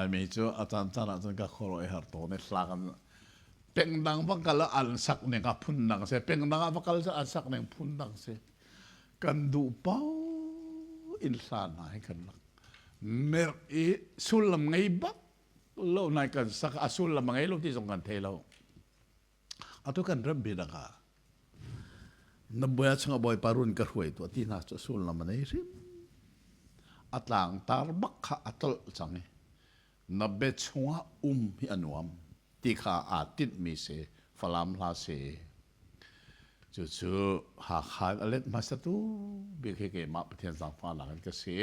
Laimi cu a caan caan ahcun ka khuaruah i har tawn i hla kan pengdang va kal ah an sak ning a phun dang si pengdang ah va kal cu an sak ning phun dang si kan duh paoh in hla hna hi kan rak merh i sullam ngei bak lo nai kan sak a sullam a ngei lo ti zong kan thei lo. Atu kan remh bik ah na bia chungah Bawipa run ka hruai tuah ti hna cu sullam a nei hrim. A tlangtar bak kha a tlolh cang i na bia chungah um hi a nuam ti kha aa tinhmi si Falam hla si. Cucu Hakha in a let hmasatu bik hi keimah Pathian zaangfahnak in ka si.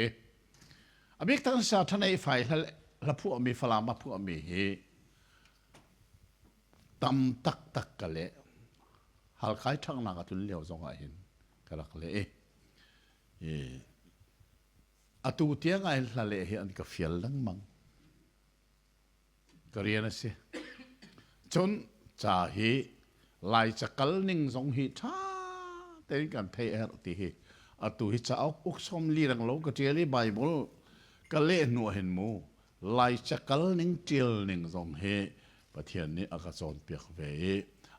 A bik tak sa thanei fai hla phuahmi Falam a phuahmi hi Tam taktak ka leh. Halkai ṭhanghnak a tlun lio zong ah hin ka rak leh i atu tiang ah hin hla leh hi an ka fial lengmang. Ka rian a si. Cun ca hi Laica kal ning zong hi ṭha tein kan theih a herh ti hi atu hi cauk uk 40 renglo ka ṭial i Bible ka leh hnu ah hin mu Laica kal ning ṭial ning zong hi Pathian nih a ka cawnpiak ve i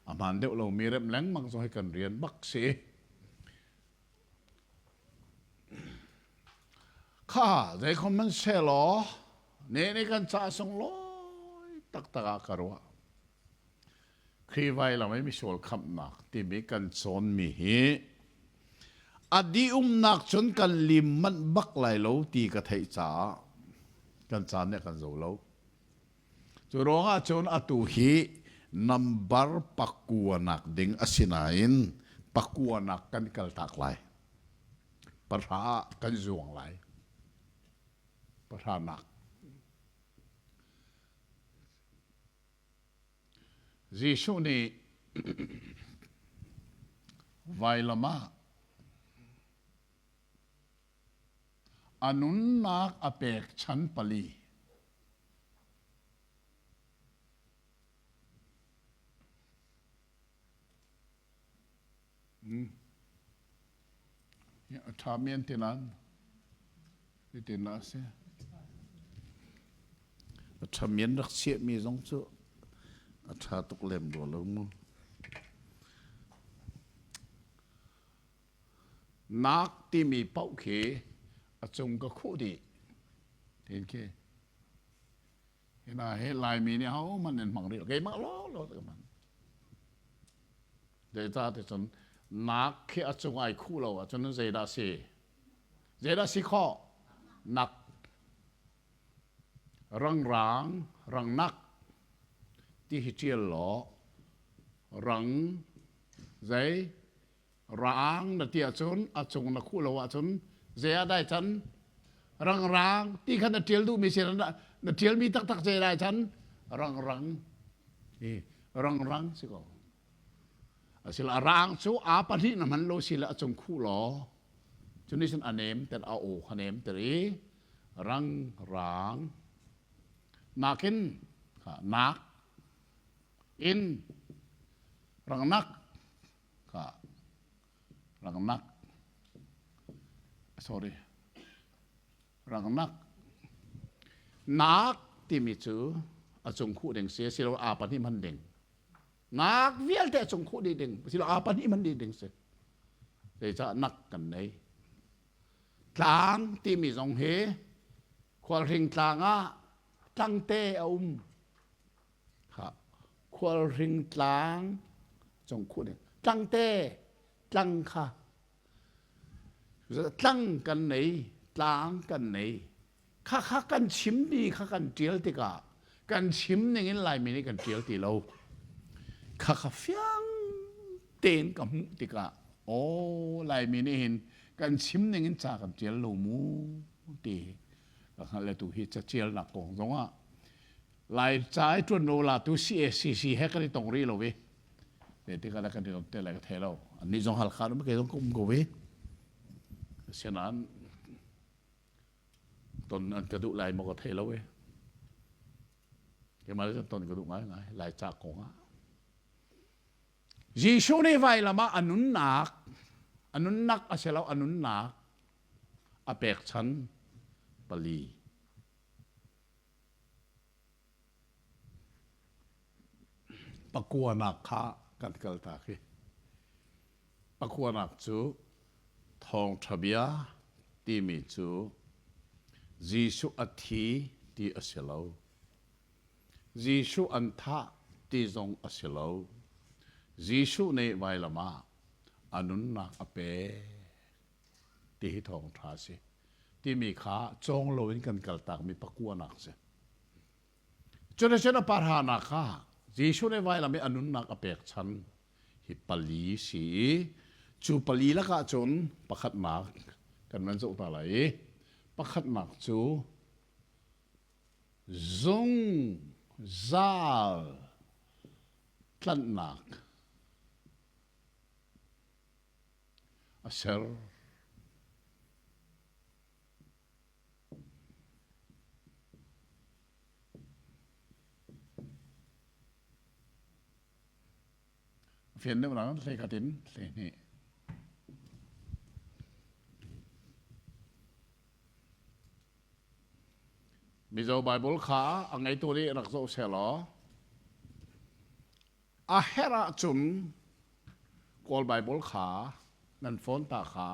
a hmaan deuh lomi remh lengmang zong hi kan rian bak si. Kha zeikhom hmanhsehlaw ne nih kan ca sunglawi taktak ah ka ruah. Khrih vailam i misual khamhnak timi kan cawnmi hi a dihumnak cun kan lim manh bak lai lo ti ka theih caah kan caan nih a kan zo lo. Cu ruangah cun atu hi nambar pakuanak ding a si nain pakuanak kan kaltak lai. Pahra ah kan zuang lai. Pahranak. Jesuh nih vailam ah a nunnak a pekchan pali. A ṭhami an ti nain hitin a si. A ṭhami an rak chiahmi zong cu a ṭha tuk lem rua lo mu. Nak timi paoh khi a cung ka khuh dih. Tin khi. Hina hi Laimi nih ahohmanh an hmang rih lo. Keimah lawlaw ka hman. Zeicahtiah cun nak khi a cung ai khuh lo ahcun zeidah si? Zeidah si khawh? Nak. Rangrang, rangnak ti hi ṭial law rang zei Raang na ti ahcun a cung na khuh lo ahcun zei ah dai can? Rangrang ti kha na ṭial duhmi si na ṭialmi taktak zei dai can? Rangrang hi rangrang si ko. Asila rang cu a pahnih na hman lo si le a cung khuh law cu nih cun a nem ter a aw kha nem ter i rang rang nakin nak in rangnak Ka rangnak sorry rangnak nak timi cu a cung khuh ding si asilo aa pahnih hman ding nak vialte a cung khuh dih ding asilo aa pahnih hman dih ding si zeicah nak kan nei tlang timi zong hi khualhring tlang ah tlangte a um Khualhring tlang cung khuh ding tlangte tlang kha tlang kan nei tlang kan nei kha kha kan chim mi kha kan ṭial tikah kan chim ning in Laimi nih kan ṭial ti lo kha kha fiang tein ka hmuh tikah aw Laimi nih hin kan chim ning in ca kan ṭial lo mu ti ka hngalh le tu hi caṭialnak kong zongah Laica i ṭuanvo latu CACC he kan i tong rih lo i zeitik ah dah kan i ton te lai ka thei lo. Annih zong Halkha um kei zong ka um ko i asinain ton an ka duh lai maw ka thei lo i keimah le ton ka duh ngaingai Laica kong ah. Jesuh nih vailam ah a nunnak a nunnak a si lo a nunnak a pekchan pali. Pakuanak kha kan kal ta khi. Pakuanak cu thawngṭha bia timi cu Jesuh a thi ti a si lo. Jesuh an thah ti zong a si lo. Jesuh nih vailam ah a nunnak a pek ti hi thawngṭha a si timi kha cawng loin kan kaltakmi pakuanak a si. Cuticun a parhanak kha Jesuh nih vailam i a nunnak a pekchan hi pali si i cu pali lakah cun pakhatnak kan van zoh ta lai i pakhatnak cu zungzal tlanhnak a ser. Fian deuh lang hlei khat in hlei hnih. Mizo Bible kha a ngeitu nih rak zoh seh law a herh ahcun Kawl Bible kha nan phone ta kha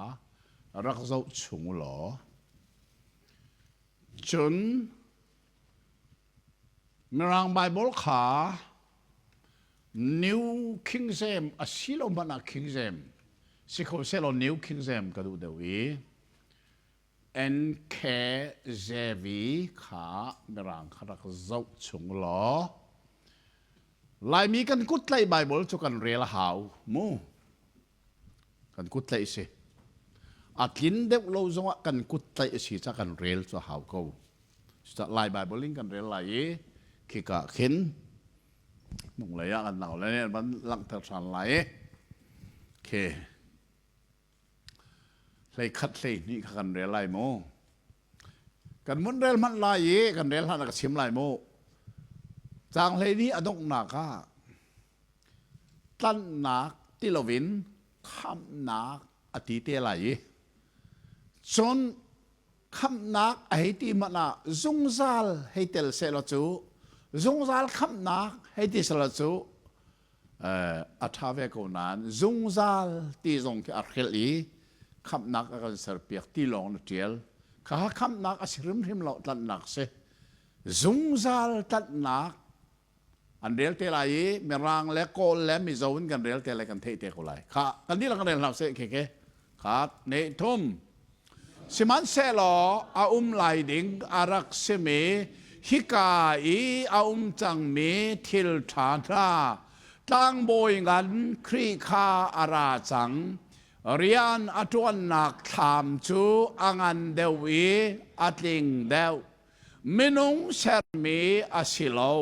rak zoh chung law cun Mirang Bible kha New King James a si lo hmanh ah King James si kho sehlaw New King James ka duh deuh i NKJV kha Mirang kha rak zoh chung law Laimi kan kut tlaih Bible cu kan rel a hau mu. Kan kut tlaih si. A tlin deuh lo zongah kan kut tlaih a si ca kan rel cu a hau ko. Cucaah Lai Bible in kan rel lai i khika khin hnunglei ah kan nau le nih an van langhter ṭhan lai i khi 11 12 kha kan rel lai mu. Kan mun rel hmanh lai i kan rel hlan ah ka chim lai mu. Caang 12 a donghnak ah tlanhnak ti loin khamhnak a ti te lai i cun khamhnak a hei ti hmanh ah zungzal hei tel sehlaw cu zungzal khamhnak hei ti sehlaw cu a ṭha ve ko nain zungzal ti zong khi a hrelh i khamhnak a kan serpiak ti lawng na ṭial. Kha khamhnak a si hrimhrim lo tlanhnak si. Zungzal tlanhnak an rel te lai i Mirang le Kawl le Mizo in kan rel te lai kan theih te ko lai. Kha kan dihlak kan rel hna seh khi khi. Khat ne thum. Sihmanhsehlaw a um lai ding a rak simi hika i a um cangmi thil ṭha hna tlangbawi ngan Khrih kha a ra cang. Rian a ṭuannak thlam cu a ngan deuh i a tling deuh. Minung sermi a si lo.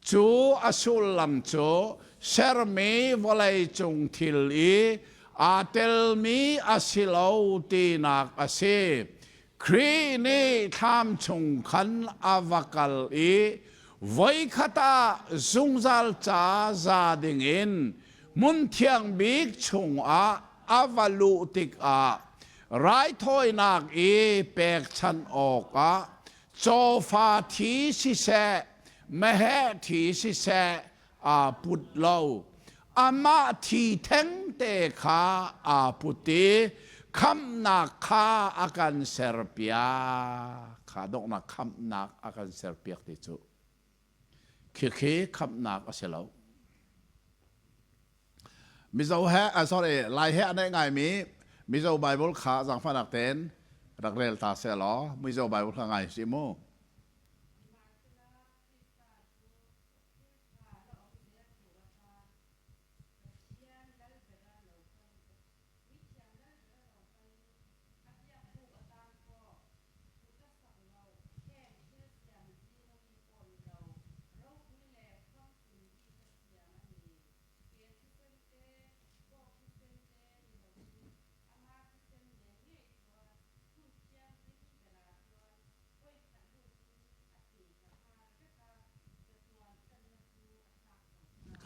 Cu a sullam cu sermi vawleicung thil i aa telmi a si lo tinak a si. Khrih nih thlam chung khan a va kal i voikhat ah zungzal ca za dingin hmun thiang bik chungah a va luh tikah raithawinak i pekchanh awkah cawfa thi siseh meheh thi siseh aa put lo. Amah thi thengte kha aa put i khamhnak kha a kan serpiak. Kha donghnak khamhnak a kan serpiak ti cu khikhi khamhnak a si lo. Mizo he uh, sorry Lai he a neih ngaimi Mizo Bible kha zaangfahnak tein rak rel ta seh law Mizo Bible kha ngai si mu.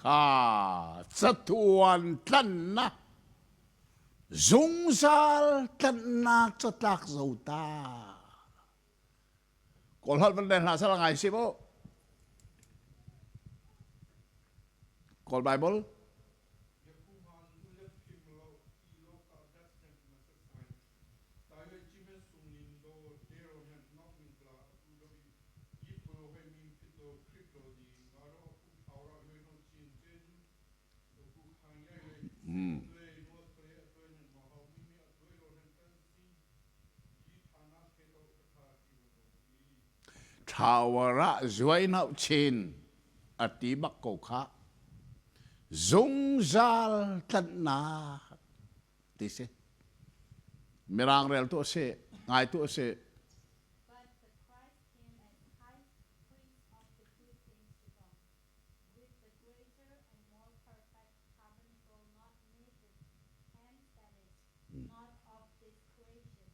Kha catuan tlannak zungzal tlannak catlak zo ta. Kawl holh van hna sal ngai si mu. Kawl Bible. Tower ah zuainoh chin a ti bak ko khah. Zungzal tlanhnak ti si. Mirang rel tu a si, ngai tu a si. But the Christ came as high priest of the good things to come, with the greater and more perfect tabernacle not made with hands, that is, not of this creation,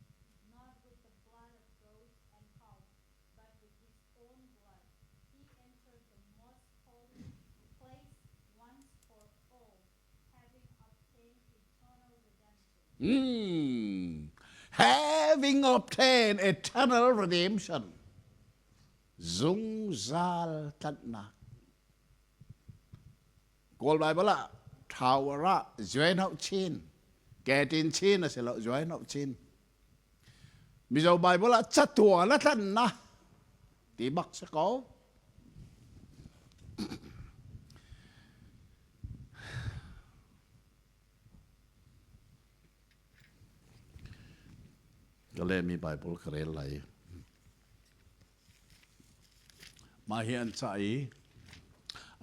not with the blood of goats and calves, but with his own blood. He entered the most holy place once for all, having obtained eternal redemption. Having obtained eternal redemption. Zungzal tlanhnak. Kawl Bible ah tower ah zuainoh chin, ketin chin a si lo, zuainoh chin. Mizo Bible ah catuan a tlannak ti bak si ko. Ka lehmi Bible ka rel lai. Mah hi an cah i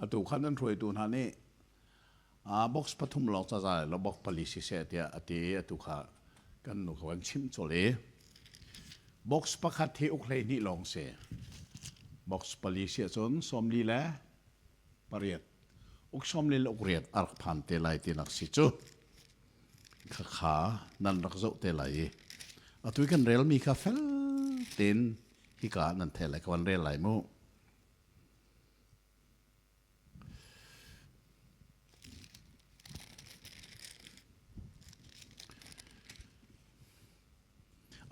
atu khan an hruaitu hna nih box pathum lawng ca za lo box pali siseh tiah a ti i atu kha kan nu kha kan chimh colh i box pakhat hi uk 12 lawng si. Box pali si ahcun 48 le uk 48 a rak phan te lai tinak si cu. Khakha nan rak zoh te lai i atu i kan relmi kha fel tein hika ah nan thei lai ka van rel lai mu.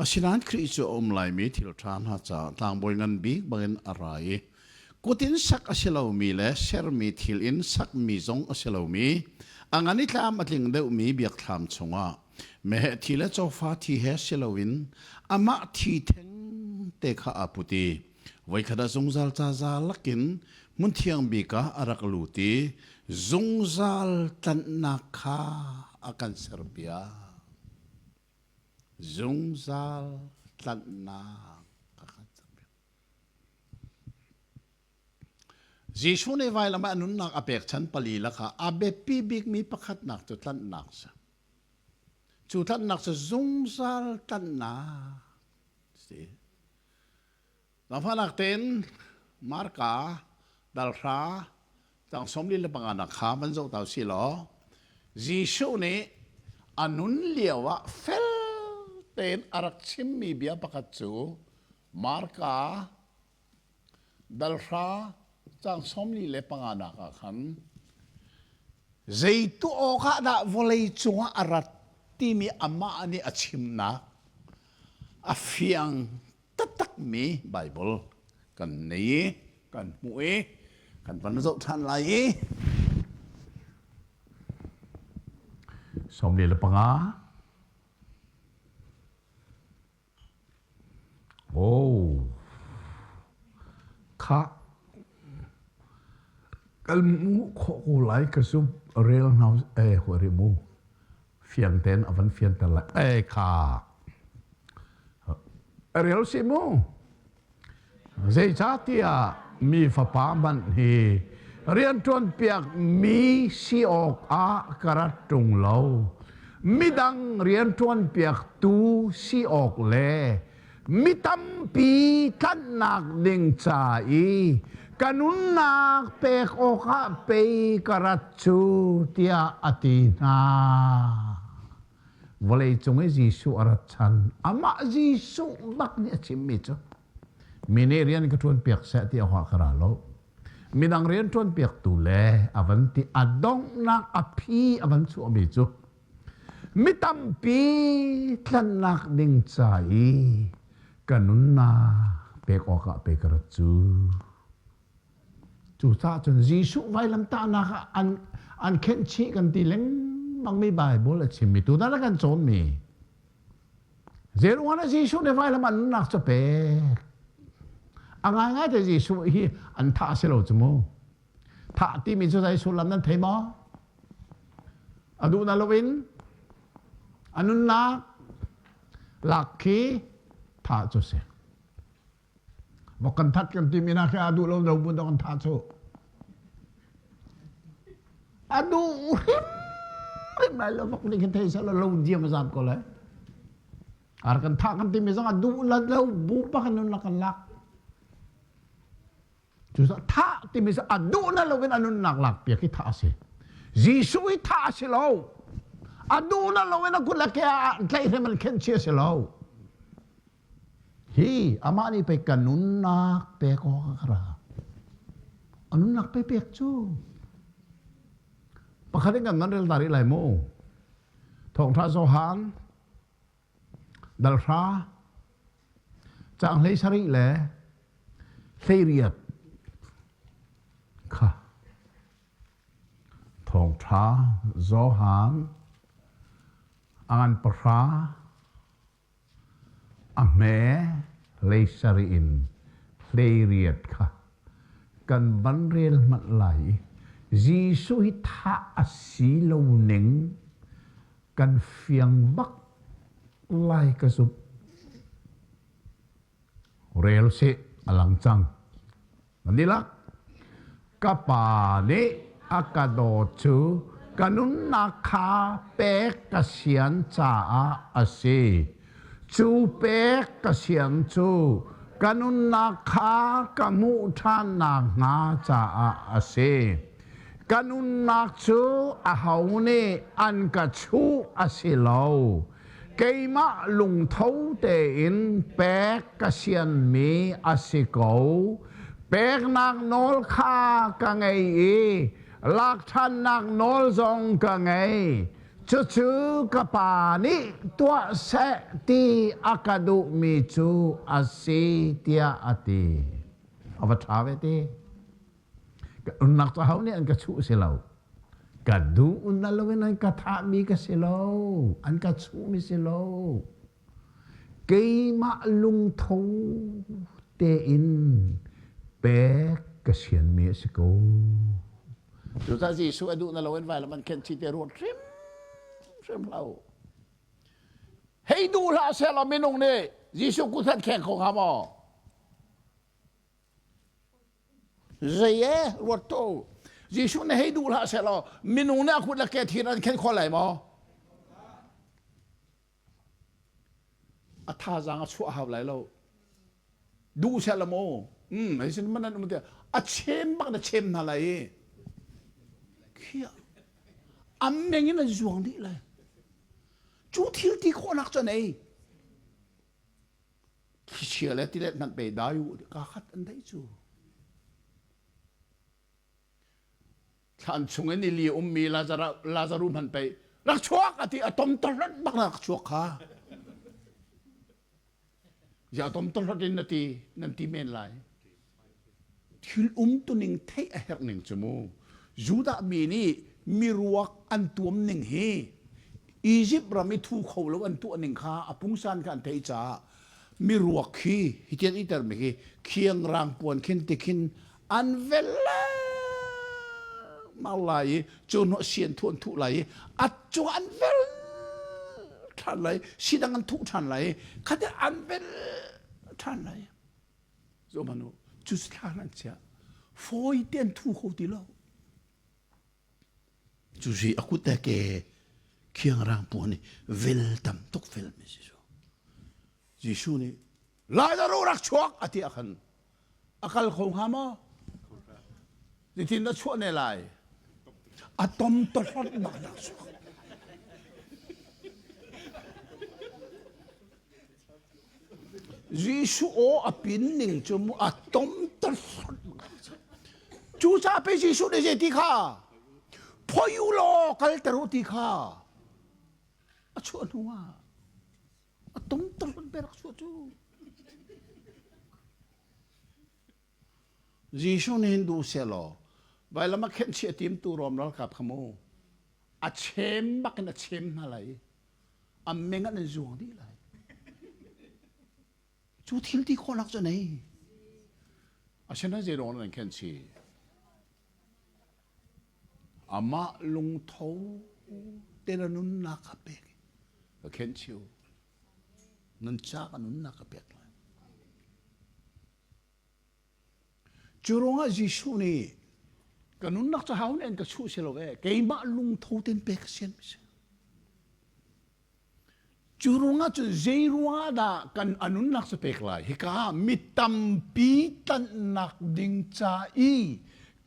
Asinain Khrih cu a um laimi thil ṭha hna caah tlangbawi ngan bik bangin a ra i kut in sak a si lomi le sermi thil in sakmi zong a si lomi a ngan i tlam a tling deuhmi biakthlam chungah meheh thi le cawfa thi he si loin amah thi theng te kha aa put i voikhat ah zungzal ca za lakin hmun thiang bik ah a rak lut i zungzal tlanhnak kha a kan serpiak. Zungzal tlanhnak a kan serpiak. Jesuh nih vailam ah a nunnak a pekchan pali lakah a biapi bikmi pakhatnak cu tlanhnak a si. Cu tlanhnak cu zungzal tlanhnak a si. Zaangfahnak tein Marka dalhra tang 45 nak kha van zoh ta usih law Jesuh nih a nun lio ah fel tein a rak chimmi bia pakhat cu Marka dalhra cang 45 nak ah khan zei tuah awk ah dah vawlei cungah a rat timi amah nih a chimnak a fiang taktakmi Baibal kan nei i kan hmuh i kan van zoh ṭhan lai i 45. Oh, kha kal mu khawh ko lai ka zumh rel hna eh hoi mu fiang tein a van fianter lai eh kha rel si mu zeicahtiah mi fapa hmanh hi rianṭuan piak mi si awk ah ka rat ṭung lo midang rianṭuan piak tu si awk le mi tampi tlanhnak ding ca i ka nunnak pek awkah pei ka rat cu tiah a ti hna. Vawleicung i Jesuh a rat chan amah Jesuh bak nih a chimmi cu mi nih rian ka ṭuan piak seh ti awkah ka ra lo. Midang rian ṭuan piaktu le a van ti a donghnak a phi a van chuahmi cu Mi tampi tlanhnak ding ca i ka nunnak pek awkah pei ka rat cu. Cucaah cun Jesuh vailamtahnak ah an an khenh chih kan ti lengmangmi Baibal a chimmi tutan a kan cawnmi Zeiruang ah Jesuh nih vailam an nunnak cu pek? A ngaingai te Jesuh hi an thah si lo cu mu. Thah timi cu zei sullam nan thei maw? A duh na loin a nunnak lak khi thah cu si. Vok kan that kan timi na khi a duh lo lo bu kan thah cu. A duh hrim hrim lai lo vok nih khin thei seh lo diam a zam ko lai. Ar kan thah kan timi zong a duh la lo bu pa kan nun kan lak. Cucaah thah timi cu a duh na loin a nunnak lak piak hi thah a si. Jesuh hi thah a si lo. A duh na loin a kut le ke ah tlaihhrem an khenh chih a si lo. Hi amah nih pei ka nunnak pek awk a ka ra. A nunnak pe pek cu. Pakhat in kan nan rel ta rih lai mu. Thawngṭha Johan dalhra caang 17 le 18 kha Thawngṭha Johan a ngan pahra A hme 17 in 18 kha kan van rel hmanh lai i Jesuh hi thah a si lo ning kan fiang bak lai ka zumh. Rel sih a lang cang. Nan dihlak ka pa nih a ka dawt cu ka nunnak kha pek ka sian caah a si. Cu pek ka sian cu ka nunnak kha ka hmuh ṭhan nakhnga caah a si. Ka nunnak cu aho nih an ka chuh a si lo. Keimah lungtho tein pek ka sianmi a si ko. Peknak nawl kha ka ngei i lak ṭhannak nawl zong ka ngei. Cucu ka Pa nih tuah seh ti a ka duhmi cu a si tiah a ti. A va ṭha ve ti. Nunnak cu aho nih an ka chuh si lo. Ka duh na loin an ka thahmi ka si lo. An ka chuhmi si lo. Keimah lungtho tein pek ka sianmi a si ko. Cucaah Jesuh a duh na loin vailam an khenh chih te ruat hrimhrim hlah u. Hei duh hlah sehlaw minung nih Jesuh kut an kheng kho hnga maw? Zei e ruat to. Jesuh nih hei duh hlah sehlaw minung nih a kut le ke thir an khen khawh lai maw? A thazaang a chuah hau lai lo. Duh sehlaw maw? Hei sin man an um tiah a chem bak na chem hna lai i. Khiah. Am meng in an zuang dih lai. Cu thil ti khawhnak cu an ei. Thlichia le tilet hmanh pe dai u ka khat an daih cu. Thlan chung in ili ummi Lazaru hmanh pei rak chuak a ti a tom tolhot bak rak chuak kha. Ya tom tolhot in na ti nan ti men lai. Thil um tuning theih a herh ning cu mu. Judah mi nih miruak an tuam ning hi Egypt ram i thu kho lo an tuah ning kha a pungsan kha an theih caah miruak hi hi tian iter mi hi khiangrang puan khin tikhin an vel lengmang lai i cu hnuah sian thu an thuh lai i a cu an vel ṭhan lai sidang an thuh ṭhan lai i khate an vel ṭhan lai. Zohhmanh u, cu thla an chiah. Fawi te an thu kho ti lo. Cu si a kut le ke khiangrang puan i vel tam tuk fel mi si cu. Jesuh nih Lazaruh rak chuak a ti ah khan a kal kho hnga maw? Zeitin dah chuah ne lai? A tom tohlot bak dah chuak. Jesuh aw a pin ning cu mu a tom ta Cucaah pei Jesuh nih zei ti kha phoi u law kalter u ti kha a chuah hnu ah a tom ta hlon pe rak chuah cu. Jesuh nih hin duh sehlaw vailam a khenh chih a timtu Rom ralkap kha mu a chem bak in a chem hna lai i a meng an in zuang dih lai. Cu thil ti khawhnak cu nei. Asinain zeiruang nan khenh chih? Amah lungtho te na nunnak kha pek ka khenh chih u. Nan ca ka nunnak ka pek lai. Cu ruangah Jesuh nih ka nunnak cu hau in ka chuh si lo e keimah lungtho ten pek sian mi si. Cu ruangah cun zei ruangah dah kan a nunnak cu pek lai? Hika mi tampi tlanhnak ding ca i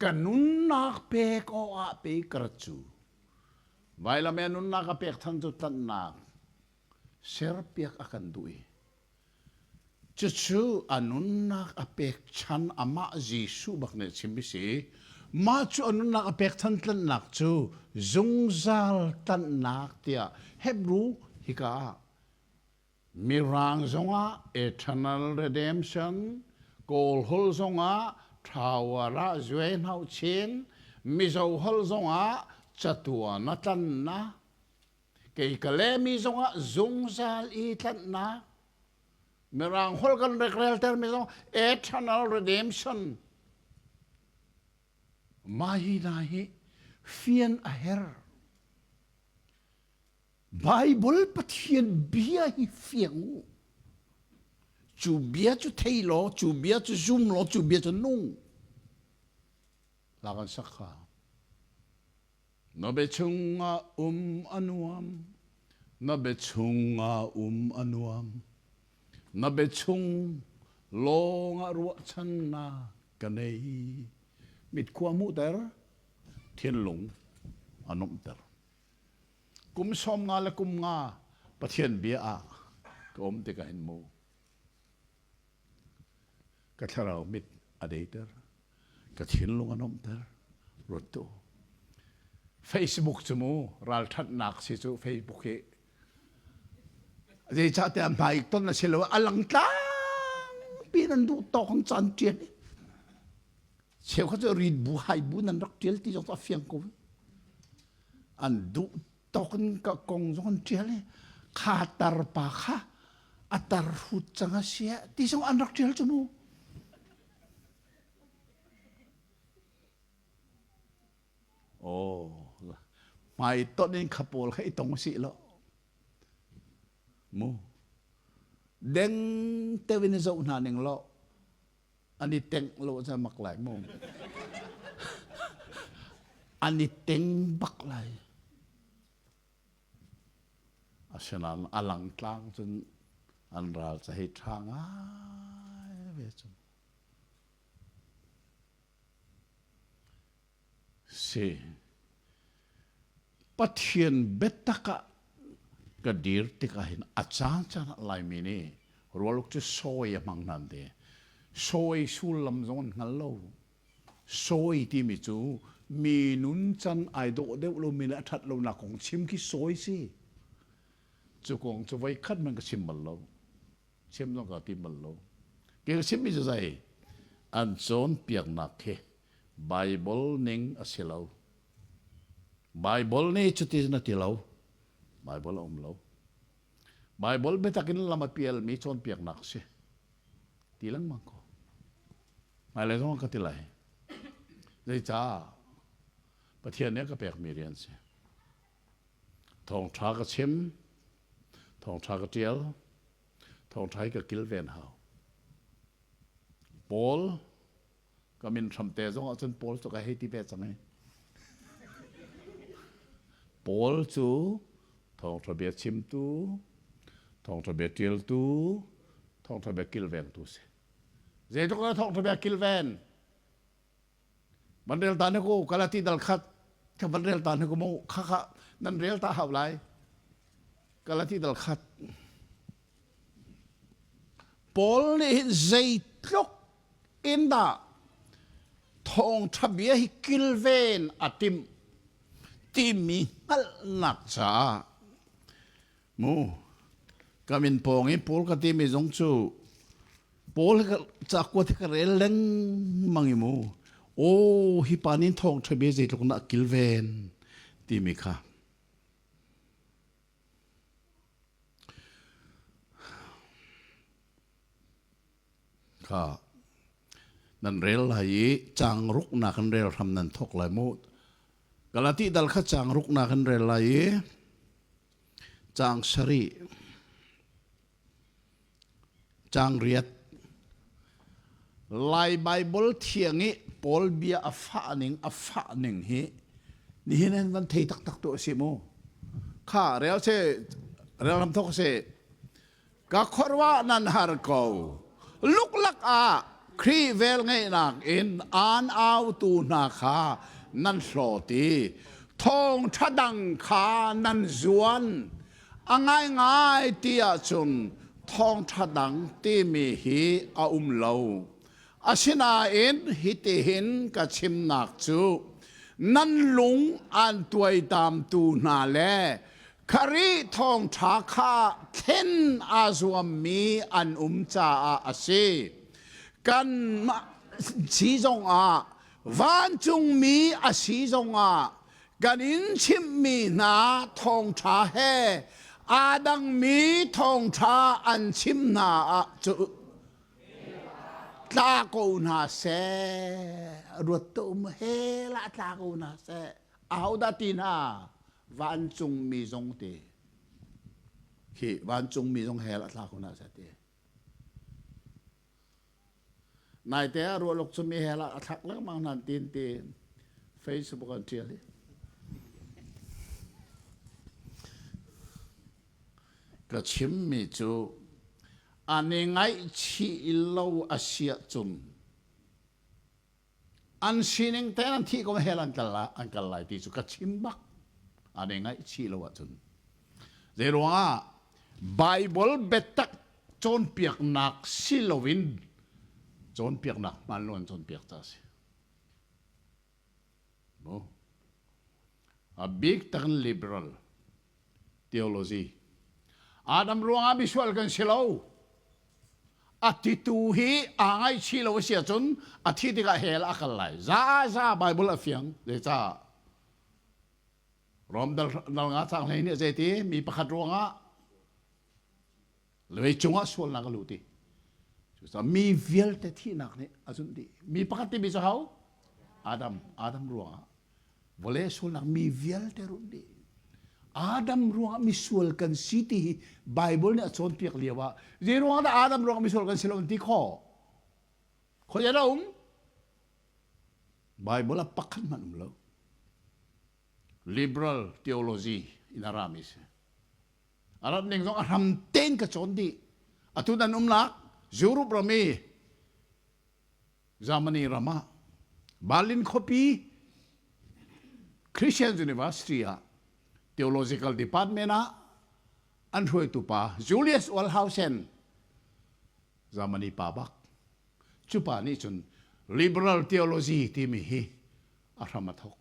ka nunnak pek awk ah pe ka rat cu. Vailam i a nunnak a pek than cu tlanhnak serpiak a kan duh i Cucu a nunnak a pekchan amah Jesuh bak nih a chim i si. Mah cu a nunnak a pekchan tlanhnak cu zungzal tlanhnak tiah Hebrew hika ah Mirang zongah eternal redemption, Kawl holh zongah Thawara Zuai Chin, Mizo holh zongah catuan a tlannak Kei ka lemi zongah zungzal i tlanhnak Mirang holh kan rek relter mi zong eternal redemption mah hi hna hi fian a her Bible Pathian bia hi fiang u cu bia cu thei law cu bia cu zum law cu bia cu nung la kan sak kha Na bia chungah um a nuam, na bia chungah um a nuam. Na bia chung lawngah ruahchannak ka nei. Mitkhua hmuhter, thinlung a nuamhter. Kum 50 le kum nga Pathian bia ah ka um tikah hin mu. Ka thlarau mit a deiter. Ka thinlung a nuamhter. Ruat tu. Facebook cu mu ralṭhatnak si cu Facebook hi zeicahtiah hmai ton a si lo a lang tlangpi nan duh tawk an caan ṭial cheukhat cu rit bu hai bu nan rak ṭial ti zong cu a fiang ko an duh tawk in ka kong zong an ṭial i kha tar pa kha a tar hrut cang a si ti zong an rak ṭial cu mu. Oh, hmai ton in kha pawl kha i tong sih lo. Mu. Deng te in zoh hna ning lo. An i teng lo ca mak lai mu. An i teng bak lai. Asinain a langtlang cun an ral ca hei ṭha ngai ve cun. Si. Pathian biatak ah ka dir tikah hin a caan caan ah Laimi nih rualuk cu sawi a hmang hna an ti. Sawi sullam zong an hngal lo. Sawi timi cu mi nuncan ai dawh deuh lomi le a ṭhat lonak kong chim khi sawi si. Cu kong cu voikhat hmanh ka chim bal lo. Chim zong ka tim bal lo. Kei ka chimmi cu zei? An cawnpiaknak khi Bible ning a si lo. Bible nih cuti na ti lo. Bible a um lo. Bible biatak in lam a pialmi cawnpiaknak a si. Ti lengmang ko. Hmailei zong ka ti lai. Zeicah? Pathian nih a ka pekmi rian si. Thawngṭha ka chim, thawngṭha ka ṭial, thawngṭha hi ka kilven hau. Paul, ka min hramte zong ahcun Paul cu ka hei ti ve cang i. Paul cu thawngṭha bia chimtu, thawngṭha bia ṭialtu, thawngṭha bia kilvengtu si. Zeitluk dah thawngṭha bia kilven? Van rel ta ne ku Galati dal khat ka van rel ta ne ku mu kha kha nan rel ta hau lai. Galati dal khat. Paul nih hin zeitluk in dah thawngṭha bia hi kilven a timh timi hngalhnak caah mu ka min pawng i Paul ka timi zong cu Paul cakuat hi ka rel lengmang i mu. Aw, hi pa nih thawngṭha bia zeitluk dah a kilven timi kha. Kha nan rel lai i caang ruknak in rel hram nan thawk lai mu. Galati dal kha caang ruknak in rel lai i caang sarih caang riat Lai Baibal thiang i Paul bia a fah ning a fah ning hi nihin hin van thei taktak tu a si mu. Kha rel se rel ram thawk se Ka khuaruah nan har ko. Luklak ah Khrih velngeihnak in aan autu hna kha nan hlawt i thawngṭha dang kha nan zuan. A ngaingai ti ahcun thawngṭha dang timi hi a um lo. Asinain hitihin ka chimnak cu nan lung aan tuaitamtu hna le Khrih thawngṭha kha thlen aa zuammi an um caah a si. Kanmah si zongah vancungmi a si zongah kan in chimhmi hna thawngṭha he aa dangmi thawngṭha an chim hna ah cu tla ko hna seh. Ruat tuah um hell ah tla ko hna seh. Ahodah ti hna? Vancungmi zong ti. Khi vancungmi zong hell ah tla ko hna seh ti. Naite ah rualuk cu mi hell ah a thlak lengmang hna tin ti Facebook an ṭial hi. Ka chimmi cu an i ngaihchih lo a si ahcun an sining tein an thih ko hell an kal lai, an kal lai ti cu ka chim bak an i ngaihchih lo ahcun zei ruangah Bible biatak cawnpiaknak si loin cawnpiaknak hmaan lo an cawnpiak ca a si. Mu. A bik takin liberal theology. Adam ruangah misual kan si lo. A titu hi aa ngaihchih lo a si ahcun a thi tikah hell a kal lai. Za za Bible a fiang. Zeicah? Rom dal, dal nga cang hlei nih zeiti mi pakhat ruangah lei cungah sualnak a lut i cucaah mi vialte thihnak nih a zunh dih mi pakhat timi cu ho Adam Adam ruangah vawlei sualnak mi vialte runh dih Adam ruangah misual kan si ti hi Bible nih a cawnpiak lio ah zei ruangah dah Adam ruangah misual kan si lo an ti khawh khoi a um Bible ah pakhat hmanh um lo liberal theology in a rami si A rat ning zong a hram tein ka cawn dih. Atu nan umnak Europe ram i Germany ram ah Berlin khuapi Christian University ah Theological Department ah an hruaitu pa Julius Wellhausen Germany pa bak cu pa nih cun liberal theology timi hi a hram a thok.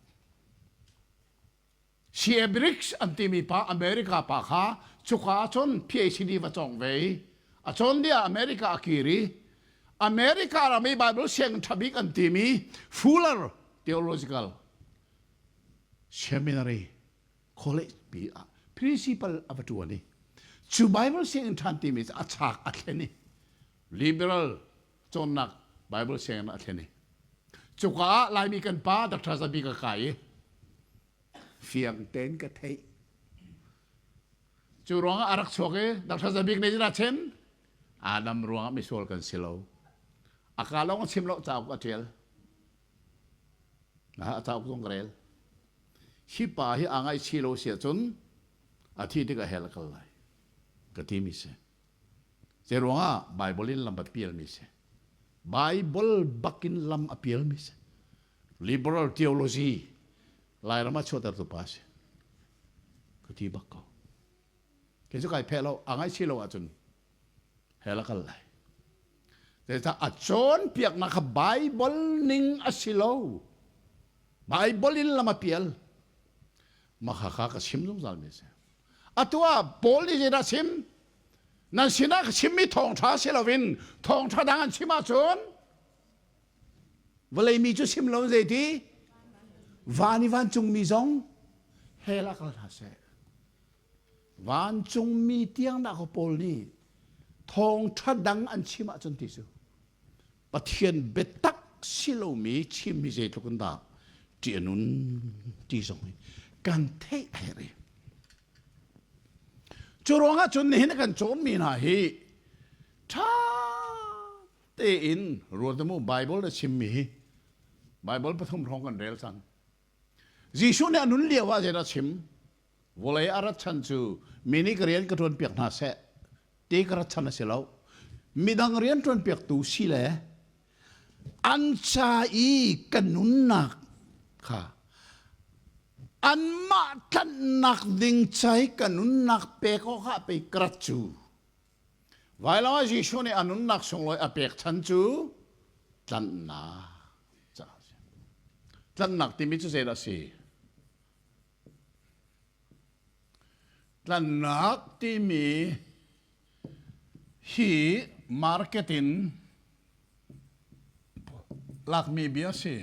Briggs an timi pa America pa kha cuka ah cun PhD va cawng ve i a cawn dih ah America a kir i America ram i Bible sianginn ṭha bik an timi Fuller Theological Seminary College pi ah principal a va ṭuan i cu Bible sianginn ṭhan timi cu a chak a thlen i liberal cawnnak Bible sianginn a thlen i cuka ah Laimi kan pa Dr. Zabi ka kai i fiang tein ka theih. Cu ruangah a rak chuak i Dr. Zabik nih zeidah chim? Adam ruangah misual kan si lo. A ka lawng a chim lo cauk a ṭial. A cauk zong ka rel. Hi pa hi aa ngaihchih lo si ahcun a thi tikah hell a kal lai. Ka timi si. Zei ruangah Bible in lam a pialmi si. Bible bakin lam a pialmi si. Liberal theology Lairam ah chuahtertu pa si. Ka ti bak ko. Kei cu kai pheh lo, a ngaihchih lo ahcun hell a kal lai. Zeicah a cawnpiaknak kha Bible ning a si lo. Bible in lam a pial. Mah kha ka chim zungzal mi a si. Atu ah Paul nih zeidah a chim? Nan sinah ka chimmi thawngṭha si loin thawngṭha dang an chim ahcun vawlei mi cu chim lo zeiti van i vancungmi zong hell ah kal hna seh. Vancungmi tiang dah ka pawl nih thawngṭha dang an chim ahcun ti cu Pathian biatak si lomi chim hi zeitluk in dah ṭih a nun ti zong hi kan theih a herh i cu ruangah cun nihin kan cawnmi hna hi ṭha tein ruat mu. Bible na chimmi hi Bible pathum hrawng kan rel cang. Jesuh nih a nun lio ah zeidah chim? Vawlei a rat chan cu mi nih ka rian ka ṭuan piak hna seh ti ka rat chan a si lo. Midang rian ṭuan piaktu si le an ca i ka nunnak kha anmah tlanhnak ding ca i ka nunnak pek awkah pei ka rat cu. Vailam ah Jesuh nih a nunnak sunglawi a pek chan cu tlanhnak caah a si. Tlanhnak timi cu zeidah a si? Tlanhnak timi hi market in lakmi bia a si.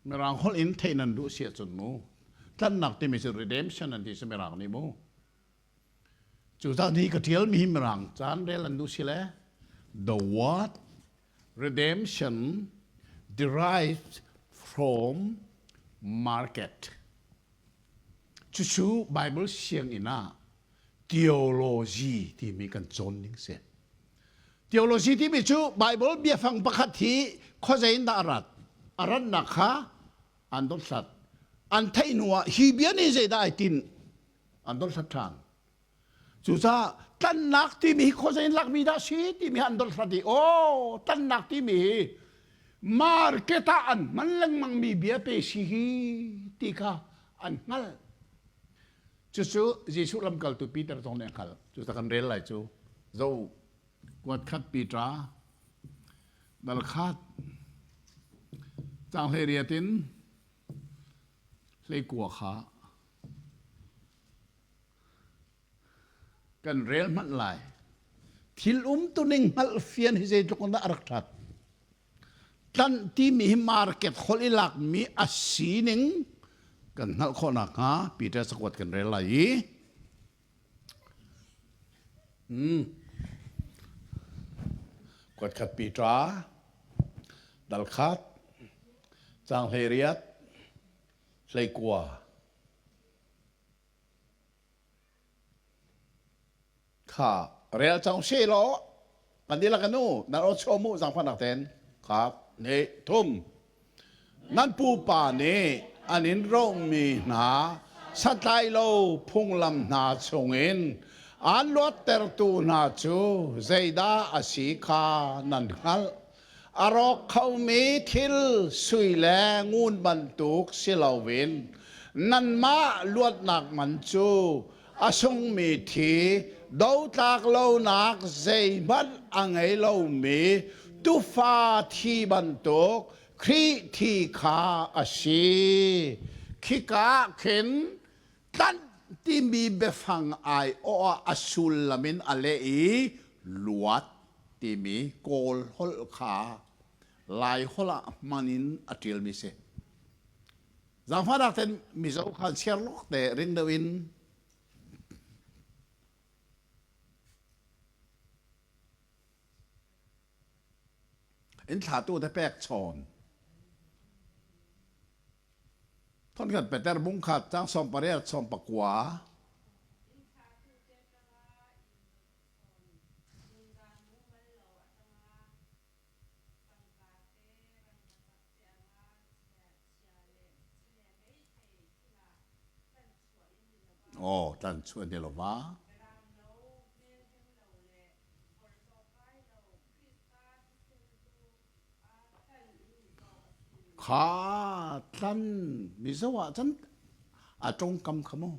Mirang holh in theih nan duh si ahcun mu tlanhnak timi cu redemption an ti si Mirang nih mu. Cucaah ni ka ṭialmi hi Mirang caan rel an duh si le the word redemption derived from market. Cucu Bible sianginn ah theology timi kan cawn ning si. Theology timi cu Bible biafang pakhat hi khuazei in dah a rat? A ratnak kha an dothlat. An theih hnu ah hi bia nih zeidah ai tinh? An dothlat ṭhan. Cucaah tlannak timi hi khuazei in lakmi dah si timi an dothlat i aw tlannak timi hi market ah an hman lengmangmi bia pe si hi ti kha an hngalh. Cucu Jesuh lamkaltu Peter zong nih a hngalh. Cucu kan rel lai cu. Zo kuat khat Peter dal khat cang hlei riat in hlei kua kha kan rel hmanh lai. Thil umtuning hngalh fian hi zeitluk in dah a rak ṭhat. Tlanh timi hi market holh i lakmi a sining kan hngalh khawh nakhnga Peter cakuat kan rel lai i kuat khat Peter dal khat cang hlei riat hlei kua. Kha rel cang she law kan dihlak in u nan aw chuah mu zaangfahnak ten kha ne thum nan pupa nih an in rohmi hna santlai lo phunglam hna chungin aan luattertu hna cu zeidah a si kha nan hngalh. A rawk khomi thil sui le ngun bantuk si loin nanmah luatnak man cu a sungmi thi dotlak lonak zeihmanh a ngei lomi tufa thi bantuk Khrih thi kha a si. Khika khin tlanh timi biafang aiawh ah a sullam in a leh i luat timi Kawl holh kha Lai holh ah hman in a ṭialmi si. Zaangfahnak ten Mizo kha chiar lawk te ring deuh in in thlatu te pek chawn. Thonkhat Peter bungkhat cang sawm pariat sawm pakua. Aw, tlan chuah ni lo va. Kha tlan Mizo ah cun a tawngkam kha mu.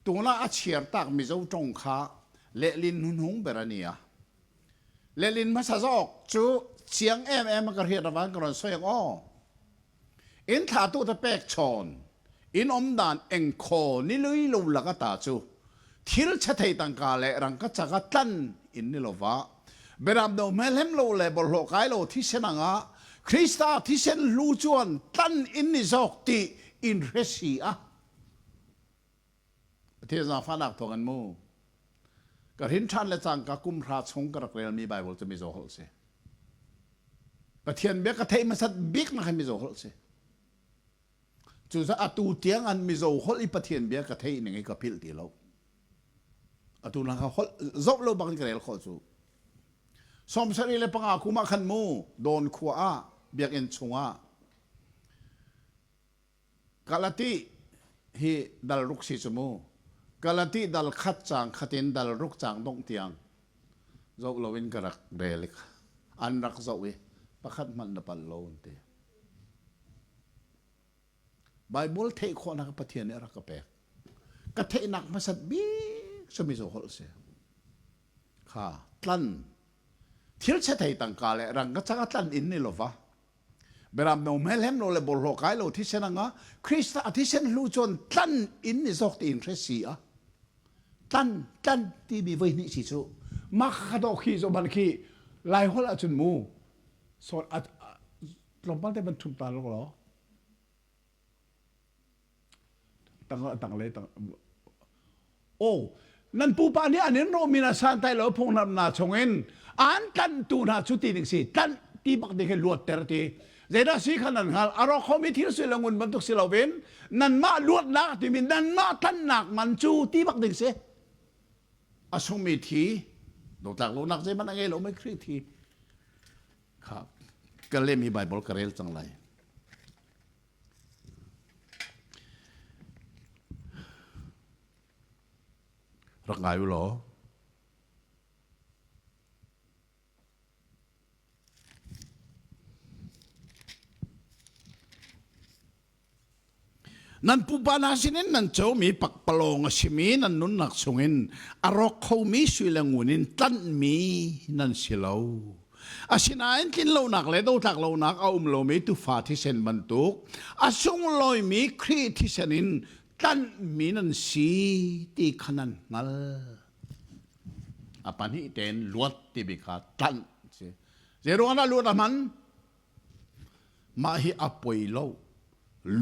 Tuna a chiar tak Mizo tawng kha lehlin hnuhnung ber a ni a. Lehlin hmasa zawk cu chiang em em ka hriat avan ka ron soi ang aw. In thlahtu te pek chawn, in um dan eng khaw ni lui lo laka ta cu thil che thei tangka le rangka chaka tlan in ni lova beram do hmelhem lo le bawlhhlawh kai lo thisen anga Krista thisen hlu chuan tlan in ni zawk ti in hre si a. Pathian zaangfahnak thawng in mu. Ka hrin ṭhan le cangka kum hra chung ka rak relmi Bible cu mizaw holh si. Pathian bia ka theih hmasat bik nak hi mizaw holh si. Cucaah atu tiang an mizaw holh i Pathian bia ka theih ning i ka philh ti lo. Atu na ka holh zoh lo bang in ka rel khawh cu. 75 kum ah khan mu Dawn khua ah biakinn chungah Galati hi dal ruk si cu mu. Galati dal khat caang khat in dal ruk caang dongh tiang zoh loin ka rak rel i an rak zoh i pakhat hmanh na pal lo an ti. Bible theih khawhnak Pathian nih a rak ka pek. Ka theihnak hmasat bik cu mizo holh si. Kha tlan thil che thei tangka le rang ka chang a tlan in ni lova Beram no hmelhem lo le bawlhhlawh kai lo thisen anga Krista a thisen hlu cun tlan in ni zawk tiin hre si a tlan tlan timi voi hnih si cu mah kha dawh khi zo ban khi lai holh ahcun mu so tlawmpal te ban thum ta lo law tang tang le tang oh nan pupa nih an in rawhmi na santai lo phungnam na chungin an tlantu hna cu ti ding si tlanh ti bak ding hi luatter ti zeidah si kha nan hngal a rawk khomi thil si lo ngun bantuk si loin nanmah luatnak timi nanmah tlanhnak man cu ti bak ding si a sungmi thi dotlak lonak zeihmanh a ngei lo mei Khrih thi kha ka lem i Bible ka rel cang lai Rak ngai u law. Nan pupa hna sinin nan comi pakpalawng a simi nan nunnak chungin a rawk khomi sui le ngun in tlanhmi nan si lo. Asinain tlinlonak le dotlak lonak a um lomi tufa thisen bantuk a sunglawimi Khrih thisen in tlanhmi nan si ti kha nan hngal. A pahnih tein luat timi kha tlanh si. Zeiruang dah luat a hman? Mah hi a poi lo.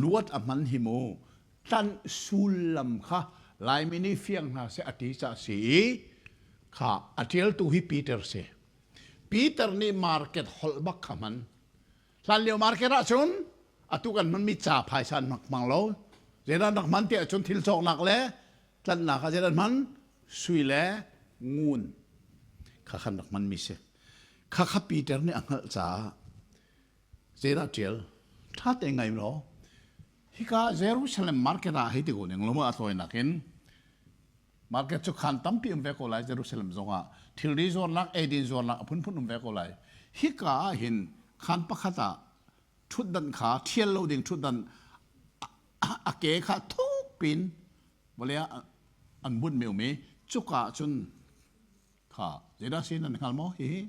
Luat a hman hi mu. Tlanh sullam kha Laimi nih fiang hna seh a ti ca si i kha a ṭialtu hi Peter si. Peter nih market holh bak kha hman. Hlanlio market ahcun atu kan hmanmi ca phaisa an hmang lo. Zeidah an rak hman ti ahcun thil cawknak le tlanhnak ah zeidah an hman? Sui le ngun kha khan rak hmanmi si. Kha kha Peter nih a hngalh caah zeidah ṭial? Ṭha te ngai law hika Jerusalem market ah hei ti ko ning law a tawinak in Market cu khaan tampi um ve ko lai Jerusalem zongah thilri zuarnak eidin zuarnak a phunphun um ve ko lai. Hika ah hin khaan pakhat ah ṭhutdan kha ṭhial lo ding ṭhutdan a ke kha thuk pin vawlei ah an bunhmi um i cuka ah cun kha zeidah si nan hngal maw hihi?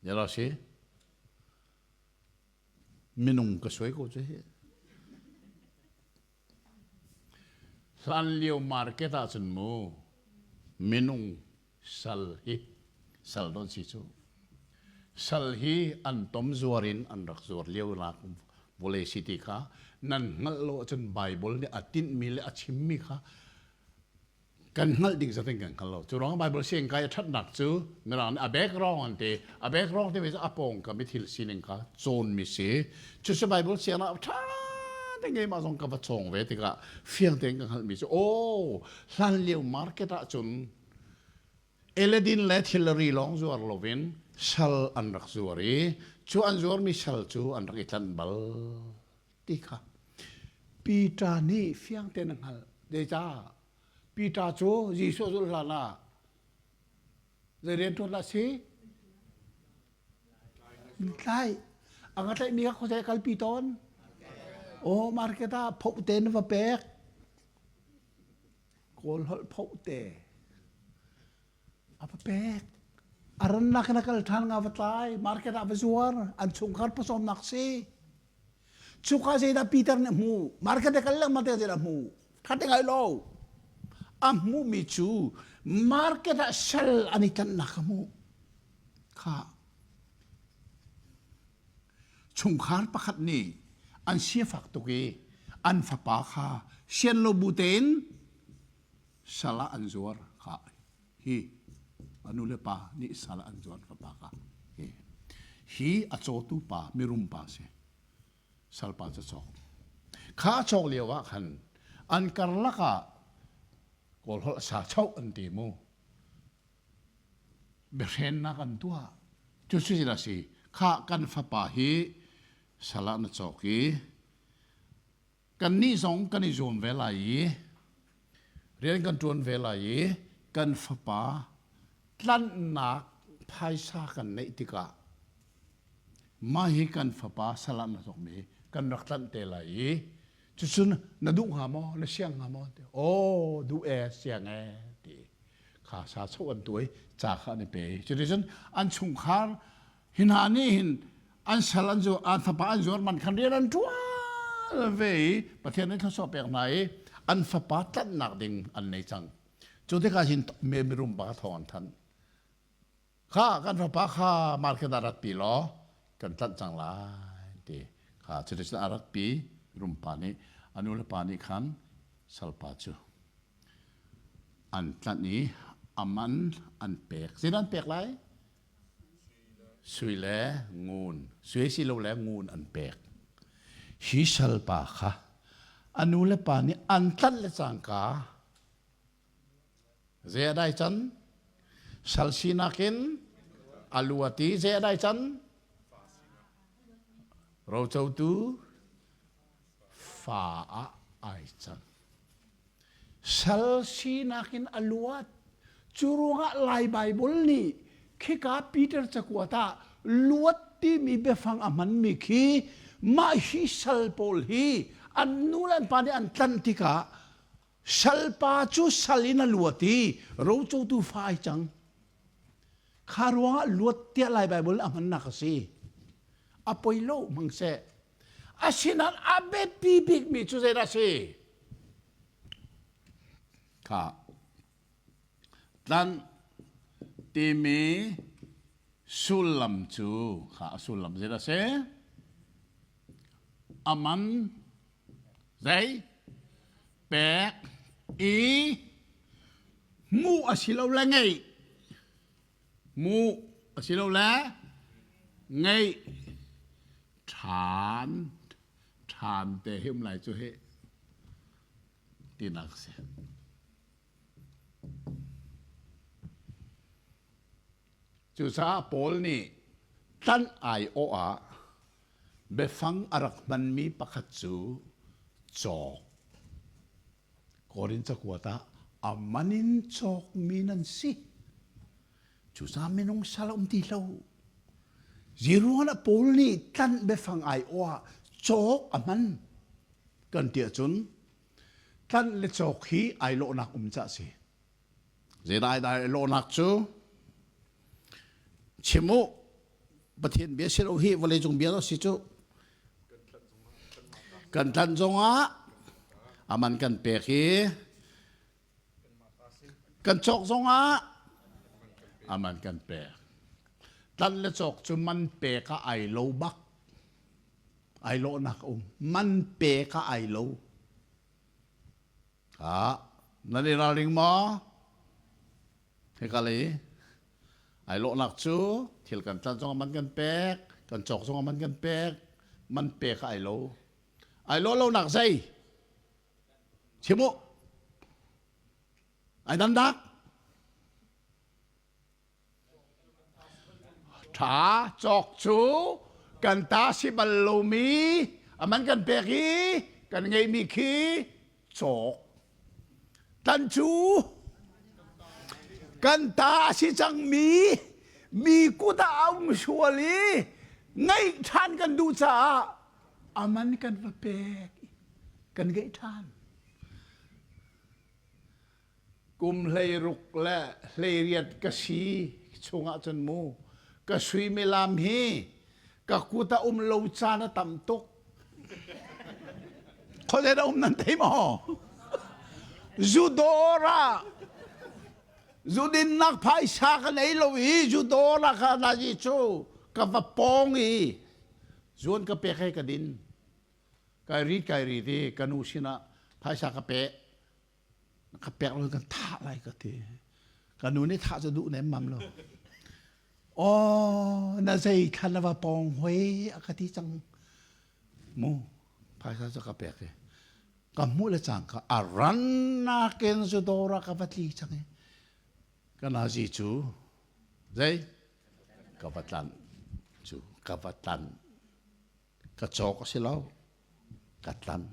Zeidah si? Minung ka suai ko cu hi. Hlanlio market ahcun mu minung sal hi sal don si cu. Sal hi an tom zuar in an rak zuar lio nak vawlei si ti kha nan hngalh lo ahcun Bible nih a tinhmi le a chimmi kha kan hngalh ding zatin kan hngal lo. Cu ruang Bible siang kai a ṭhatnak cu Mirang nih a background an ti. A background timi cu a pawngkam i thil sining kha cawnmi si. Cucu Bible siang ah ṭha te keimah zong ka va cawng ve tikah fiang tein ka hngalhmi cu aw hlan lio market ah cun eledin le thilri lawng zuar loin sal an rak zuar i cu an zuarmi sal cu an rak i tlanh bal ti kha Peter nih fiang tein a hngalh. Zeicah? Peter cu Jesuh zulh hlan ah zei rian ṭuan dah si? Tlai. A nga tlaihmi kha khuazei kalpi tawn? Aw market ah phoh te na va pek. Kawl holh phoh te. A va pek. A rannak in a kal ṭhan nga va tlai, market ah va zuar, an chungkhar pawcawmnak si. Cuka zeidah Peter nih a hmuh? Market a kal lengmang tikah zeidah a hmuh? Kha te ngai lo. A hmuhmi cu market ah sal an i tlanhnak a hmuh. Kha chungkhar pakhat nih an sifak tuk i an fapa kha sian lo bu tein sal ah an zuar kha hi a nu le pa nih sal ah an zuar fapa kha hi hi a cawtu pa mirum pa si salpa cu cawk kha cawk lio ah khan an karlak ah kawl holh sa choh an ti mu biahrennak an tuah. Cucu a si. Khah kan fapa hi sal ah na cawk i kannih zong kan i zuam ve lai i rian kan ṭuan ve lai i kan fapa tlanhnak phaisa kan neih tikah mah hi kan fapa sal ah na cawkmi kan rak tlanh te lai i cucun na duh hnga maw na siang hnga maw ti aw duh e siang e ti kha sa cho an tuai ca kha an i pe cuticun an chungkhar hi hna nih hin an sal an zu an fapa an zuar man khan rian an ṭuan ve i Pathian nih thluachuah pek hna i an fapa tlanhnak ding an nei cang cu tikah hin me mirum pa thawng an thanh Kha kan fapa kha market ah rat pi law kan tlanh cang lai ti kha cuticun a rat pi rumpa nih a nu le pa nih khan salpa cu an tlanh i a man an pek. Zeidah an pek lai? Sui le ngun. Sui si lo le ngun an pek. Hi salpa kha a nu le pa nih an tlanh le cangka Zei a dai can? Sal sinak in a luat i zei a dai can? Rocotu fa ah ai cang. Sal sinak in a luat. Cu ruangah Lai Baibal nih khika Peter cakuat ah luat timi biafang a hmanmi khi mah hi sal pawl hi an nu le an pa nih an tlanh tikah Salpa cu sal in a luat i rocotu fa ai cang. Kha ruangah luat tiah Lai Baibal a hmannak a si. A poi lo hmang seh. Asinain a biapi bikmi cu zeidah a si? Kha tlanh timi sullam cu kha a sullam zeidah a si? A man Zei? Pek i hmuh a si lo le ngeih. Hmuh a si lo le ngeih ṭhan ṭhan te hi um lai cu hi tinak a si. Cucaah Paul nih tlanh aiawh ah biafang a rak hmanmi pakhat cu cawk. Korin cakuat ah a man in cawkmi nan si. Cucaah minung sal a um ti lo. Ziruangah Paul nih tlanh biafang aiawh ah cawk a hman kan ti ahcun tlanh le cawk hi ai lawhnak um ca a si. Zeidah ai lawhnak cu chim u Pathian bia si lo hi vawleicung bia si cu kan tlanh zongah a man kan pek i kan cawk zongah a man kan pek tlanh le cawk cu man pek ah ai lo bak ai lawhnak um man pek ah ai lo Ah, nan i ralring maw? Hika lei ai lawhnak cu thil kan tlanh zong man kan pek, kan cawk zong man kan pek, man pek ai lo. Ai lawh lonak zei? Chim u. Ai dan dak? Ṭha cawk cu kan ta si bal lomi a man kan pek i kan ngeihmi khi cawk. Tan cu kan ta a si cangmi mi kut ah a um sual i ngeih ṭhan kan duh caah a man kan va pek i kan ngeih ṭhan. Kum 16 le 18 ka si. chungah cun mu ka suimilam hi ka kut a um lo caan a tam tuk. Khuazei dah um nan thei maw? Zudawr ah zudinnak phaisa ka nei lo i zudawr ah kha nazi cu ka va pawng i zuan ka pek he ka din. Kai rit kai rit i ka nu sinah phaisa ka pek. Ka pek lo kan thah lai ka ti. Ka nu nih thah cu duh nemmam lo. Aw, na zei thla na va pawng hoi a ka ti cang. Mu, phaisa cu ka pek i ka hmuh le cangka a rannak in zudawr ah ka va tli cang i ka nazi cu zei ka va tlanh cu ka va tlanh ka cawk a si lo ka tlanh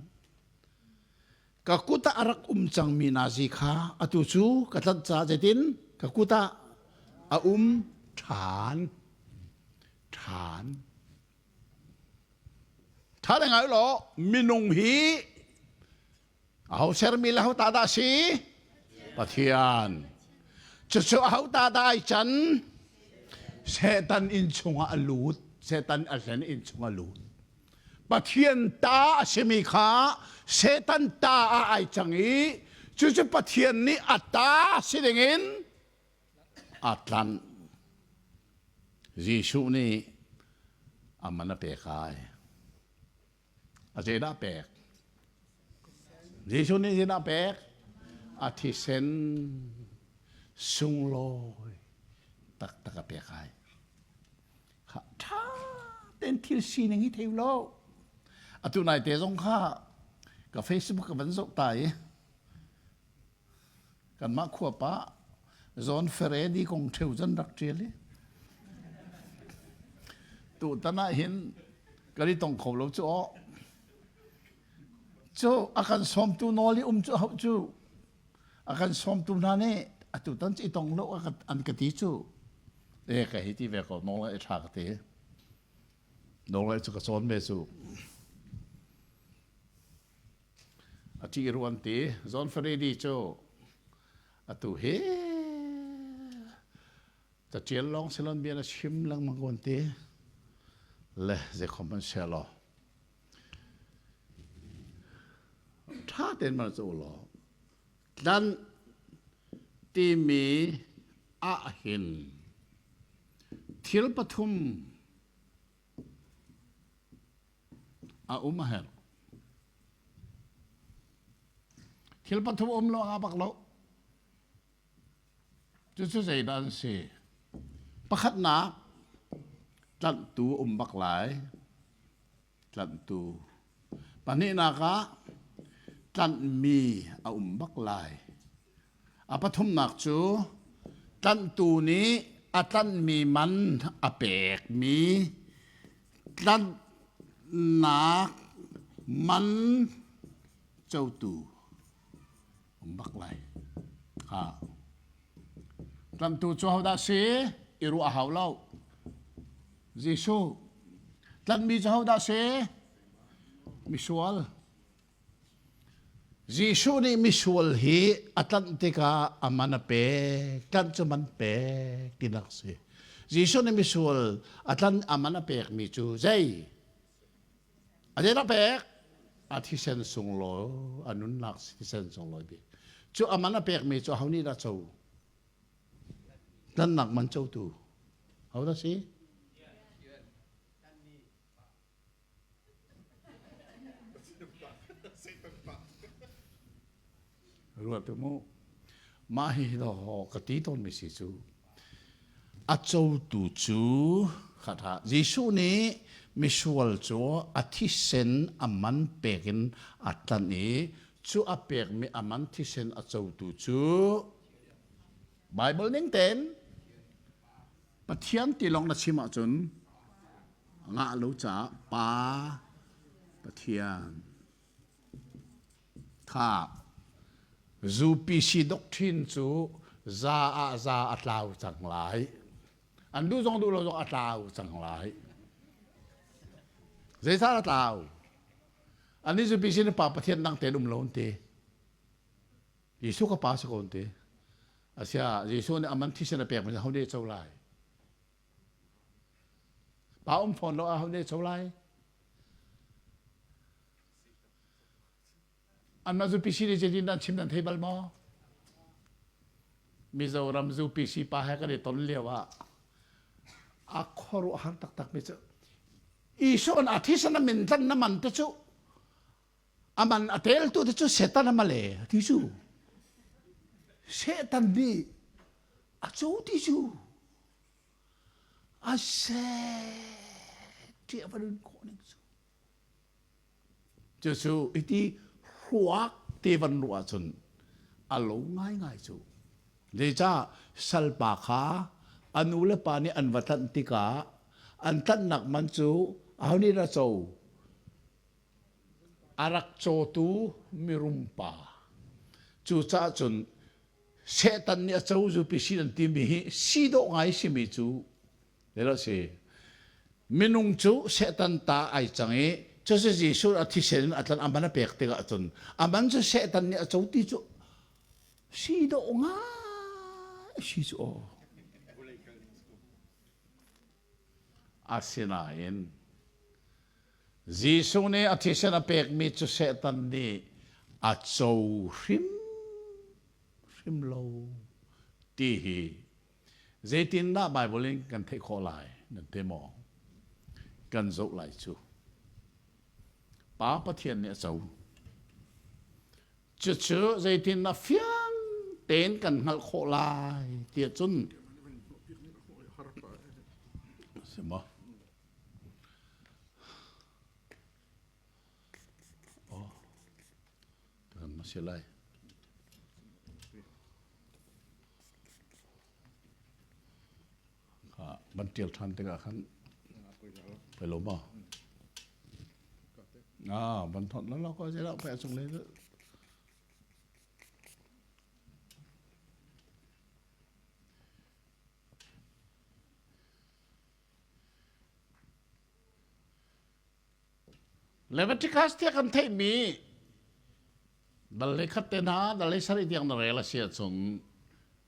ka kut ah a rak um cangmi nazi kha atu cu ka tlanh caah zeitin ka kut ah a um ṭhan ṭhan Ṭha le ngai law minung hi aho sermi le ho ta dah si? Pathian. Cucu aho ta dah ai can? Satan inn chungah a lut. Satan a hlen inn chungah a lut. Pathian ta a simi kha Satan ta ah ai cang i cucu Pathian nih a ta si dingin a tlanh. Jesuh nih a man a pek ai. A zeidah pek? Jesuh nih zeidah pek? A thisen sunglawi taktak a pek ai. Kha ṭha tein thil sining hi thei lo. Atu nai te zong kha ka Facebook ka van zoh ta i Kanmah khua pa John Feredi kong ṭheu cun rak ṭial i tutan ah hin kan i tong kho lo cu aw. Cu a kan sawmtu nawl i um cu hauh cu a kan sawmtu hna nih atutan cu i tong lo an ka ti cu e ka hei ti ve ko nawl i ṭha ka ti. Nawl cu ka cawn ve cu. A ṭih ruan ti. John Faridi cu atu hi caṭial lawng silon bia na chim lengmang ko an ti. Le zeikhom an sia law. Ṭha tein man cu law. Tlanh timi ahhin thil pathum A um a herh. Thil pathum um lo aa bak lo. Cucu zeidah an si? Pakhatnak, tlanhtu um bak lai. Tlanhtu. Pahnihnak ah, tlanhmi a um bak lai. A pathumnak cu tlanhtu nih a tlanhmi man a pekmi tlanhnak man cotu um bak lai. Ha. Tlanhtu cu hodah si? I ruah hau lo. Jesuh. Tlanhmi cu hodah si? Misual. Jesuh nih misual hi a tlanh tikah a man a pek, tlanh cu man pek tinak a si. Jesuh nih misual a tlanh a man a pekmi cu zei? A zeidah pek? A thisen sunglawi, a nunnak thisen sunglawi bik. Cu a man a pekmi cu aho nih dah co? Tlanhnak man cotu. Ho dah si? Ruat mu. Mah hi ho ka ti tawnmi si cu a cotu cu khatha Jesuh nih misual cu a thisen a man pek in a tlanh i cu a pekmi a man thisen a cotu cu Bible ning tein Pathian ti lawng na chim ahcun ngah lo caah Pa Pathian kha ZUPC doctrine cu za ah za a tlau cang lai. An duh zong duh lo zong a tlau cang lai. Zeicah a tlau? Ani ZUPC nih Pa Pathian dang tein um lo an ti. Jesuh ka pa si ko an ti. Asia Jesuh nih aman thisen a pek mi ho nih co lai? Pa um fawn lo aho nih co lai? Anmah zu PC nih zeitin dah an chim nan thei bal maw? Mizoram zu PC pa he kan i ton lio ah a khuaruahhar taktak mi cu Isua a thisen a min tlan na man te cu a man a teltu te cu Satan a male ti cu Satan nih a co ti cu a se ṭiah va nun khawh ning cu Cucu hiti hruak te van ruah ahcun a lo ngaingai cu. Zeicah salpa kha a nu le pa nih an va tlanh tikah an tlanhnak man cu aho nih dah co? A rak cawtu mirum pa. Cucaah cun Satan nih a co zupi sin an timi hi si dawh ngai simi cu Lelo si. Minung cu Satan ta ai cang i cucu Jesuh a thisen in a tlan a man a pek tikah cun a man cu Satan nih a co ti cu si dawh ngai si cu aw. Asinain Jesuh nih a thisen a pekmi cu Satan nih a co hrim hrim lo ti hi Zeitindah Baibal in kan theih khawh lai nan ti maw? Kan zoh lai cu. Pa Pathian nih a co. Cucu zeitindah fiang tein kan hngalh khawh lai tiah cun si maw? Oh, kan ma si lai. Kha ban ṭial ṭhan tikah khan pei lo maw? Ah, ban thawt lo lo ko zeilah pei a cung lei Leviticus tiah kan theihmi dal le khat te hna dal le sarih tiang na rel a si ahcun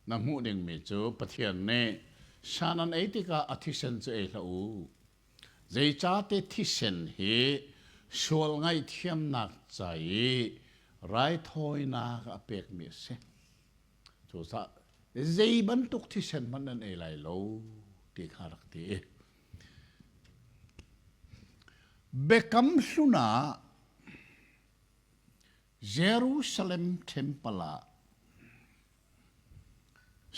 na hmuh dingmi cu Pathian nih san an ei tikah a thisen cu ei hlah u. Zeicahte thisen hi sual ngaihthiamnak ca i raithawinak a pekmi a si. Cucaah zei bantuk thisen hmanh nan ei lai lo ti kha rak ti. Biakam Hlun ah Jerusalem Temple ah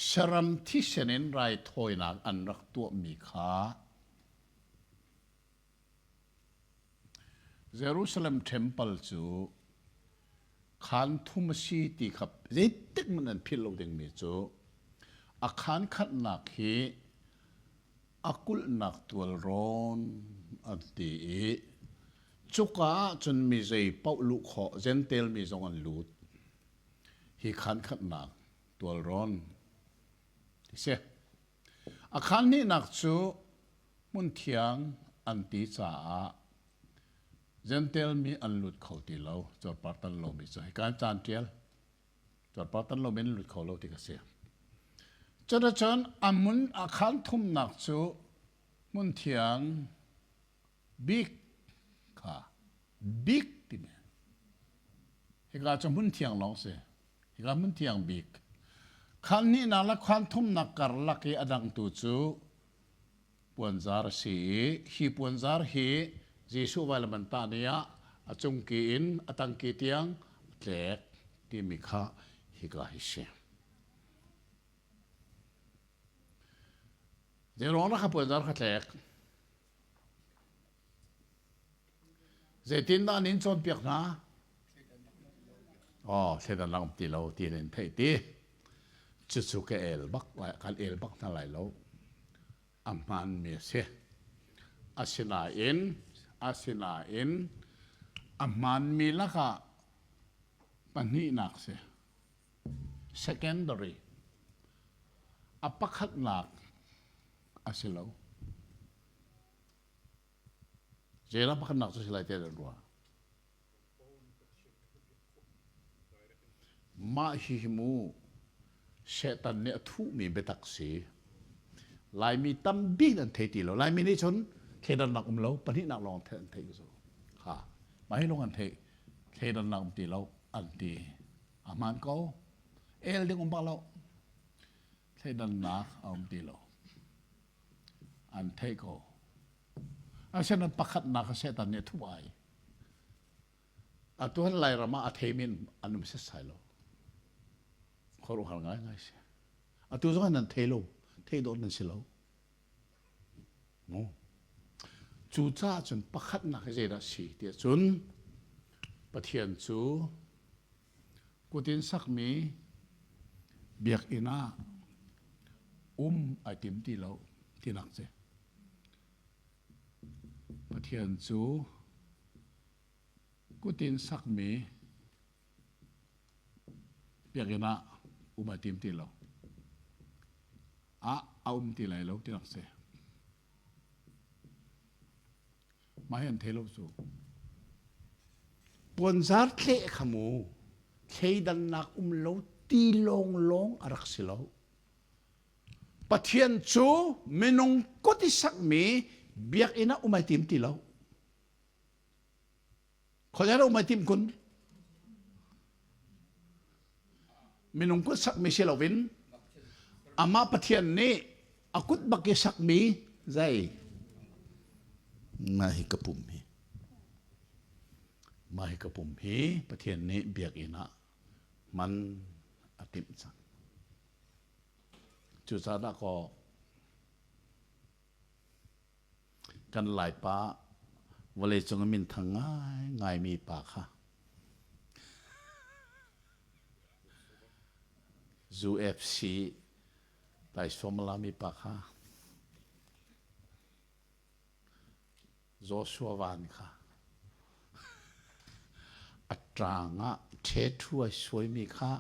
saram thisen in raithawinak an rak tuahmi kha Jerusalem Temple cu khaan thum a si ti kha zeitik hmanh an philh lo dingmi cu a khaan khatnak hi a kulhnak tualrawn an ti i cuka ah cun mi zei paoh luh khawh Jentail mi zong an lut. Hi khaan khatnak tualrawn ti si. A khaan hnihnak cu hmunthiang an ti caah Jentail mi an lut kho ti lo, cuarpar tan lomi cu hika in caan ṭial. Cuarpar tan lomi an lut kho lo ti ka si. Cuticun a hmun a khaan thumnak cu hmunthiang bik kha bik timi hika cu hmunthiang lawng si. Hika hmunthiang bik. Khaan hnihnak le khaan thumnak karlak i a dangtu cu puanzar a si i hi puanzar hi Jesuh vailam an tah ni ah a cungki in a tangki tiang a tlek timi kha hika hi si. Zeiruang dah kha puanzar kha tlek? Zeitindah an in cawnpiak hna? Oh, thleidan lang um ti lo ti in theih ti. Cucu ka el bak lai, kan el bak hna lai lo. A hmaanmi a si. Asinain, asinain a hmaanmi lakah pahnihnak si. Secondary. A pakhatnak a si lo. Zeidah pakhatnak cu si lai tiah nan ruah? Mah hi mu Satan nih a thuhmi biatak si. Laimi tampi an thei ti lo. Laimi nih cun Thleidannak um lo, pahnihnak lawng an theih cu. Ha, mah hi lawng an theih. Thleidannak um ti lo an ti. A hmaan ko. El ding um bak lo. Thleidannak a um ti lo. An theih ko. Asinain pakhatnak a Satan nih a thuh ai. Atu han Lairam ah a theimi an um setsai lo. Khuaruahhar ngaingai si. Atu zong nan thei lo, thei dawh nan si lo. Mu. Cucaah cun pakhatnak hi zeidah si tiah cun Pathian cu kut in sakmi biakinn ah um ai tim ti lo tinak si. Pathian cu kut in sakmi biakinn ah um ai tim ti lo. Ah a um ti lai lo tinak si. Mah hi an thei lo cu. Puanzar thleh kha mu thleidannak um lo ti lawnglawng a rak si lo. Pathian cu minung kut i sakmi biakinn ah um ai tim ti lo. Khawi ah um ai tim kun? Minung kut sakmi si loin amah Pathian nih a kut bak i sakmi zei? Mah hi ka pum hi. Mah hi ka pum hi Pathian nih biakinn ah hman a timh cang. Cucaah dahkaw kan Laipa vawleicung i minthang ngaingaimi pa kha UFC taisawmlami pa kha Joshua Van kha a ṭang ah ṭhethu ai suaimi kha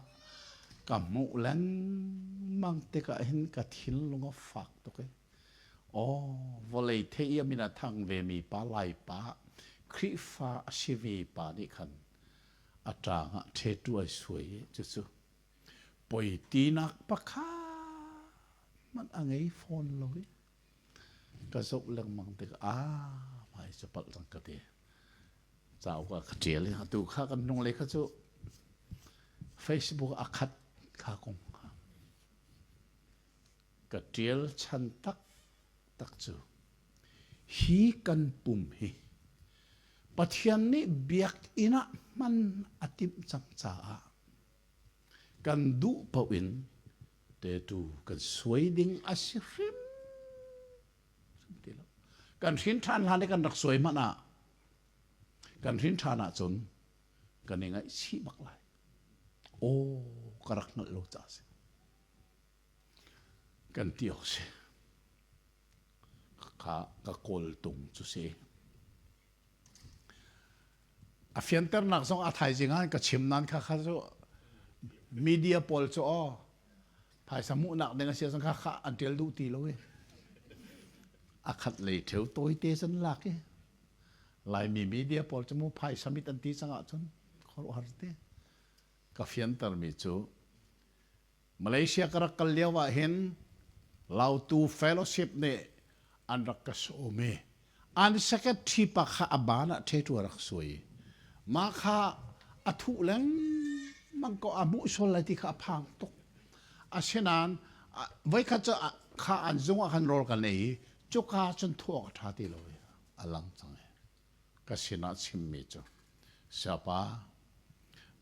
ka hmuh lengmang tikah hin ka thinlung a fak tuk i aw vawlei thei i a min a thang vemi pa Laipa Khrihfa a si ve pa nih khan a ṭang ah ṭhethu ai suai i cucu poitinak pakhat hmanh a ngei fawn lo i Ka zoh lengmang tikah ah hmai cu palh cang ka ti. Cauk ah ka ṭial i atu kha kan hnunglei kha cu Facebook ah a khat kha kong kha. Ka ṭial chan taktak cu hi kan pum hi Pathian nih biakinn ah hman a timh cang caah kan duh paoh in tetu kan suai ding a si hrim ti lo. Kan hrin ṭhan hlan i kan rak suai hmanh ah kan hrin ṭhan ahcun kan i ngaihchih bak lai. Aw ka rak hngalh lo caah si. Kan ti awk si. Kha ka kawltung cu si. A fianternak zong a thaizing ah ka chim nan kha kha cu media pawl cu aw phaisa hmuhnak ding a si ahcun kha kha an ṭial duh ti lo i a khat lei ṭheu tawite cun lak i Laimi media pawl cu mu phaisa mit an ti cang ahcun khuaruahhar te ka fiantermi cu Malaysia ka rak kal lio ah hin Lautu Fellowship nih an rak ka sawm i an secretary pa kha a ban ah ṭheṭu a rak suai. Mah kha a thuh lengmang ko a hmuh sual lai ti kha a phang tuk. Asinain voikhat cu kha an zung ah khan rawl kan ei i cuka cun thuh awk a ṭha ti lo i a lang cang i ka sinah chimmi cu Siapa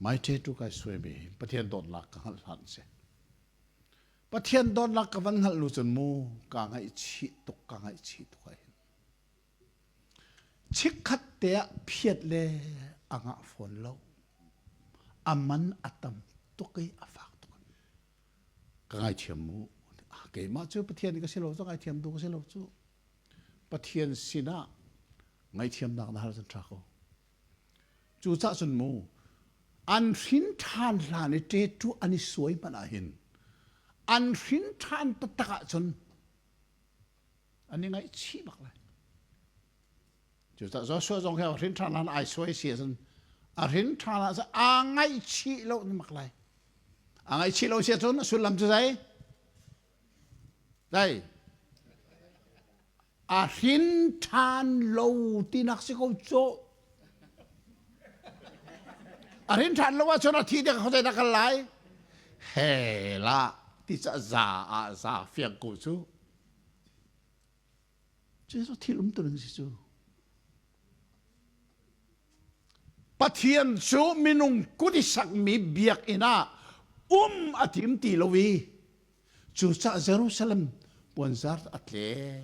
mai ṭheṭu kai suaimi hi Pathian dawtnak ka hngalh hlan si. Pathian dawtnak ka van hngalh lu cun mu kaa ngaihchih tuk ka ngaihchih tuk ah hin. Chikkhat te ah phiat le a ngah fawn lo. A man a tam tuk i a fak tuk. Ka ngaithiam mu. Keimah cu Pathian ka si lo cu ngaithiam tu ka si lo cu. Pathian sinah ngaihthiamnak na hal cun ṭha ko. Cucah cun mu an hrin ṭhan hlan i ṭeṭu an i suai hmanh ah hin an hrin ṭhan taktak ahcun an i ngaihchih bak lai. Cucah Joshua zong hi a hrin ṭhan hlan ai suai si ahcun a hrin ṭhan ahcun aa ngaihchih lo mak lai. Aa ngaihchih lo si ahcun a sullam cu zei? Zei? A hrin ṭhan lo tinak si ko cawh. A hrin ṭhan lo ahcun a thi dek khuazei dah kal lai? He la ti ca za ah za fiang ko cu. Cu thil um tu ning si cu. Pathian cu minung kut i sakmi biakinn ah um a tim ti lo i cucah Jerusalem puanzar a tlek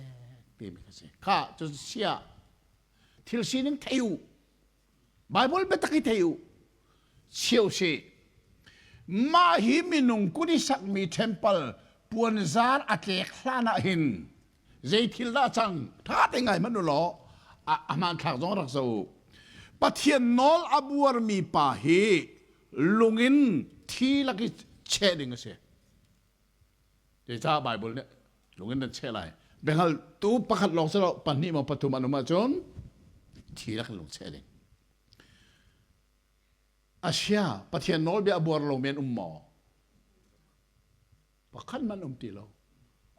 timi kha si. Kha cu sia thil sining thei u. Bible biatak hi thei u. Cheu si. Mah hi minung kut i sakmi temple puanzar a tlek hlan ah hin zei thil dah cang tha te ngai hmanh u law a hmanthlak zong rak zoh u. Pathian nawl a buarmi pa hi lungin thi lak i cheh ding a si. Zeicah Bible nih lungin nan cheh lai. Biahngal tu pakhat lawng si lo pahnih maw pathum an um ahcun thi lak in lung cheh ding. Asia Pathian nawlbia a buar lo men um maw? Pakhat man um ti lo.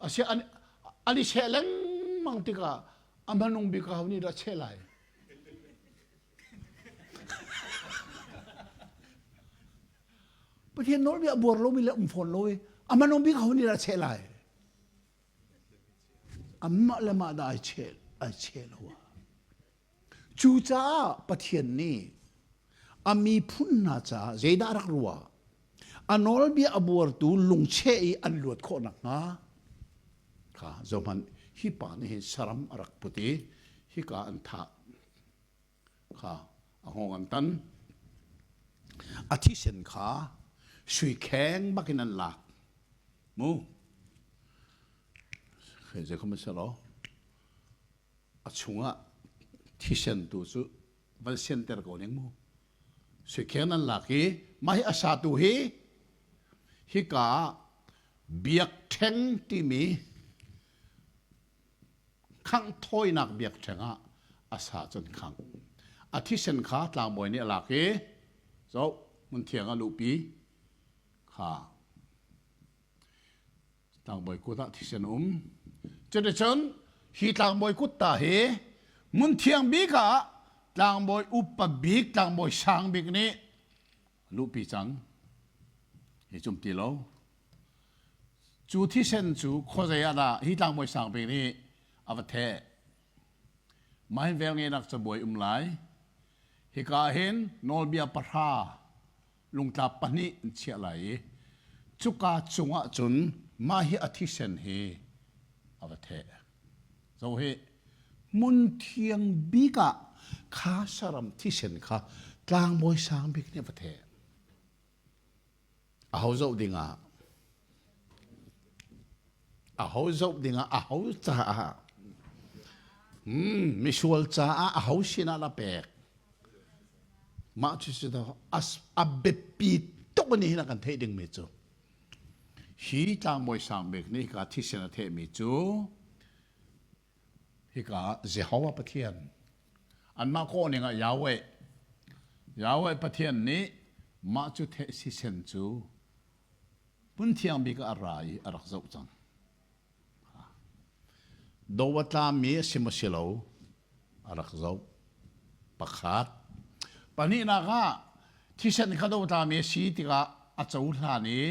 Asia an an i cheh lengmang tikah a hmanung bik ho nih dah cheh lai? Pathian nawlbia a buar lomi le um fawn lo i a hmanung bik ho nih dah cheh lai? Amah le mah dah ai cheh ai cheh lo ah. Cucaah Pathian nih a miphun hna caah zeidah a rak ruah? A nawlbia a buartu lungcheh i an luat khawh nakhnga kha zohhmanh hi pa nih hin saram a rak put i hika an thah kha a hngawng an tan. A thisen kha sui kheng bakin an lak. Mu. Zei khom a si lo. A chungah thisen tu cu van sianter ko ning mu. Sui kheng nan lak i mah hi a satu hi hika ah biakṭheng timi khangh thawinak biakṭheng ah a sa cun khangh. A thisen kha tlangbawi nih a lak i zoh hmunthiang a luhpi kha tlangbawi kut ah thisen um. Cuticun hi tlangbawi kut ta hi hmunthiang bik ah tlangbawi upa bik tlangbawi sang bik nih luhpi cang. Hi cum ti lo. Cu thisen cu khuazei ah dah hi tlangbawi sang bik nih a va theh. Mah hin velngeihnak cabuai um lai. Hika hin nawlbia pahra lungtlap pahnih an chiah lai i cuka cungah cun mah hi a thisen hi a va theh. Zo hi hmun thiang bik ah kha saram thisen kha tlangbawi sang bik nih a va theh. Aho zoh dingah aho zoh dingah aho caah misual caah aho sinah na pek mah cu cu a biapi tuk ni hin a kan theih dingmi cu hi tlangbawi sang bik nih hika thisen a thehmi cu Hika Jehovah Pathian anmah kawhning ah Yahweh Yahweh Pathian nih mah cu theh sisen cu hmun thiang bik ah a ra i a rak zoh cang. Do a tlami a si maw si lo a rak zoh. Pakhat. Pahnihnak ah thisen kha do tlami a si tikah a cohlan i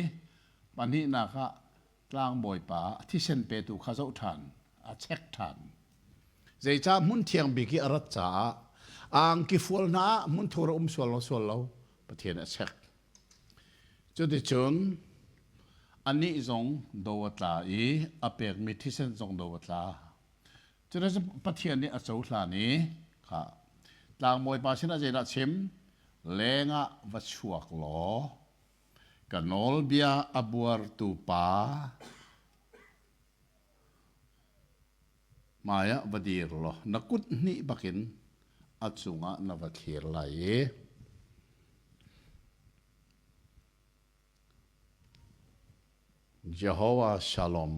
pahnihnak ah tlangbawipa a thisen petu kha zoh ṭhan, a check ṭhan. Zeicah hmun thiang bik i a rat caah a angki fual hna ah hmunthur a um sual lo sual lo Pathian a check. Cuticun anih zong do a tla i a pekmi thisen zong do a tla. Cuticun Pathian nih a cohlan i kha tlangbawipa sinah zeidah chim? Lengah va chuak law Ka nawlbia a buartu pa hmaiah va dir law na kut hnih bakin a cungah na va thlir lai i Jehovah Shalom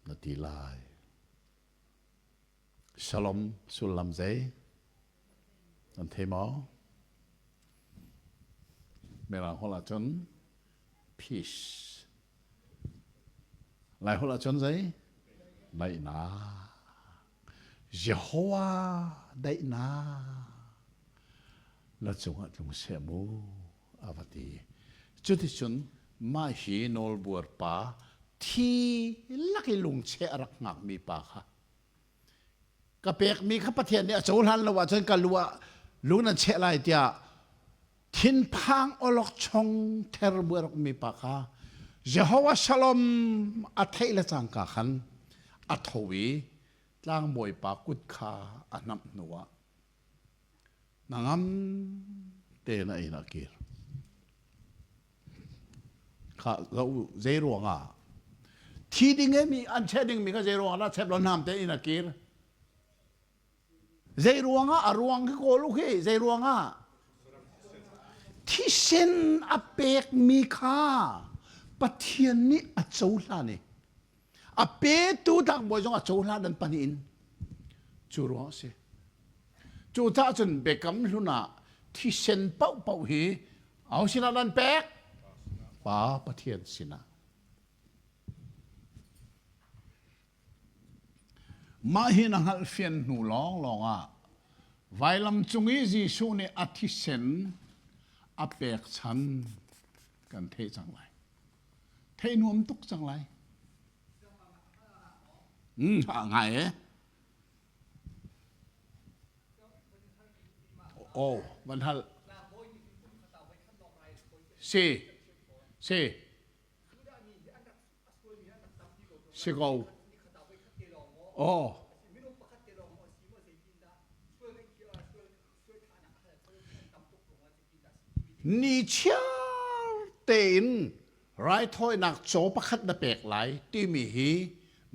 na ti lai. Shalom sullam zei? Nan thei maw? Mirang holh ahcun peace. Lai holh ahcun zei? Daihnak. Jehovah daihnak na cungah tlung seh mu a va ti. Cuticun mah hi nawlbuar pa thi lak i lungcheh a rak hngakmi pa kha ka pekmi kha Pathian nih a cohlan lo ahcun ka lu ah lung nan cheh lai tiah thinphang awlokchong ther bu a rak ummi pa kha Jehovah Shalom a theih le cangka khan a tho i tlangbawi pa kut kha a hnamh hnuah hnangam tein a inn ah kir. Kha zo zei ruangah thi ding mi an cheh ding mi kha zei ruangah dah chep lo nam te in a kir. Zei ruangah a ruang khi kawl u khi zei ruangah thisen a pek mi kha Pathian nih a cohlan i a petu tlangbawi zong a cohlan an pahnih in cu ruang a si. Cucaah cun biakam hlun ah thisen paohpaoh hi aho sinah nan pek? Pa Pathian sinah. Mah hi na hngalhfian hnu lawnglawng ah vailam cung i Jesuh nih a thisen a pekchan kan theih cang lai. Theih nuam tuk cang lai. Ngai e. Oh, van hal. Si. Si. Si ko. Oh. Ni chiar tein raithawinak caw pakhat na pek lai timi hi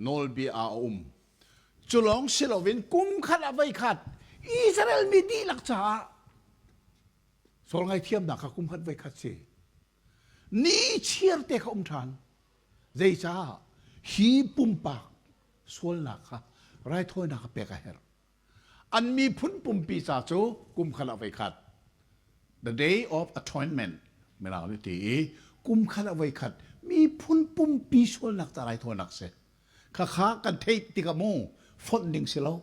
nawlbia ah a um. Cu lawng si loin kum khat ah voikhat Israel mi dihlak caah sual ngaihthiamnak kha kum khat voikhat si. Ni chiar te kha um ṭhan. Zeicah hi pumpak sualnak kha raithawinak kha pek a herh. An miphun pumpi ca cu kum khat ah voikhat the day of atonement mirang nih ti i kum khat ah voikhat miphun pumpi sualnak ca raithawinak si. Khakha kan theih tikah mu fonh ding si lo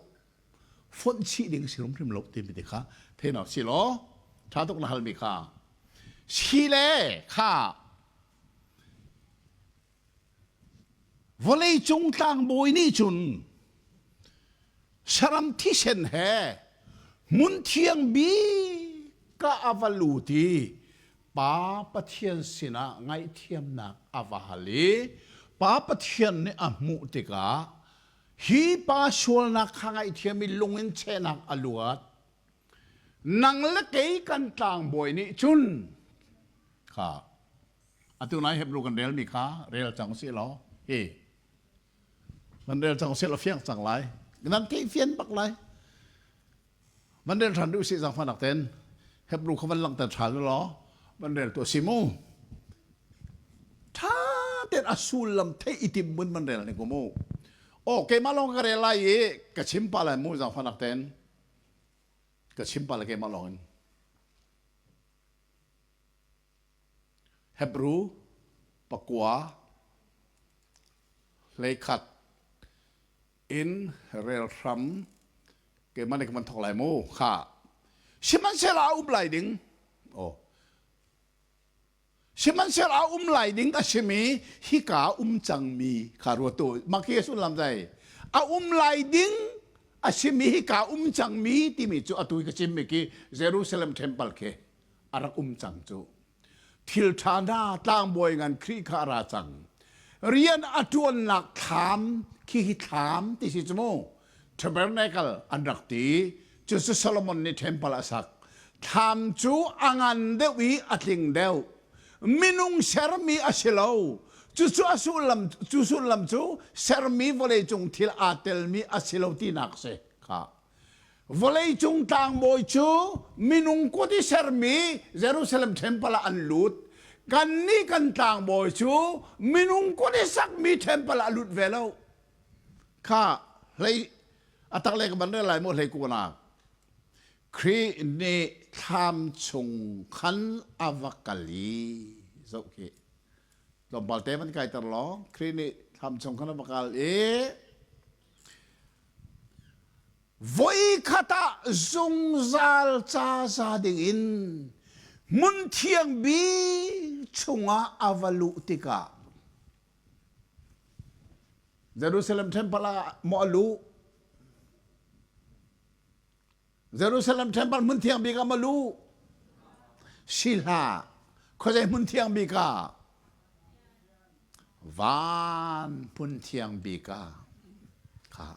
fonh chih ding si hrimhrim lo timi te kha thein awk si law ṭha tuk na halmi kha si le kha vawleicung tlangbawi nih cun saram thisen he hmun thiang bik ka a va lut i Pa Pathian sinah ngaihthiamnak a va hal i Pa Pathian nih a hmuh tikah hi pa sualnak kha ngaihthiam i lung in chehnak a luat. Nang le kei kan tlangbawi nih cun kha atu nai Hebrew kan relmi kha rel cang usih law hi kan rel cang usih law fiang cang lai nan theih fian bak lai Van rel ṭhan rih usih zaangfahnak ten Hebrew kha van langhter ṭhan u law van rel tuah si mu. Ṭha tein a sullam theih i tim mun van rel ning mu. Aw keimah lawng ka rel lai i ka chim pah lai mu zaangfahnak ten. Ka chim pah lai keimah lawng in. Hebrew pakua hleikhat in rel hram keimah nih ka van thawk lai mu kha sihmanhsehlaw a um lai ding oh sihmanhsehlaw a um lai ding a simi hika um cangmi kha ruat u mah khi sullam zei a um lai ding a simi hika um cangmi timi cu atu ka chimmi khi Jerusalem temple khi a rak um cang cu Thil ṭha hna tlangbawi ngan Khrih kha a ra cang. Rian a ṭuannak thlam khi hi thlam ti si cu mu. Tabernacle an rak ti. Cucu Solomon nih temple a sak. Thlam cu a ngan deuh i a tling deuh. Minung sermi a si lo. Cucu a sullam cu sullam cu sermi vawleicung thil aa telmi a si lo tinak si kha. Vawleicung tlangbawi cu minung kut i sermi Jerusalem temple ah an lut. Kannih kan tlangbawi cu minung kut i sakmi temple ah a lut ve lo. Kha hlei a tak le ka ban rel lai maw hlei kunak. Khrih nih thlam chung khan a va kal i zoh khi tlawmpal te van kaiter law Khrih nih thlam chung khan a va kal i. Voikhat ah zungzal ca za dingin hmun thiang bik chungah a va luh tikah Jerusalem temple ah maw a luh? Jerusalem temple hmun thiang bik ah maw luh? Si hlah. Khuazei hmun thiang bik ah? Van hmun thiang bik ah. Kha.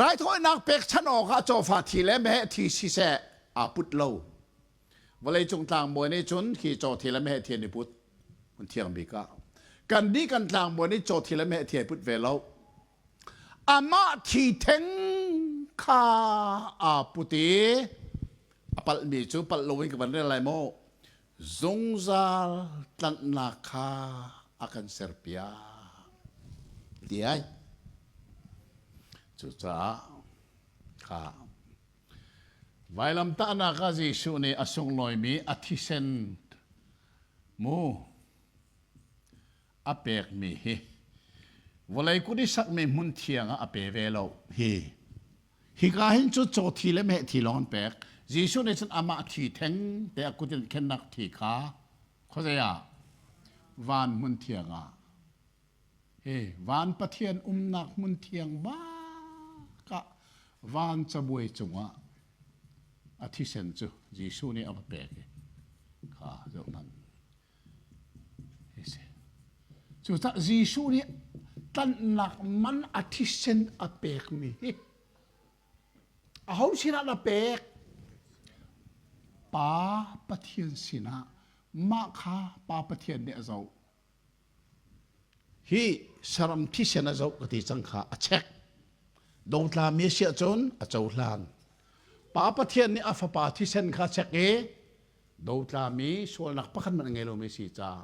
Raithawinak pekchanh awkah cawfa thi le meheh thi siseh aa put lo. Vawleicung tlangbawi nih cun khi caw thi le meheh thi an i put. Hmun thiang bik ah. Kannih kan tlangbawi nih caw thi le meheh thi ai put ve lo. Amah thi theng kha aa put i a palhmi cu palh loin ka van rel lai maw? Zungzal tlanhnak kha a kan serpiak ti ai. Cucaah kha vailamtahnak ah Jesuh nih a sunglawimi a thisen mu a pekmi hi vawlei kut i sakmi hmun thiang ah a pe ve lo hi. Hika hin cu caw thi le meh thi lawng an pek. Jesuh nih cun amah thi theng te a kut in khennak thi kha khuazei ah van hmun thiang ah hi van Pathian umnak hmun thiang bak ah van cabuai cungah a thisen cu Jesuh nih a va pek i kha zoh hmanh. Cucaah Jesuh nih tlanhnak man a thisen a pekmi hi aho sinah na pek? Pa Pathian sinah mah kha Pa Pathian nih a zoh. Hi saram thisen a zoh ka ti cang kha a check. Dotlami a si ahcun a cohlan. Pa Pathian nih a fapa thisen kha check i dotlami sualnak pakhat hmanh a ngei lomi si caah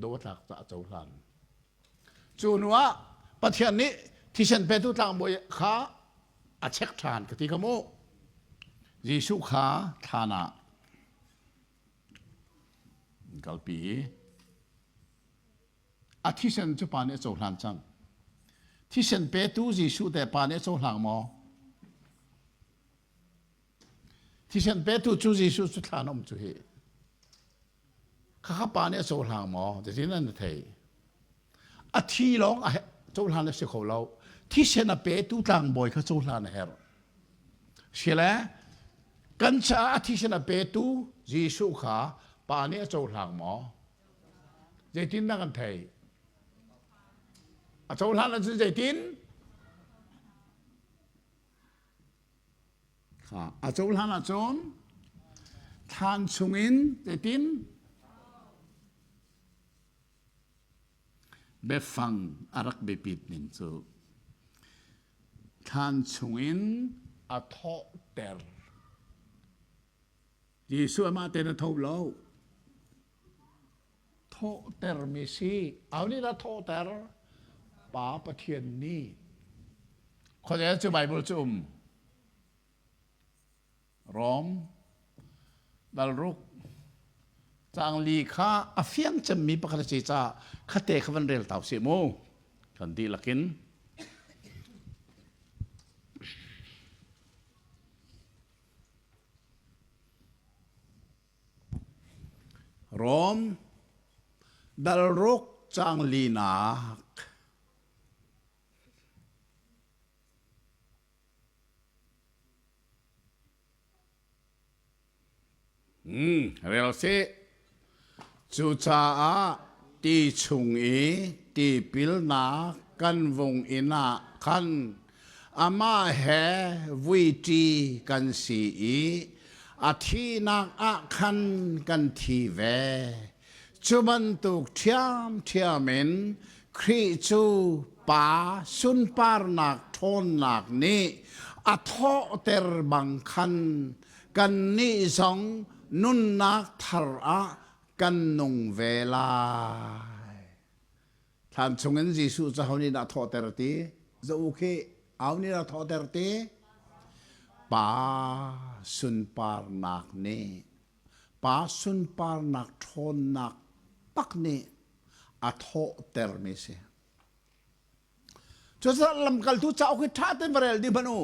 do a tlak caah a cohlan. Cu hnu ah Pathian nih thisen petu tlangbawi kha a check ṭhan ka ti ka mu. Jesuh kha thlan ah kalpi i a thisen cu pa nih a cohlan cang. Thisen petu Jesuh te pa nih a cohlang maw? Thisen petu cu Jesuh cu thlan um cu hi. Khakha pa nih a cohlang maw? Zeitin an thei. A thi lawng a cohlan a si kho lo. Thisen a petu tlangbawi kha cohlan a herh. Sile kan caah a thisen a petu Jesuh kha pa nih a cohlang maw? Zeitin dah kan theih? A cohlan ahcun zeitin? A cohlan ahcun thlan chungin zeitin? Biafang a rak biapit ning cu thlan chungin a thawhter. Jesuh amah tein a tho lo. Thawhtermi si. Au nih dah thawhter? Pa Pathian nih. Khuazei cu Bible cu um? Rom dalruk cangli kha a fiang cemmi pakhat a si caah khate kha van rel tau sih mu. Kan dihlak in. Rom dalruk caang linak Rel sih. Cucaah ti chung i tipilnak kan vung inn ah khan amah he vuiṭi kan si i a thihnak ah khan kan thi ve. Cu bantuk ṭhiamṭhiam in Khrih cu Pa sunparnak ṭhawnnak nih a thawhter bang khan kannih zong nunnak thar ah kan nung ve lai. Thlan chungin Jesuh cu ho nih dah thawhter ti? Za u khi au nih dah thawhter ti? Pa sunparnak nih Pa sunparnak ṭhawnnak tak nih a thawhtermi si. Cucaah lamkaltu cauk hi ṭha tein va rel dih hmanh u.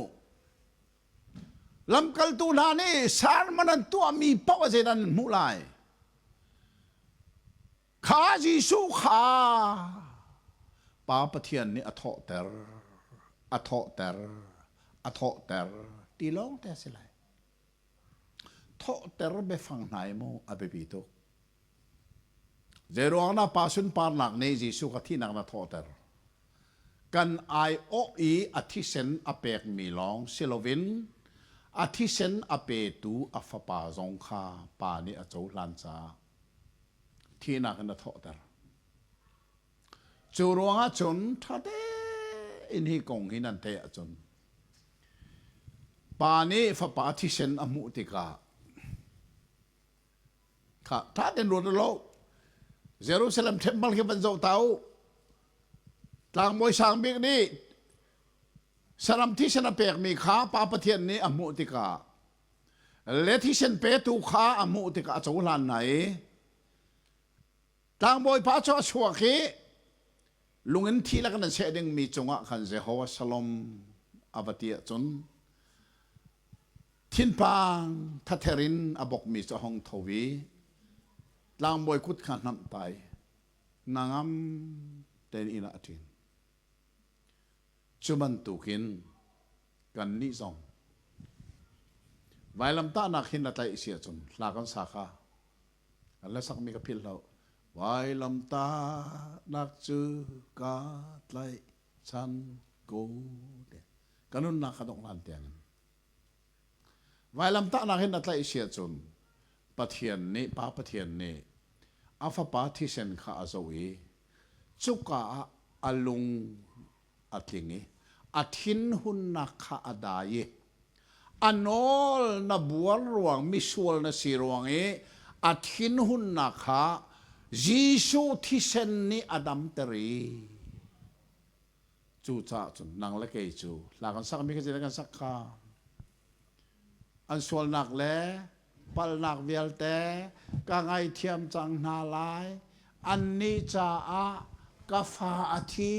Lamkaltu hna nih sermon an tuahmi paoh a zeidah an hmuh lai? Kha Jesuh kha Pa Pathian nih a thawhter, a thawhter, a thawhter ti lawng te a si lai. Thawhter biafang hna hi mu a biapi tuk. Zeiruang dah pa sunparnak nih Jesuh kha thihnak na thawhter? Kan aiawh i a thisen a pekmi lawng si loin a thisen a petu a fapa zong kha pa nih a cohlan caah thihnak in a thawhter. Cu ruangah cun ṭha tein hi kong hi nan theih ahcun pa nih fapa thisen a hmuh tikah Kha ṭha tein ruat u law Jerusalem temple khi van zoh ta u. Tlangbawi sang bik nih saram thisen a pekmi kha Pa Pathian nih a hmuh tikah le thisen petu kha a hmuh tikah a cohlan hna i tlangbawi pa cu a chuak i lungin thi lak nan seh dingmi cungah khan Jehovah Shalom a va ti ahcun Thinpang thather in a bokmi cu a hung tho i tlangbawi kut kha hnamh ta i hnangam tein inn ah a ṭin. Cu bantukin kannih zong vailamtahnak hin a tlaih si ahcun hla kan sa kha an la sakmi ka philh hlah. Vailamtahnak cu ka tlaih chan ko te ka nunnak ka dongh hlan tiangin Vailamtahnak hin na tlaih si ahcun Pathian nih Pa Pathian nih a fapa thisen kha a zoh i cuka ah a lung a tling i a thinhunnak kha a dai i a nawl na buar ruang misual na si ruang i a thinhunnak kha Jesuh thisen nih a damter i Cucaah cun nang le kei cu hla kan sakmi kha zeidah kan sak kha? An sualnak le palhnak vialte ka ngaithiam cang hna lai. Annih caah ka fa a thi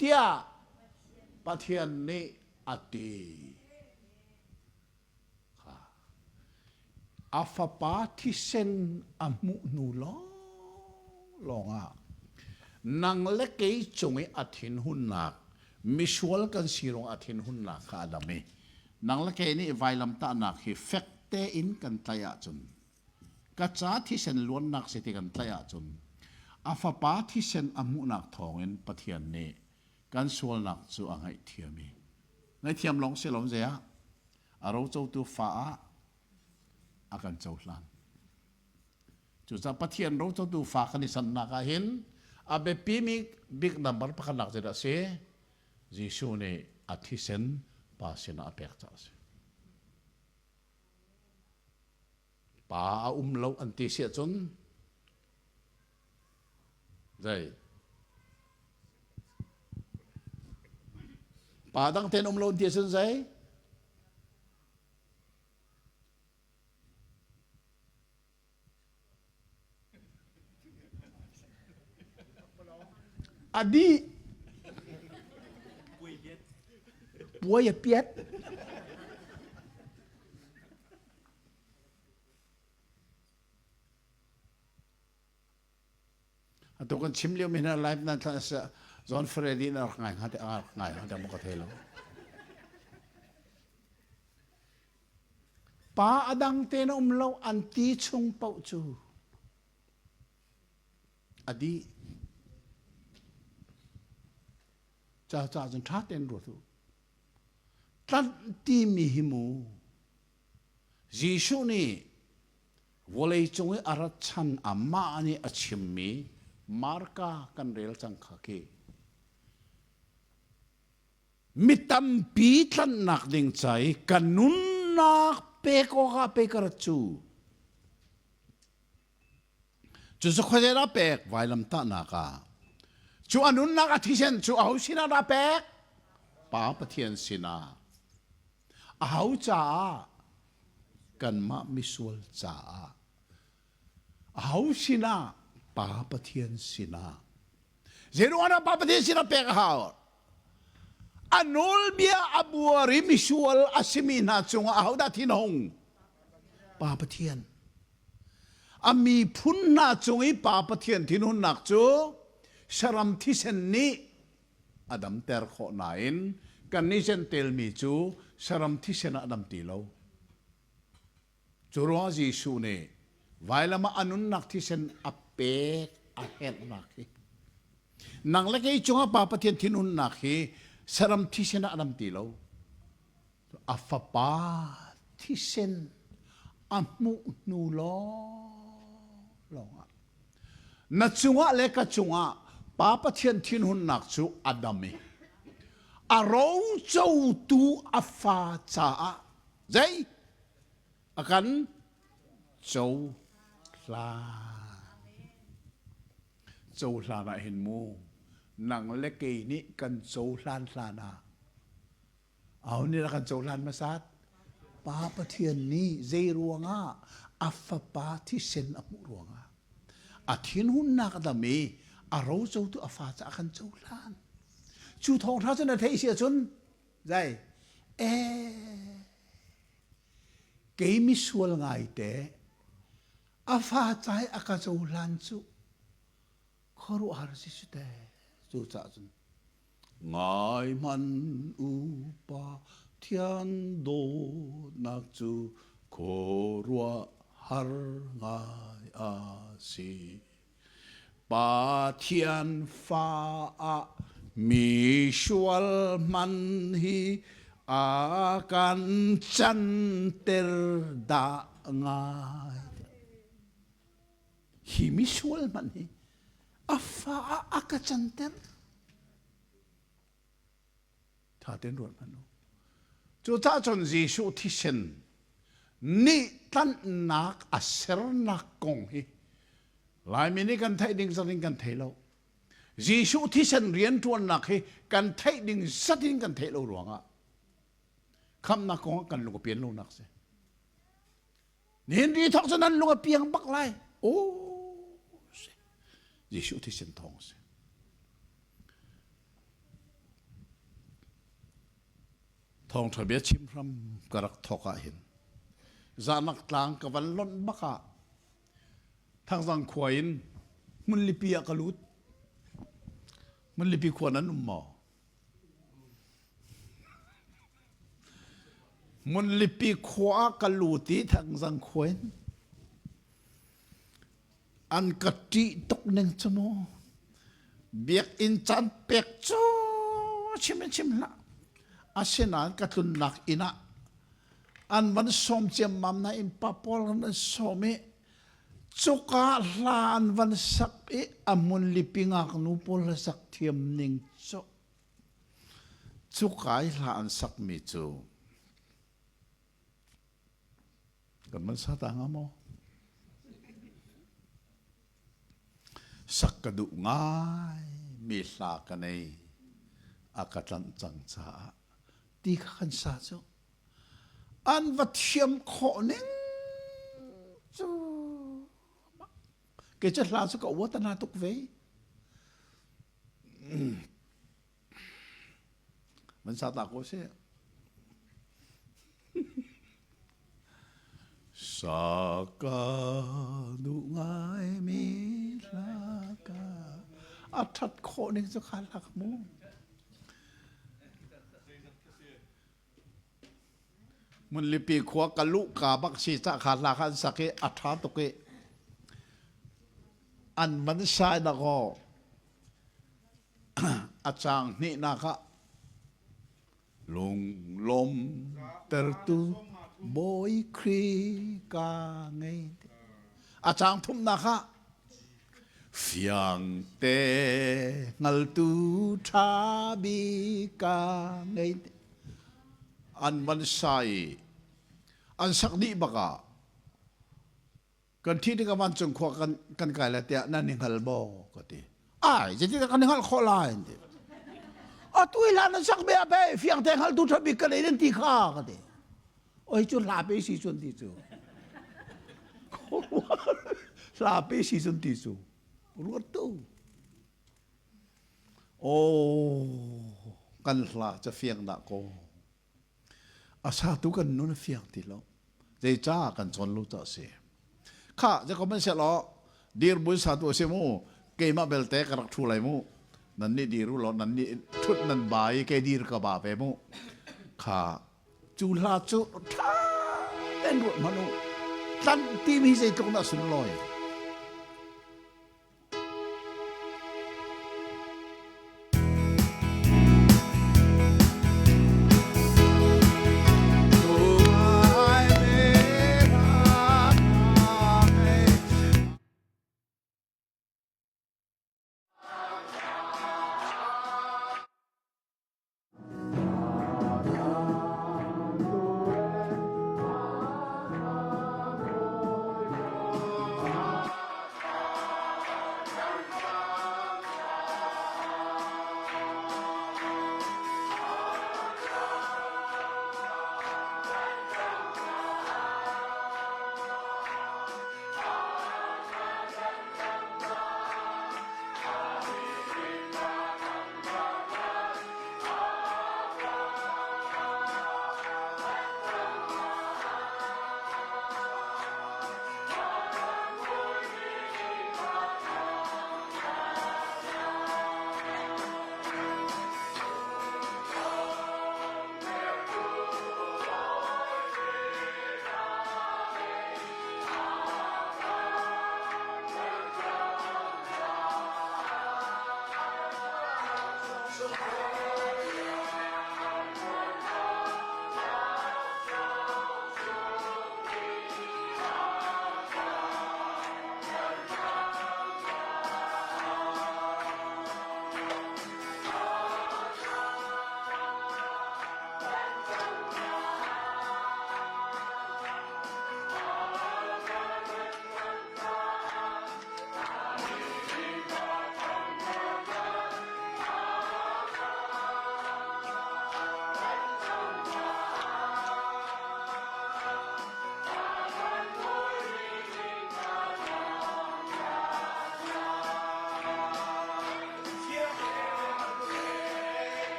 tiah Pathian nih a ti. A fapa thisen a hmuh hnu lawnglawng ah nang le kei cung i a thinhunnak misual kan si ruangah a thinhunnak kha a dam i nang le kei nih vailamtahnak hi fek tein kan tlaih ahcun ka ca thisen luannak si ti kan tlaih ahcun a fapa thisen a hmuhnak thawngin Pathian nih kan sualnak cu a ngaihthiam i ngaihthiam lawng si lo zei ah a rocotu fa ah a kan cohlan. Cucaah Pathian rocotu fa kan i sannak ah hin a biapimi bik number pakhatnak zeidah a si? Jesuh nih a thisen Pa sinah a pek caah a si. Pa a um lo an ti si ahcun zei pa dang ten um lo an ti ahcun zei A dih. Puai a piat. Atu kan chim lio mi hna live nan thla John Freddy na rak ngai hnga te rak ngai hnga te mo ka thei lo. Pa a dang te na um lo an ti chung paoh cu a dih. Ca ca cun ṭha tein ruat u. Tlanh timi hi mu Jesuh nih vawleicung i a rat chan amah nih a chimmi Marka kan rel cang kha khi. Mi tampi tlanhnak ding ca i ka nunnak pek awkah pei ka rat cu. Cu cu khuazei dah pek? Vailamtahnak ah. Cu a nunnak a thisen cu aho sinah dah pek? Pa Pathian sinah. Aho caah? Kanmah misual caah. Aho sinah? Pa Pathian sinah. Zeiruangah Pa Pathian sinah pek a hau? A nawlbia a buar i misual a simi hna cungah ahodah thin a hung? Pa Pathian. A miphun hna cung i Pa Pathian thinhunnak cu saram thisen nih a damter khawh nain kannih Jentail mi cu saram thisen ah a dam ti lo. Cu ruangah Jesuh nih vailam ah a nunnak thisen a pek a herhnak hi nang le kei cungah Pa Pathian thinhunnak hi saram thisen ah a dam ti lo. A fapa thisen a hmuh hnu lawnglawng ah na cungah le ka cungah Pa Pathian thinhunnak cu a dam i a rocotu a fa caah zei a kan cohlan. Cohlan ah hin mu nang le kei nih kan cohlan hlan ah Aho nih dah kan cohlan hmasat? Pa Pathian nih zei ruangah a fapa thisen a hmuh ruangah a thinhunnak a dam i a rocotu a fa caah kan cohlan. Cu thawngṭha cu na theih si ahcun zai ee kei misual ngaite a fa ca i a ka cohlan cu khuaruahhar si su te. Cucaah cun Ngai hmanh u Pathian dawtnak cu khuaruahhar ngai a si. Pathian fa ah mi sual hman hi a kan canter dah ngai. Hi misual hmanh hi a fa ah a ka canter. Tha tein ruat hmanh u. Cucaah cun Jesuh thisen nih tlanhnak a sernak kong hi Laimi nih kan theih ding zat in kan thei lo. Jesuh thisen rianṭuannak hi kan theih ding zat in kan theih lo ruangah khamhnak kong ah kan lung a pian lonak si. Nihin ri thawk cu nan lung a piang bak lai. Oh, si. Jesuh thisen thawng si. Thawngṭha bia chim hram ka rak thawk ah hin zahnak tlang ka van lonh bak ah Thangzang khua in Hmunlipi ah ka lut. Hmunlipi khua nan um maw? Hmunlipi khua ah ka lut i Thangzang khua in an ka ṭih tuk ning cu mu. Biakinn caan pek cu chim in chim hlah. Asinain ka tlunnak inn ah an van sawm ciammam nain pa pawl an sawm i cuka hla an van sak i a hmunlipi ngaknu pawl hlasak thiam ning cu cuka i hla an sakmi cu kan van sa ta hnga maw? Sak ka duh ngai mi hla ka nei a ka tlanh cang caah ti kha kan sa cu an va thiam khawh ning cu kei cu hla cu ka uat na tuk ve. Van sa ta ko seh. Saka duh ngai mi hla ka a that khawh ning cu kha lak mu. Munlipi khua ka luh ka bak si ca kha hla kha an sak i a ṭha tuk i an van sai dak aw a caang hnihnak ah lunglawm tertu Bawi Khrih ka ngei. A caang thumnak ah fiangte hngaltu ṭha bik ka ngei. An van sa i an sak dih bak ah kan thi tikah vancung khua kan kan kai lai tiah nan i hngal maw ka ti. Ai zeitindah kan i hngalh khawh lai an ti. Atu i hlan an sak be ah pei fiangte hngaltu ṭha bik ka nei nan ti kha ka ti. Oi cu hla pe si cun ti cu. Hla pe si cun ti cu. Ruat tu. Oh. Kan hla ca fiang dah kaw. A satu kan nun a fiang ti lo. Zeicah kan cawn lo ca a si. Kha zeikom an seh law dir buin satu a si mu. Keimah belte ka rak ṭhu lai mu. Nan nih dir u law nan nih ṭhut nan ba i kei dir ka ba ve mu. Kha cu hla cu ṭha tein ruat hmanh u. Tlanh timi zeitluk dah sunlawi.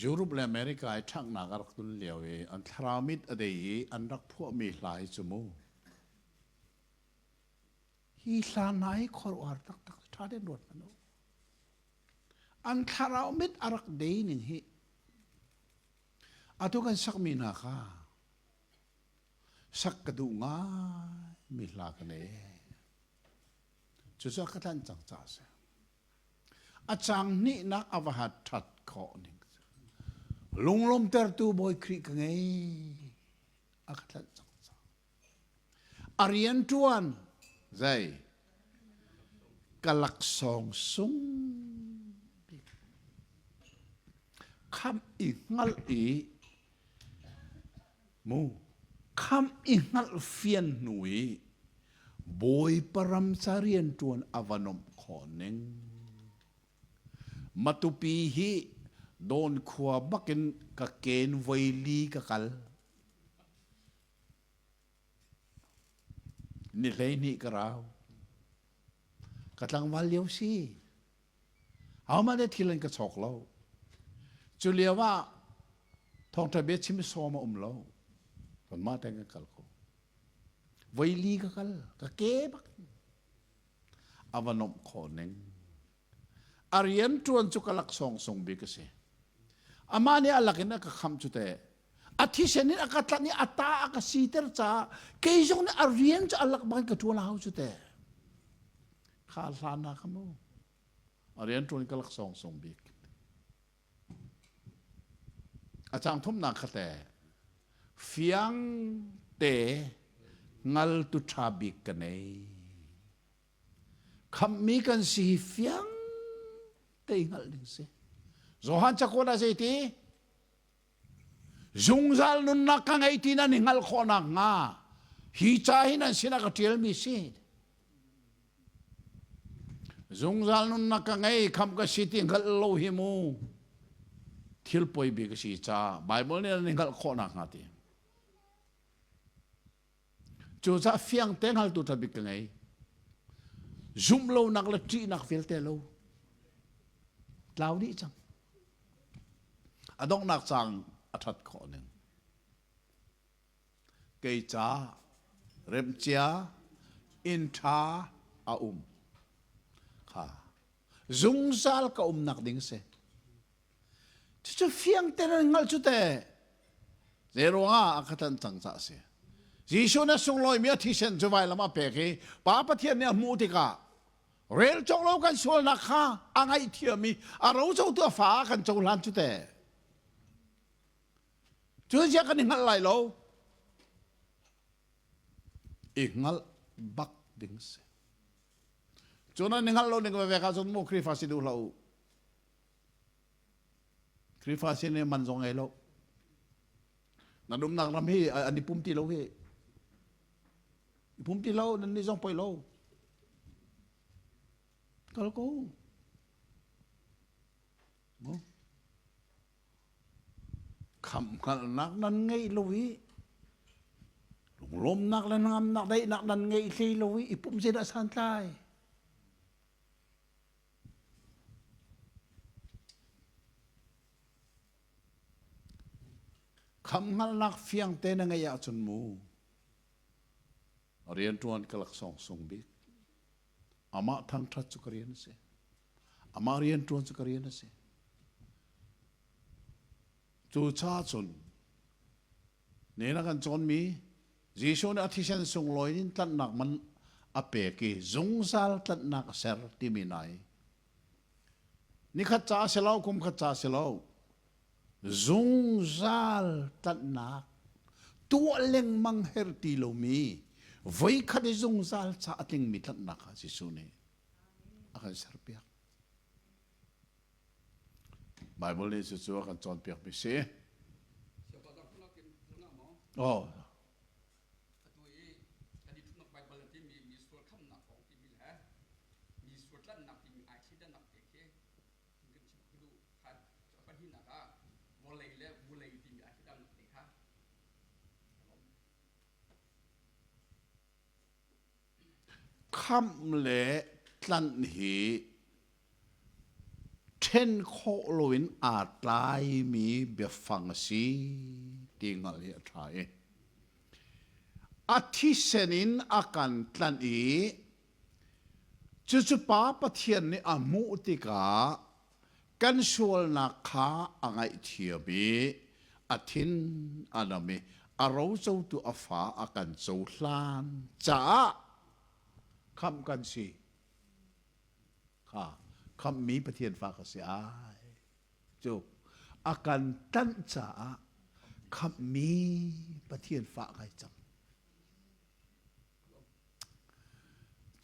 Europe le America i ṭhanghnak a rak tlun lio i an thlarau mit a dei i an rak phuahmi hla hi cu mu. Hi hla hna hi khuaruahhar taktak ṭha tein ruat hmanh u. An thlarau mit a rak dei ning hi atu kan sakmi hna kha sak ka duh ngai mi hla ka nei. Cucu ka tlanh cang ca a si. A cang hnihnak a va hat ṭhat khawh ning. Lunglawmtertu Bawi Khrih ka ngei. A ka tlanh cang ca. A rian ṭuan zei ka laksawng sung bik. Khamh i hngalh i Mu khamh i hngalh fian hnu i Bawipa ram ca rianṭuan a va nomh khawh ning. Matupi hi Dawn khua bakin ka ken voi li ka kal. Ni 12 ka rau. Ka tlangval lio si. Ahohmanh nih thil an ka chawk lo. Cu lio ah thawngṭha bia chim sawm a um lo. Kanmah tein kan kal ko. Voi li ka kal, ka ke bak. A va nomh khawh ning. A rian ṭuan cu ka laksawng sung bik a si. Amah nih a lak in a ka khamh cu teh. A thisen in a ka tlanh i a ta a ka siter caah kei zong nih a rian cu a lak bang ka ṭuan a hau cu teh. Kha hlan ah kha mu a rian ṭuan ka laksawng sung bik. A cang thumnak kha te fiang te ngaltu ṭha bik ka nei. Khamhmi kan si hi fiang te hngalh ding si. Johan cakuat ah zeiti? Zungzal nunnak ka ngei ti nan i hngalh khawh nakhnga hi ca hi nan sinah ka ṭialmi si. Zungzal nunnak ka ngei khamh ka si ti hngalh lo hi mu thil poi bik a si ca Bible nih nan i hngalh khawh nakhnga ti. Cucaah fiang te hngaltu ṭha bik ka ngei. Zumh lonak le ṭihnak vialte lo. Tlau dih cang. A donghnak cang a ṭhat khawh ning. Kei ca remcia inn ṭha a um. Kha zungzal ka umnak ding si. Cucu fiang tein an hngalh cu teh. Zei ruangah a ka tlanh cang cah a si. Jesuh na sunglawimi a thisen cu vailam a pek i Pa Pathian nih a hmuh tikah rel cawk lo kan sualnak kha a ngaihthiam i a rocotu a fa ah kan cohlan cu teh. Cu zia kan i hngalh lai lo. I hngalh bak ding si. Cu nan i hngalh lo ning veve ahcun mu Khrihfa si duh hlah u. Khrihfa sin i man zong ngei lo. Nan umnak ram hi an i pum ti lo hi. I pum ti lo, nan nih zong poi lo. Kal ko. Khamh hngalhnak nan ngeih lo i lunglawmnak le hnangamnak daihnak nan ngeih hlei lo i i pumh zeidah santlai. Khamhngalhnak fiangte na ngeih ahcun mu rianṭuan ka laksawng sung bik. Amah thangṭhat cu ka rian a si. Amah rianṭuan cu ka rian a si. Cu cha cun ne na kan cawnmi Jesuh nih a thisen sunglawi in tlanhnak man a pek i zungzal tlanhnak a ser timi nai. Nikhat ca a si lo, kum khat ca a si lo. Zungzal tlanhnak tuah lengmang her ti lomi voikhat i zungzal ca a tlingmi tlanhnak ah Jesuh nih a kan serpiak. Bible nih cucu a kan cawnpiakmi si. Oh. Atu i kan i thutnak Bible timi mi sual khamnak kong timi le mi sual tlanhnak timi ai thleidannak te khi kan chim ka duh. Kha pahnihnak ah vawlei le vulei timi ai thleidannak te kha. Khamh le tlanh hi ṭhen khawh loin aa tlaimi biafang a si ti hngalh hi a ṭha i a thisen in a kan tlanh i cucu Pa Pathian nih a hmuh tikah kan sualnak kha a ngaihthiam i a thin a nam i a rocotu a fa a kan cohlan caah khamh kan si. Kha khamhmi Pathian fa ka si ai. Cu a kan tlanh caah khamhmi Pathian fa kai cang.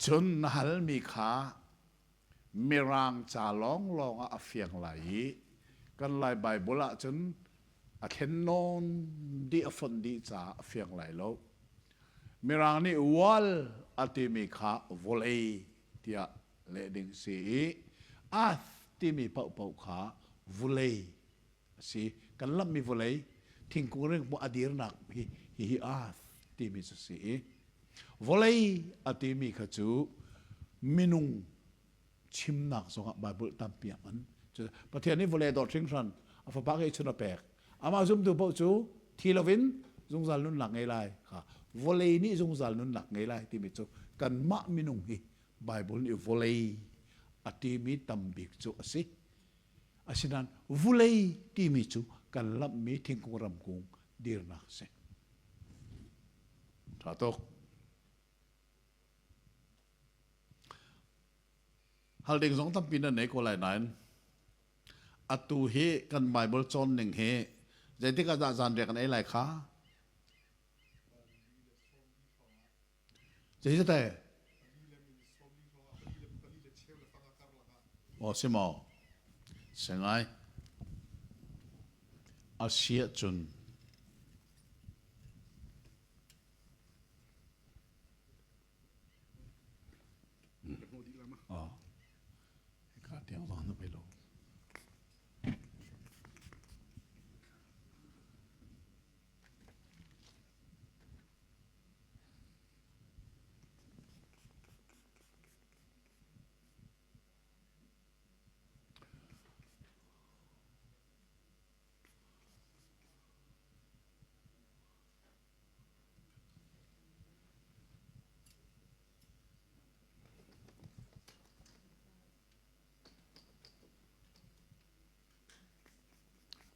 Cun na halmi kha Mirang ca lawnglawng ah a fiang lai i kan Lai Baibal ahcun a thlen nawn dih a fonh dih caah a fiang lai lo. Mirang nih wall a timi kha vawlei tiah leh ding si i earth timi paohpaoh kha vulei a si. Kan lamhmi vawlei thingkung ringpu a dirnak hi hihi earth timi cu si i vawlei a timi kha cu minung chimnak zongah Bible tampi ah hman. Pathian nih vawlei a dawt hringhran a fapa ngeihchun a pek. Amah zumtu paoh cu thi loin zungzal nunnak ngei lai kha vawlei nih zungzal nunnak ngei lai timi cu kanmah minung hi Bible nih vawlei a timi tambik cu a si. Asinain vulei timi cu kan lamhmi thingkung ramkung dirnak a si. Ṭha tuk. Hal ding zong tampi nan nei ko lai nain atu hi kan Bible cawn ning hi zeitik ah dah zanriah kan ei lai kha? Zeizate? Aw si maw? Si ngai. A si ahcun Aw. Hika tiang zong na pe lo.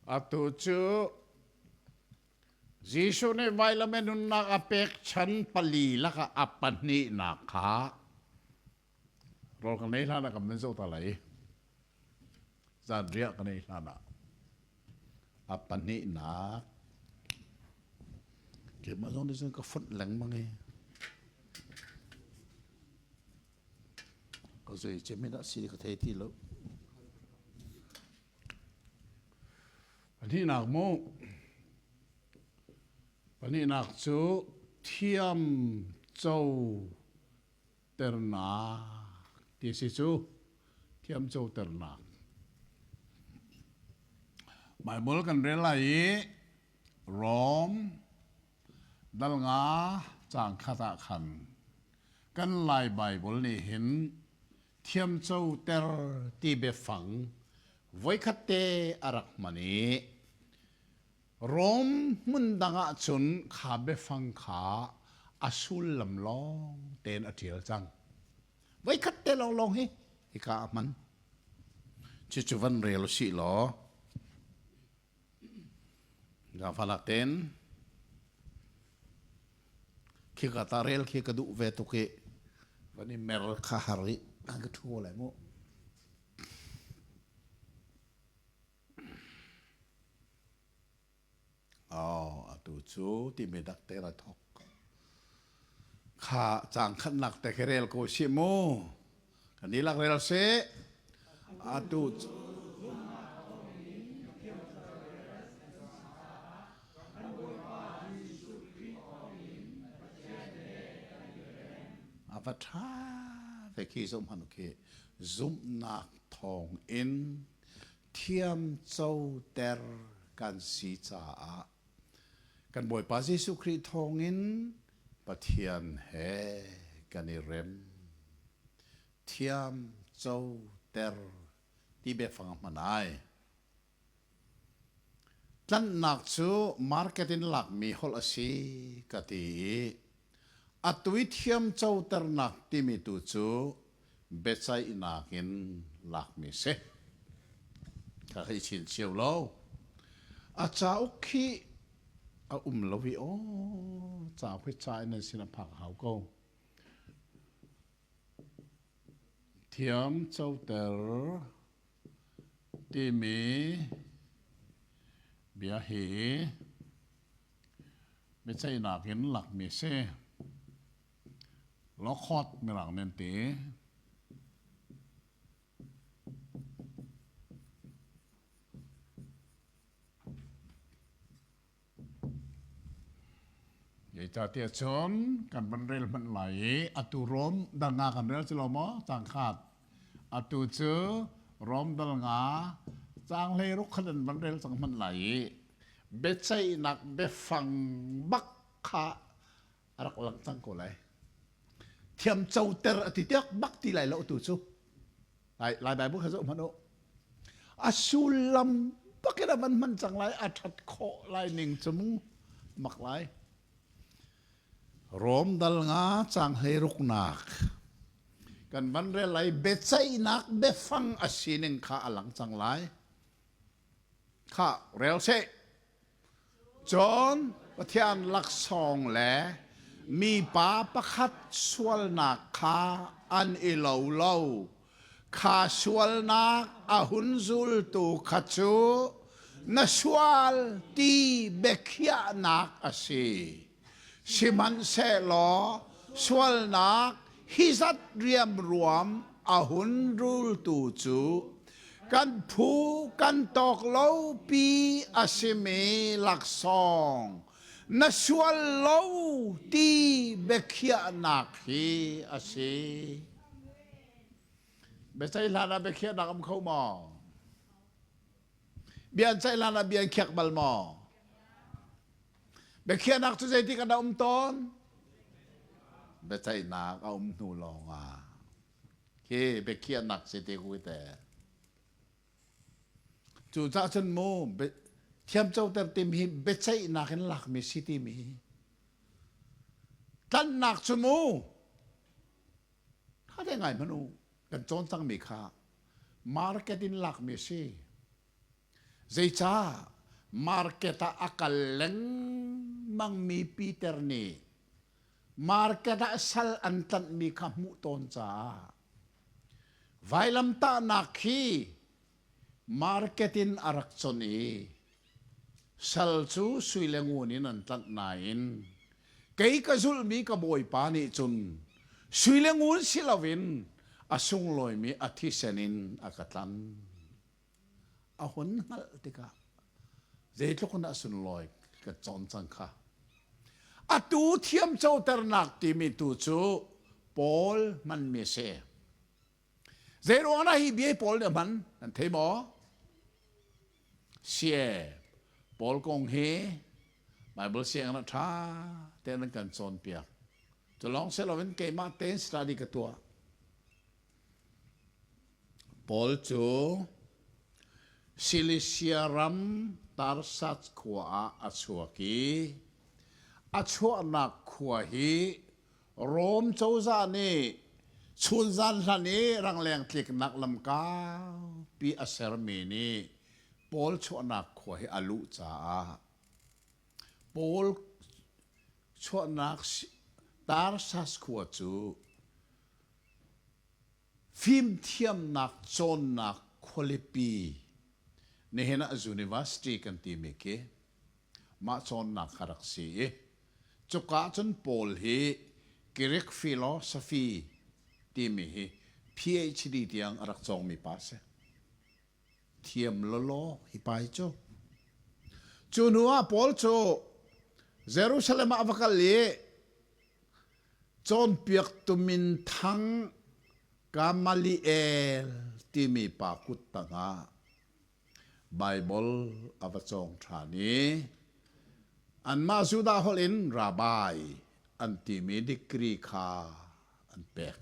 Atu cu Jesuh nih vailam i nunnak a pek chan pali lakah a pahnihnak kha rawl kan ei hlan ah kan van zoh ta lai. Zanriah kan ei hlan ah a pahnihnak keimah zong nih cun ka fonh lengmang i ka zei cem in dah si ka thei ti lo. Pahnihnak mu. Pahnihnak cu thiam co ternak ti si cu thiam co ternak. Bible kan rel lai i Rom dal nga caang khat ah khan kan Lai Bible nih hin thiamcoter ti biafang voikhat te a rak hman i Rom hmun dang ah cun kha biafang kha a sullam lawng tein a ṭial cang. Voikhat te lawnglawng hi hika a hman. Cucu van rel usih law Zaangfahnak tein khika ta rel khi ka duh ve tuk i van i mer kha har i an ka ṭhu lai mu. Oh, atu cu timi dak te ra thok. Kha caang khatnak te khi rel ko sih mu. Kan dihlak rel sih. Atu a va ṭha ve khi zoh hmanh khi zumhnak thawng in thiamcoter kan si caah Kan Bawipa Jesuh Khrih thawngin Pathian he kan i rem. Thiam co ter ti biafang a hman ai. Tlanhnak cu market in lakmi holh a si ka ti i atu i thiam coternak timi tu cu biaceihnak in lakmi si. Ka hei chin cio lo. A cauk khi a um lo i aw cauk hi ca in nan sin a phak hau ko. Thiam coter timi bia hi biaceihnak in lakmi a si. Lawkhawt mirang nih an ti. Zeicahtiah cun kan van rel hmanh lai i atu Rom dal nga kan rel si lo maw? Cang khat. Atu cu Rom dal nga caang 16 khat an van rel cang hmanh lai i biaceihnak biafang bak kha a rak lang cang ko lai. Thiamcoter a ti tiak bak ti lai lo tu cu. Lai, Lai Bible kha zoh hmanh u. A sullam bakin a van hman cang lai, a ṭhat khawh lai ning cu mu mak lai. Rom dal nga cang hlei ruknak kan van rel lai biaceihnak biafang a sining kha a lang cang lai. Kha rel seh. Cun Pathian laksawng le mipa pakhat sualnak kha an i lo lo. Kha sualnak a hun zultu kha cu na sual ti biakhiahnak a si. Sihmanhsehlaw sualnak hi zat riamruam a hun rultu cu kan phu kan tawk lopi a simi laksawng na sual lo ti biakhiahnak hi a si. Biaceih hlan ah biakhiahnak um kho maw? Bia an ceih hlan ah bia an khiak bal maw? Biakhiahnak cu zeitik ah dah um tawn? Biaceihnak a um hnu lawngah. Khi biakhiahnak si te ku te. Cucaah cun mu thiamcoter tim hi biaceihnak in lakmi si timi hi. Tlanhnak cu mu tha te ngai hmanh u kan cawn cangmi kha market in lakmi si. Zeicah market ah a kal lengmangmi Peter nih market ah sal an tlanhmi kha hmuh tawn caah vailamtahnak hi market in a rak chawnh i sal cu sui le ngun in an tlanh nain kei ka zulhmi ka bawipa nih cun sui le ngun si loin a sunglawimi a thisen in a ka tlanh. A hun hngalh tikah zeitluk in a sunlawi ka cawn cang kha. Atu thiamcoternak timi tu cu Paul hmanmi a si. Zeiruang dah hi bia Paul nih a hman? Nan thei maw? Sie, Paul kong hi Bible sianginn ah ṭha tein an kan cawnpiak. Cu lawng si loin keimah tein study ka tuah. Paul cu Silisia ram Tarsas khua ah a chuak i a chuahnak khua hi Rom cozah nih chunzan hlan i rangleng tliknak lam kaupi a sermi nih Paul chuahnak khua hi a luh caah Paul chuahnak Tarsas khua cu Fimthiamnak cawnnak khualipi nihin ah university kan timi khi mah cawnnak kha rak si i cuka cun Paul hi Greek philosophy timi hi PhD tiang a rak cawngmi pa a si. Thiam lawlaw hi pa hi cu. Cu hnu ah Paul cu Jerusalem ah a va kal i Cawnpiaktu minthang Gamaliel timi pa kut tangah Baibal a va cawng ṭhan i anmah Judah holh in Rabbi an timi degree kha an pek.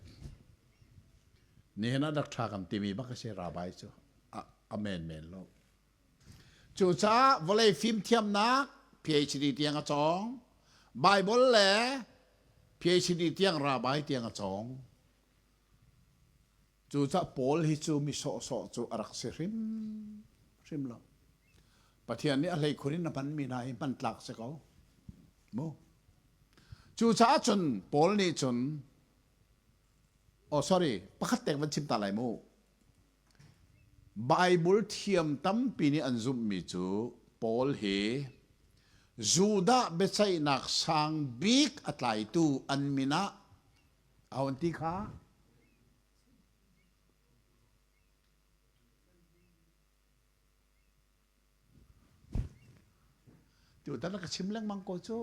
Nihin ah dak ṭha kan timi bak a si Rabbi cu a menmen lo. Cucaah vawlei fimthiamnak PhD tiang a cawng. Bible le PhD tiang rabbi tiang a cawng. Cucaah Paul hi cu mi sawhsawh cu a rak si hrim hrim lo. Pathian nih a hleikhun in a hmanmi hna hi hman tlak si ko. Mu. Cucaah cun Paul nih cun. Oh sorry, pakhat tek van chim ta lai mu. Bible thiam tampi nih an zumhmi cu Paul hi Judah biaceihnak sang bik a tlaitu an min ah aho an ti kha? Tutan ka chim lengmang ko cu.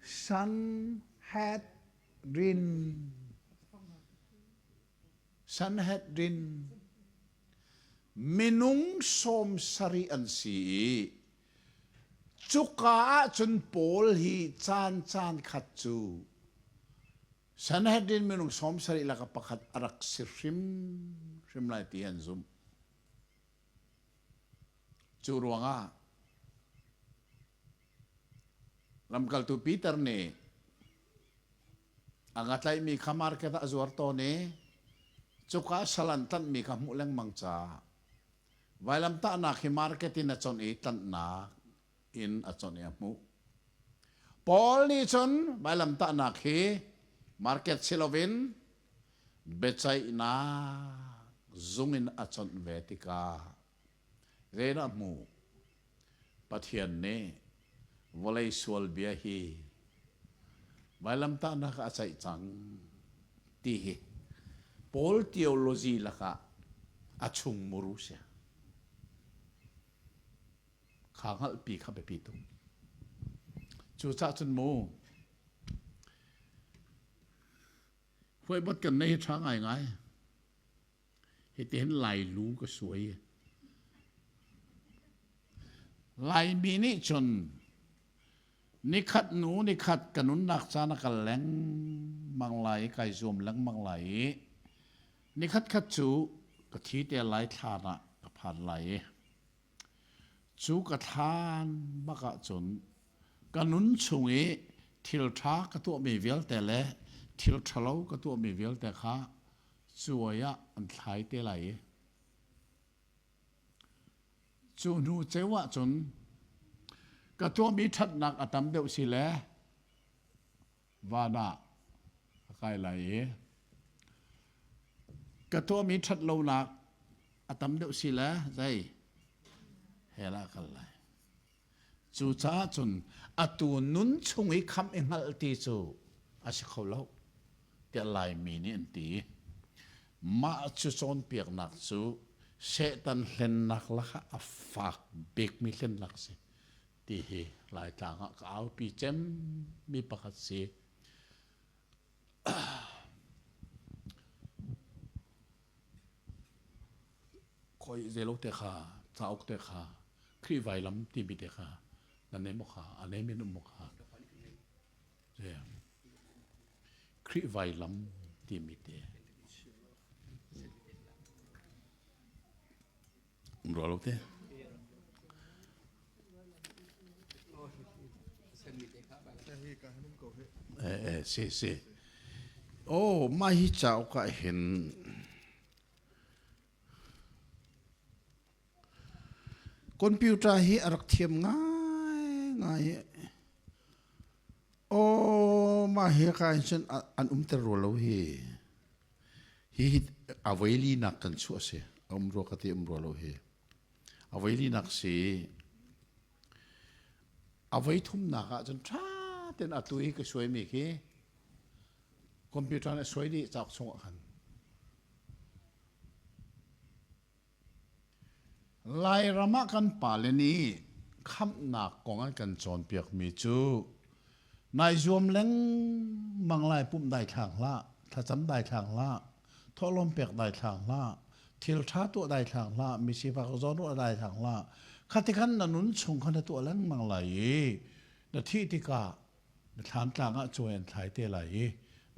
Sanhedrin. Sanhedrin. Minung sawm sarih an si i cuka ahcun Paul hi caan caan khat cu Sanhedrin minung sawm sarih lakah pakhat a rak si hrimhrim lai ti an zumh. Cu ruangah lamkaltu Peter nih a nga tlaihmi kha market ah a zuar tawn i cuka sal an tlanhmi kha hmuh lengmang caah vailamtahnak hi market in a chawnh i tlanhnak in a chawnh i a hmuh. Paul nih cun vailamtahnak hi market si loin biaceihnak zung in a chawnh ve tikah zeidah a hmuh? Pathian nih vawlei sual bia hi vailamtahnak ah a ceih cang ti hi Paul theology lakah a chung muru si. Kha hngalhpi kha biapi tuk. Cucaah cun mu Huaibot kan nei hi ṭha ngaingai. Hitihin Lailu ka suai. Laimi nih cun nikhat nu nikhat ka nunnak caan a kal lengmang lai i kai zuam lengmang lai i nikhat khat cu ka thi te lai thlan ah ka phan lai i Cu ka thlan bak ahcun ka nun chung i thil ṭha ka tuahmi vialte le thil ṭhalo ka tuahmi vialte kha cuai ah an thlai te lai i cu hnu ceu ahcun ka tuahmi ṭhatnak a tam deuh si le van ah a kai lai i ka tuahmi ṭhatlonak a tam deuh si le zei hell ah kal lai. Cucaah cun atu nun chung i khamh i hngalh ti cu a si kho lo tiah Laimi nih an ti. Mah cu cawnpiaknak cu Satan hlennak lakah a fak bikmi hlennak si. Ti hi Laitlang ah ka aupi cemmi pakhat si. Khoi zeilo te kha cauk te kha Khrih vailam timi te kha na nei maw kha a nei men um maw kha Khrih vailam timi te Um rua lo te. Eh eh si si. Oh, mah hi cauk ah hin computer hi a rak thiam ngai ngai. Oh, mah hi ka hin cun an umter rua lo hi. Hihi a voilinak kan chuah a si. A um rua ka ti um rua lo hi. A voilinak si. A voi thumnak ah cun ṭha tein atu i ka suaimi khi computer nih a suai dih cauk chungah khan. Lairam ah kan pale nih khamhnak kong an kan cawnpiakmi cu nai zuam lengmang lai pumh daithlang hlah, thlacam daithlang hlah, thawhlawm pek daithlang hlah, thil ṭha tuah daithlang hlah, mi sifak zawnruah daithlang hlah. Khati khan na nun chung kha na tuah lengmang lai i na thih tikah na thlamtlang ah cuai an thlai te lai i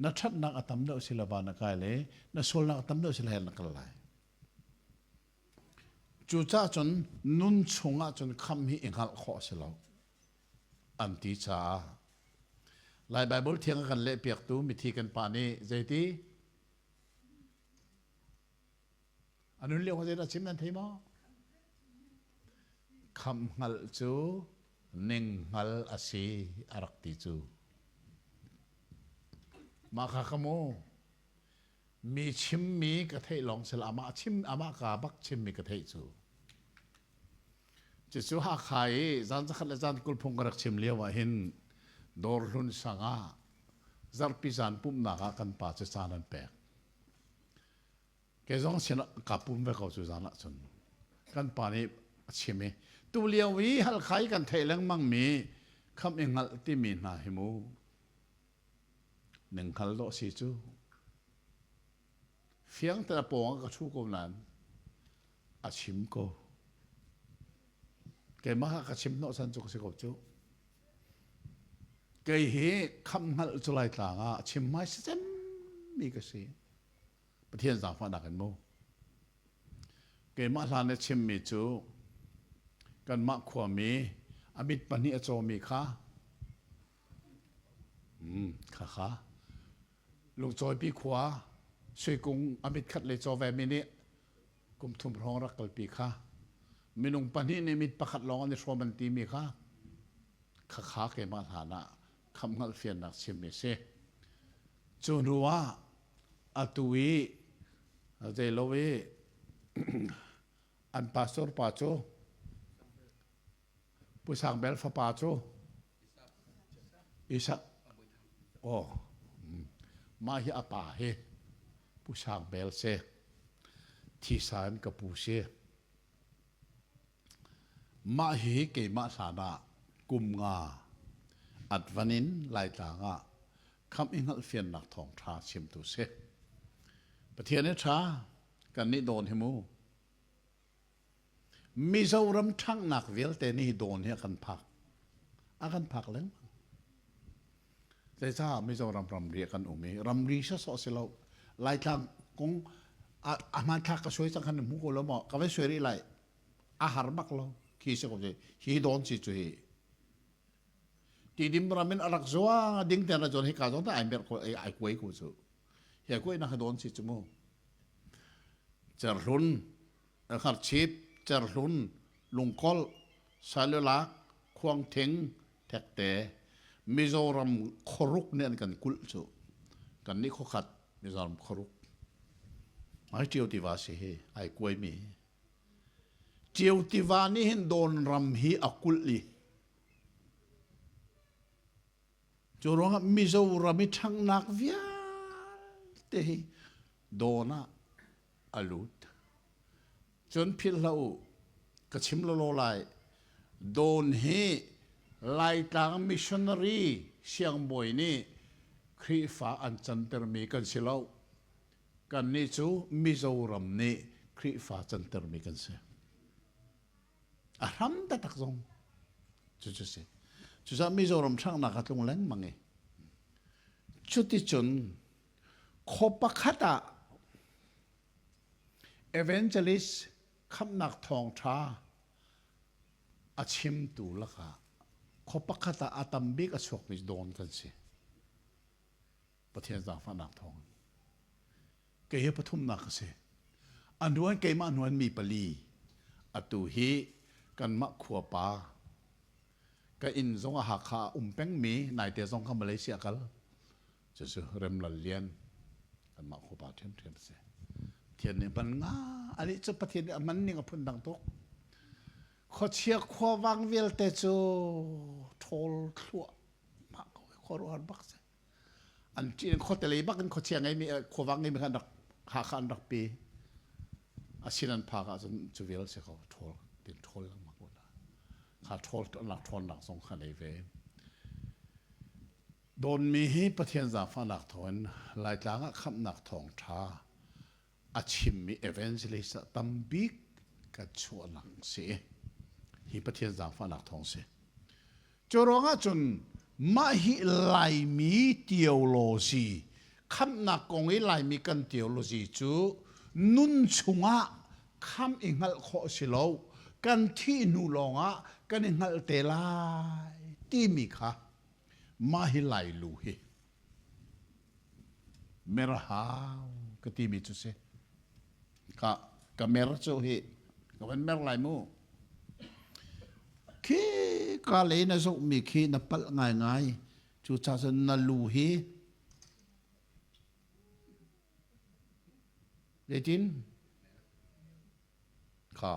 na ṭhatnak a tam deuh si le van a kai le na sualnak a tam deuh si le na kal lai. Cucaah cun nun chungah cun kham hi i hngalh khawh a si lo an ti caah Lai Baibal thiang a kan lehpiaktu mithi kan pa nih zeiti a nun lio zeidah chim nan thei maw? Kham hngalh cu ning hngal a si a rak ti cu. Mah kha ka mu. Mi chimmi ka theih lawng sila amah chim amah ka bak chimmi ka theih cu. Cucu Hakha i zan zakhat le zan 20 phung ka rak chim lio ah hin Dawrhlun sang ah zarhpi zan pumhnak ah kan pa cu caan an pek. Kei zong sin ka pum ve ko cu zan ah cun. Kan pa nih a chim i tu lio i Halkha i kan theih lengmang mi khamh i hngalh timi hna hi mu ning hngal dawh si cu. Fiang te a pawng ah ka ṭhu ko nain a chim ko. Keimah kha ka chim hnawh san cu ka si ko cu. Kei hi khamh hngalh cu Laitlang ah chim hmaisa cemmi ka si. Pathian zaangfahnak in mu. Keimah hlan i chimmi cu kanmah khuami a mit pahnih a cawmi kha kha kha Lungcawipi khua Suikung a mit khat lei caw vemi nih kum thum hrawng rak kalpi kha minung pahnih nih mit pakhat lawng an i hrawm an timi kha khakha keimah hlan ah khamh hngalh fiannak chimmi a si. Cu hnu ah atu i zeilo i an pastor pa cu Pu Sang Bel fapa cu Isak oh mah hi a pa hi Pu Sang Bel si thisa in ka pu si mah hi keimah hlan ah kum nga advan in Laitlang ah khamh i hngalhfiannak thawngṭha chimtu si Pathian hi ṭha kan nih dawn hi mu Mizoram ṭhanghnak vialte nih dawn hi a kan phak. A kan phak lengmang. Zeicah Mizoram ramri a kan um i ramri sawsawh si lo. Laitlang kong a hmanthlak ka suai cang khan hmu ko lo maw? Ka vai suai rih lai. A har bak lo. Khi si ko hi dawn si cu hi. Tidim ram in a rak zuang ding ten ra zuan hi ka zong ta ai mer ko ai kuai ko cu. Hi kuai na dawn si cu mu. Cerhlun Hngarchip, Cerhlun, Lungkolh, Sailulak, Khuangthing, Thekte, Mizoram khuaruk nih an kan kulh cu. Kannih khuakhat Mizoram khuaruk. Ai Ṭio tiva si hi ai kuaimi. Ṭio tiva nih hin Dawnram hi a kulh i cu ruangah Mizoram i ṭhanghnak vialte hi Dawn ah a lut. Cun philh hlah u, ka chim lawlaw lai. Dawn hi Laitlang missionary siangbawi nih Khrihfa an cantermi kan si lo. Kannih cu Mizoram nih Khrihfa cantermi kan si. A hram taktak zong cucu si. Cucaah Mizoram ṭhanghnak a tlung lengmang i cuticun Khua pakhat ah evangelist khamhnak thawngṭha a chimtu lakah khua pakhat ah a tam bik a chuakmi dawn kan si. Pathian zaangfahnak thawngin. Kei hi pathumnak ka si. A hnuan keimah hnuan mi pali. Atu hi kanmah khuapa ka inn zong a Hakha ah um pengmi naite zong kha Malaysia kal. Cucu Remlal Lian kanmah khuapa ṭhiamṭhiam a si. Pathian nih hman nga anih cu Pathian nih a hman ning a phun dang tuk. Khuachia khuavang vialte cu ṭhawl thluah mah ko khuaruahhar bak si. An ṭih khuate lei bak in khuachia ngeimi khuavang ngeimi kha an rak Hakha an rak pi. A sin an phak ahcun cu vial si ko ṭhawl tin ṭhawl lengmang ko hna. Kha ṭhawl nak ṭhawnnak zong kha nei ve. Dawnmi hi Pathian zaangfahnak thawngin Laitlang ah khamhnak thawngṭha a chimmi evangelist ah tambik kan chuahnak si. Hi Pathian zaangfahnak thawng si. Cu ruangah cun mah hi Laimi theology khamhnak kong i Laimi kan theology cu nun chungah khamh i hngalh khawh si lo kan thih hnu lawngah kan i hngalh te lai timi kha Mah hi Lailu hi mer hau ka timi cu si. Ka ka mer cu hi ka van mer lai mu. Khi ka lei na zohmi khi na palh ngaingai. Cucaah cun na lu hi. Zeitin? Kha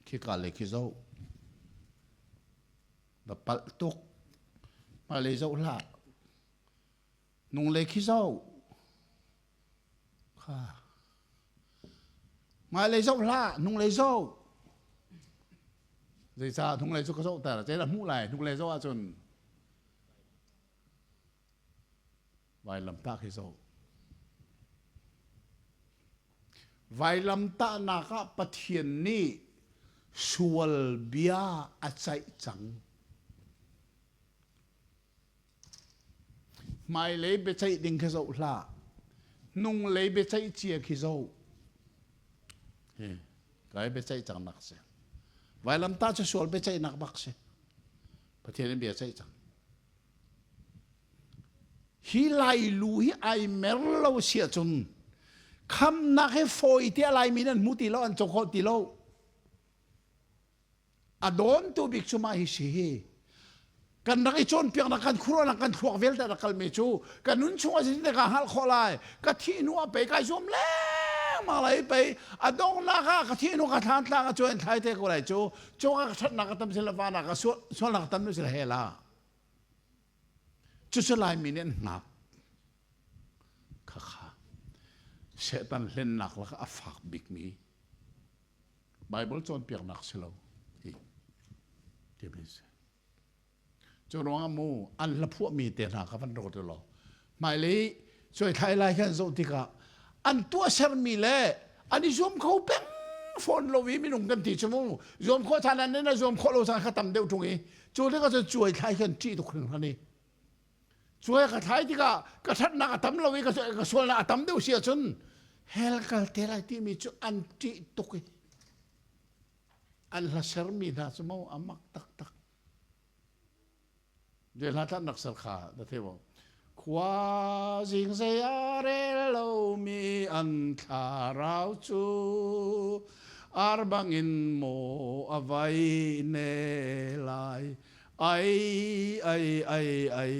khika lei khi zoh. Na palh tuk. Hmailei zoh hlah. Nunglei khi zoh. Kha. Hmailei zoh hlah, hnunglei zoh. Zeicah hnunglei cu ka zohter? Zeidah hmuh lai hnunglei zoh ahcun? Vailamtah khi zoh. Vailamtahnak ah Pathian nih sual bia a ceih cang. Hmailei biaceih ding khi zoh hlah. Hnunglei biaceih cia khi zoh. Hi, kai biaceih cang nak si. Vailamtah cu sual biaceihnak bak si. Pathian in bia ceih cang. Hi Lailu hi ai mer lo si ahcun khamnak hi fawi tiah Laimi nan hmu ti lo, an co khawh ti lo. A dawntu bik cu mah hi si hi. Kan rak i cawnpiaknak kan khuaruahnak kan thluak vialte rak kalmi cu ka nun chung ah zeitin ka hngalh khawh lai ka thih hnu ah pei kai zuam lengmang lai pei a donghnak ah ka thih hnu ka thlan tlang ah cuan thlai te ko lai cu cung ah ka ṭhatnak ka tam sila vanak ka sualnak ka tam sila hel ah cucu Laimi nih an hngak khakha Satan hlennak lakah a fak bikmi Bible cawnpiaknak si lo hi timi si. Cu ruangah mu an hlaphuahmi te hna kha van rawt law hmailei cuai thlai lai khan zoh tikah an tuahsermi le an i zuam kho peng fawn lo i minung kan ti cu mu zuam khawh caan an na zuam khawh lo caan kha tam deuh ṭung i cu tikah cun cuai thlai khan ṭih tuk hringhran i cuai ka thlai tikah ka ṭhatnak a tam lo i ka sualnak a tam deuh si ahcun hell kal te lai timi cu an ṭih tuk i an hla sermi hna cu mo a mak taktak Zei hla tlan rak ser kha na thei maw? Khua zing zei a rel lomi an thlarau cu ar bangin maw a vai ne lai ai ai ai ai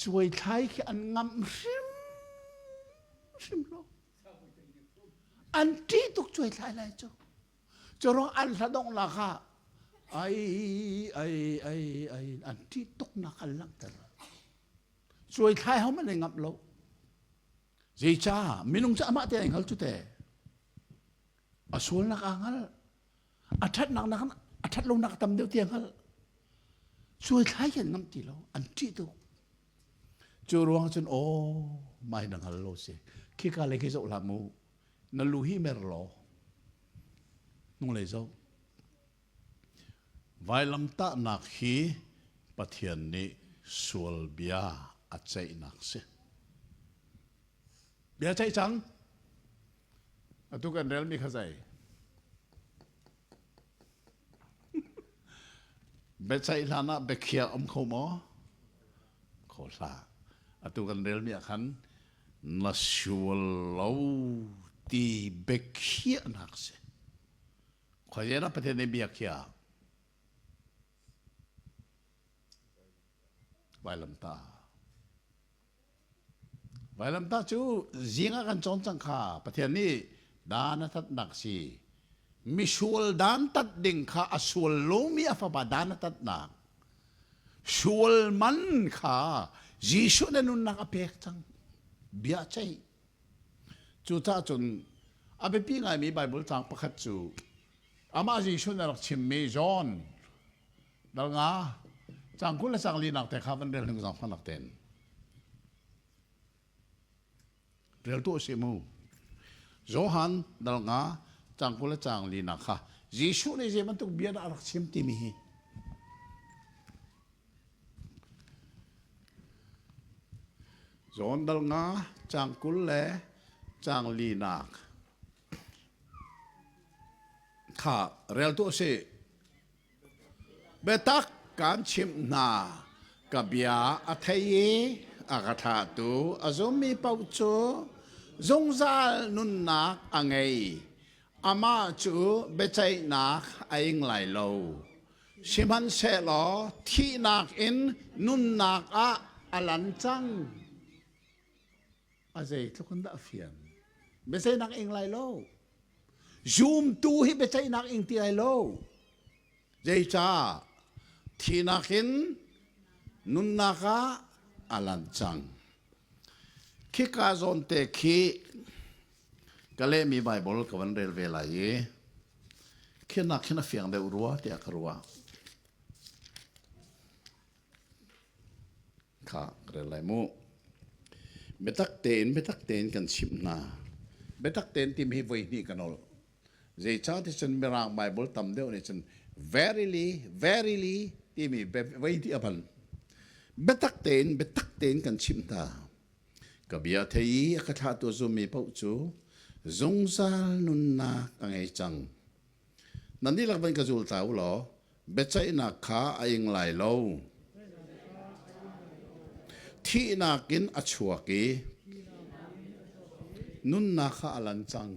Cuai thlai khi an ngamh hrim hrim lo. An ṭih tuk cuai thlai lai cu. Curuang an hla dongh nak ah ai ai ai ai an ṭih tuk nak an langhter. Cuai thlai ho man ngamh lo. Zeicah minung cu amah te ai hngal cu te. A sualnak aa hngal. A ṭhatnak nak a ṭhat lonak tam deuh ti a hngal. Cuai thlai an ngamh ti lo. An ṭih tuk. Cu ruang cun aw mai na hngal lo si. Khika lei khi zoh hlah mu. Na lu hi mer law. Hnunglei zoh. Vailamtahnak hi Pathian nih sual bia a ceihnak si. Bia ceih cang. Atu kan relmi kha zei? Biaceih hlan ah biakhiah um kho maw? Kho hlah. Atu kan relmi ah khan na sual lo ti biakhiahnak si. Khuazei dah Pathian nih bia khiah? Vailamtah. Vailamtah cu zing ah kan cawn cang kha Pathian nih dan a tatnak si. Misual dan tat ding kha a sual lomi a fapa dan a tatnak. Sual man kha Jesuh na nunnak a pek cang. Bia ceih. Cucaah cun a biapi ngaimi Bible caang pakhat cu amah Jesuh na rak chimmi John Dal nga cang 20 le cang linak te kha van rel hning zong hmanak ten. Rel tu si mu. Johan dal nga cang 20 le cang linak kha Jesuh nih zei bantuk bia dah a rak chim timi hi. John dal nga cang 20 le cang linak kha rel tu si. Biatak kaan chimh hna, ka bia a thei i a ka thlahtu a zummi paoh cu zungzal nunnak a ngei. Amah cu biaceihnak a ing lai lo. Sihmanhsehlaw thihnak in nunnak ah a lan cang. A zeitluk in dah a fian. Biaceihnak ing lai lo. Zumtu hi biaceihnak ing ti lai lo. Zeicah? Thihnak in nunnak ah a lan cang. Khika zawn te khi ka lehmi Baibal ka van rel ve lai i khinak khin a fiang deuh rua tiah ka ruah. Kha ka rel lai mu. Biatak tein biatak tein kan chimh hna. Biatak tein timi hi voi hnih ka nolh. Zeicahtiah Mirang Bible tam deuh nih cun verily, verily timi voi hnih a hman. Biatak tein, biatak tein kan chimh hna. Ka bia thei i a ka thlahtu zummi paoh cu zungzal nunnak a ngei cang. Nan dihlak van ka zul ta u law biaceihnak kha a ing lai lo. Thihnak in a chuak i nunnak kha a lan cang.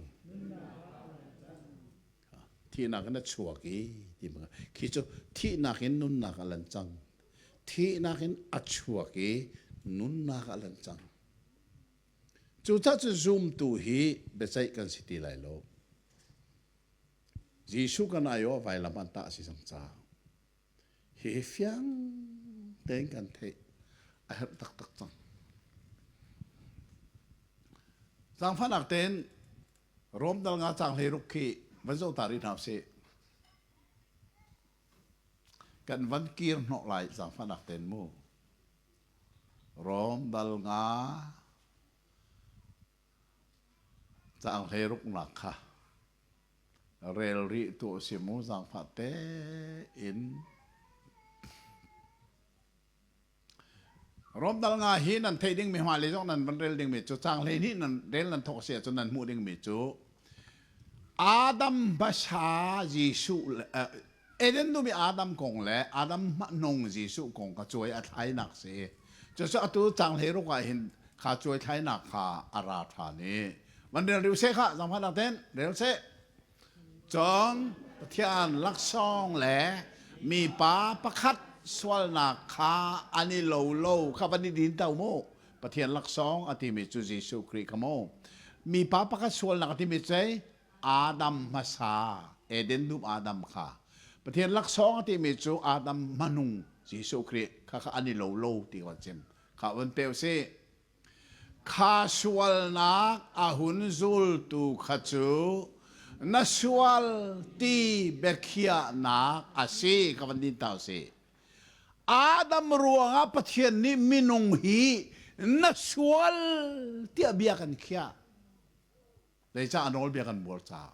Thihnak in a chuak i ti khi cu thihnak in nunnak a lan cang. Thihnak in a chuak i nunnak a lan cang. Cucaah cu zumtu hi biaceih kan si ti lai lo. Jesuh kan aiawh vailam an tah a si cang caah hihi fiang tein kan theih a herh taktak cang. Zaangfahnak tein Rom dal nga caang 16 khi van zoh ta rih hna usih. Kan van kir hnawh lai zaangfahnak tein mu. Rom dal nga Caang hleiruknak kha rel rih tu a si mu zaangfah tein. Romdal nga hi nan theih dingmi hmailei zong nan van rel dingmi cu caang 12 nan rel nan thawk si ahcun nan hmuh dingmi cu Adam hmasa Jesuh Eden dum i Adam kong le Adam nung Jesuh kong kha cuai a thlainak si. Cucu atu caang 16 ah hin kha cuai thlainak kha a ra ṭhan i van rel rih seh kha zaangfahnak ten rel seh. Cun Pathian laksawng le mipa pakhat sualnak kha an i lo lo kha van i din to mu. Pathian laksawng a timi cu Jesuh Khrih kha mu. Mipa pakhat sualnak a timi cu Adam hmasa Eden dum Adam kha Pathian laksawng a timi cu Adam hmanung Jesuh Khrih kha kha an i lo lo ti kan chim. Kha van pe usih. Kha sualnak a hun zultu kha cu na sual ti biakhiahnak a si ka van din ta usih. Adam ruangah Pathian nih minung hi na sual tiah bia kan khiah. Zeicah a nawlbia kan buar caah.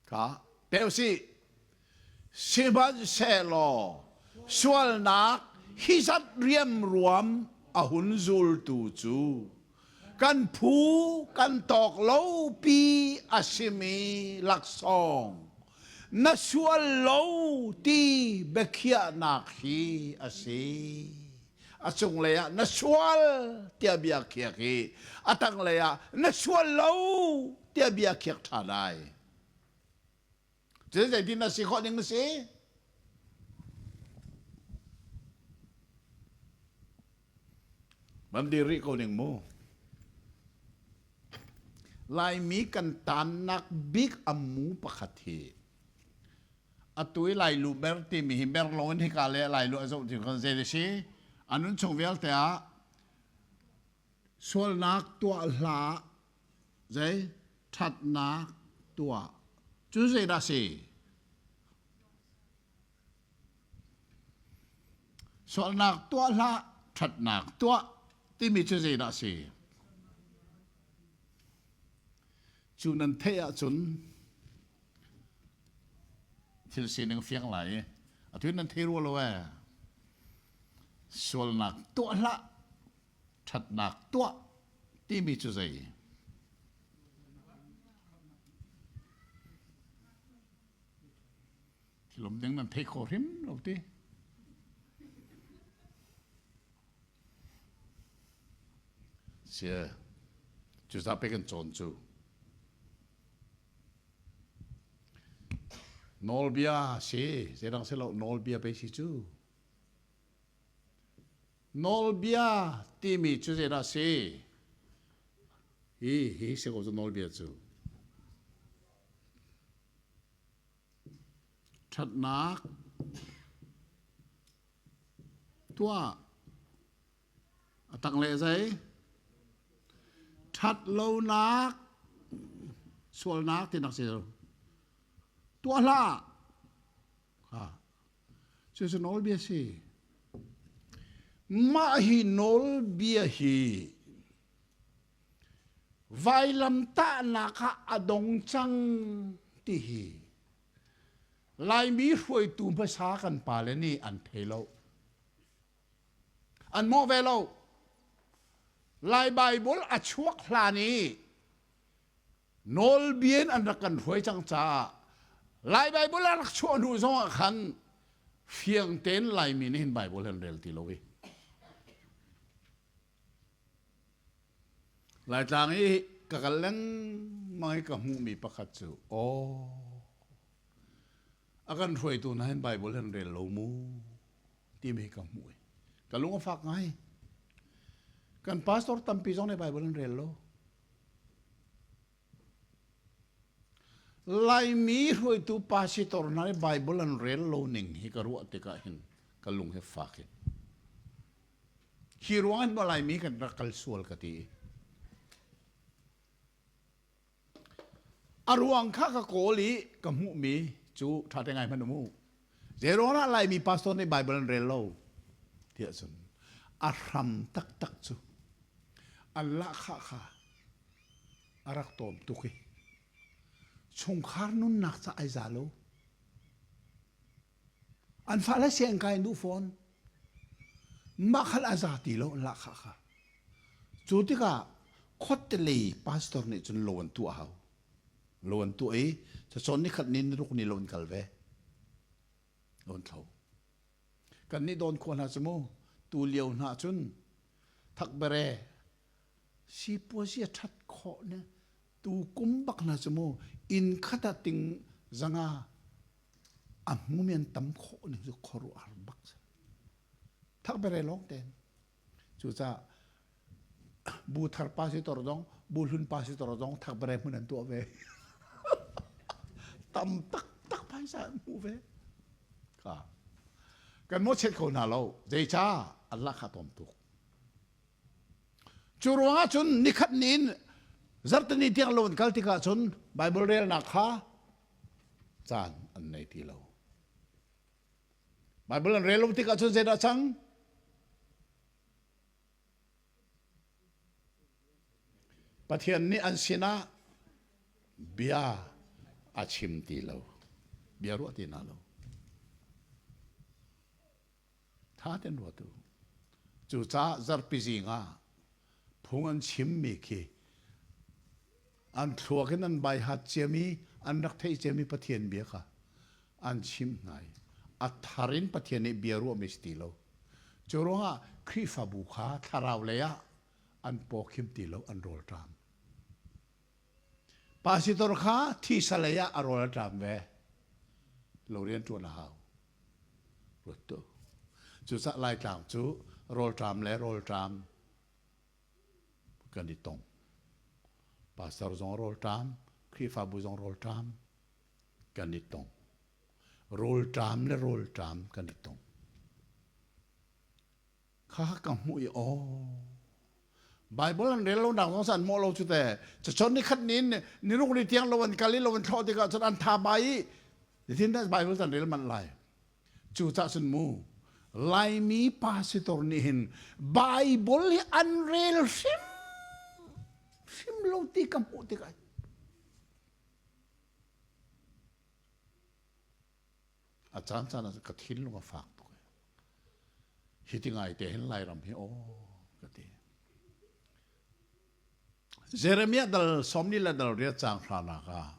Kha pe usih. Sihmanhsehlaw sualnak hi zat riamruam a hun zultu cu kan phu kan tawk lo pi a simi laksawng na sual lo ti biakhiahnak hi a si. A cunglei ah na sual tiah bia khiak i a tanglei ah na sual lo tiah bia khiak ṭhan ai. Cu zeitin na si khawh ning na si? Van dir rih ko ning mu. Laimi kan tannak bik a mu pakhat hi atu i Lailu ber timi hi ber lo in hika le Lailu a zoh ti kan zei a si a nun chung vialte ah sualnak tuah hlah zei ṭhatnak tuah cu zeidah si sualnak tuah hlah ṭhatnak tuah timi cu zeidah si cu nan theih ahcun thil sining fiang lai i atu nan thei rua lo ee sualnak tuah hlah ṭhatnak tuah timi cu zei thilom ding nan thei kho hrim lo ti sia cu za pe kan cawn cu Nawlbia si, zeidang si lo, nawlbia pei si cu. Nawlbia timi cu zeidah a si? Hi hi si ko cu nawlbia cu. Ṭhatnak tuah a tanglei zei? Ṭhat lonak sualnak tinak si lo. Tuah hlah. Ha. Cucu nawlbia si. Mah hi nawlbia hi vailamtahnak ah a dong cang ti hi Laimi hruaitu hmasa kan pale nih an thei lo. An mawh ve lo. Lai Baibal a chuak hlan i nawlbia in an rak kan hruai cang caah Lai Baibal a rak chuah hnu zong ah khan fiang tein Laimi nih hin Baibal an rel ti lo i Laitlang i ka kal lengmang i ka hmuhmi pakhat cu aw a kan hruaitu hna hin Baibal an rel lo mu timi ka hmuh i ka lung a fak ngai. Kan pastor tampi zong nih Baibal an rel lo. Laimi hruaitu pastor hna nih Baibal an rel lo ning hi ka ruah tikah hin ka lung hi fak in. Hi ruang hin maw Laimi kan rak kal sual ka ti. A ruang kha ka kawl i ka hmuhmi cu ṭha te ngai hmanh um u. Zei ruang ah Laimi pastor nih Baibal an rel lo tiah cun a hram taktak cu an lahkhah kha a rak tawm tuk i chungkhar nunnak ca ai za lo. An fale sianginn kai an duh fawn. Mah khal a za ti lo an lahkhah kha. Cu tikah khuate lei pastor nih cun lo an tuah hau. Lo an tuah i cacawn ni khat ni ni ruk ni lo an kal ve. Lo an thlo. Kan nih dawn khua hna cu mu tu lio hna cun thakbere sipuazi a ṭhat khawh ne tu kum bak hna cu mu inn khat ah ting zanga a hmumi an tam khawh ning cu khuaruahhar bak si. Thakbere lawng tein. Cucaah bu thar pa si tor zong bu hlun pa si tor zong thakbere hmun an tuah ve. Tam taktak phaisa an hmu ve. Ka kan mawhchiat kho hna lo. Zeica an lahkhah tom tuk. Cu ruangah cun nikhat ni in zarhteni tiang lo an kal tikah cun Bible relnak kha caan an nei ti lo. Bible an rel lo tikah cun zeidah cang? Pathian nih an sinah bia a chim ti lo. Bia ruah ti hna lo. Tha ten ruat u. Cucaah zarhpi zing ah phung an chimmi khi an thluak in an baihat ciami, an rak theih ciami Pathian bia kha an chimh hna i a thar in Pathian nih bia ruahmi si ti lo. Cu ruangah Khrihfabu kha thlarau lei ah an pawkhim ti lo, an rawl ṭam. Pastor kha thisa lei ah a rawl a ṭam ve. Lo rian ṭuan a hau. Ruat tu. Cucaah Laitlang cu rawlṭam le rawlṭam kan i tong. Pastor zong rawlṭam, Khrihfabu zong rawlṭam kan i tong. Rawlṭam le rawlṭam kan i tong. Kha ka hmuh i aw Bible an rel lo nak zong san mawh lo cu te cachon ni khat nin ni ruk ni tiang lo an kal i lo an thlawh tikah cun an tha bai i nitin Bible an rel manh lai cu cah cun mu Laimi pastor nih hin Bible hi an rel hrim hrim lo ti ka hmuh tikah A caan caan ah ka thinlung a fak tuk. Hi ti ngai te hin Lairam hi aw ka ti. Jeremiah dal sawmni le dal riat caang hranak ah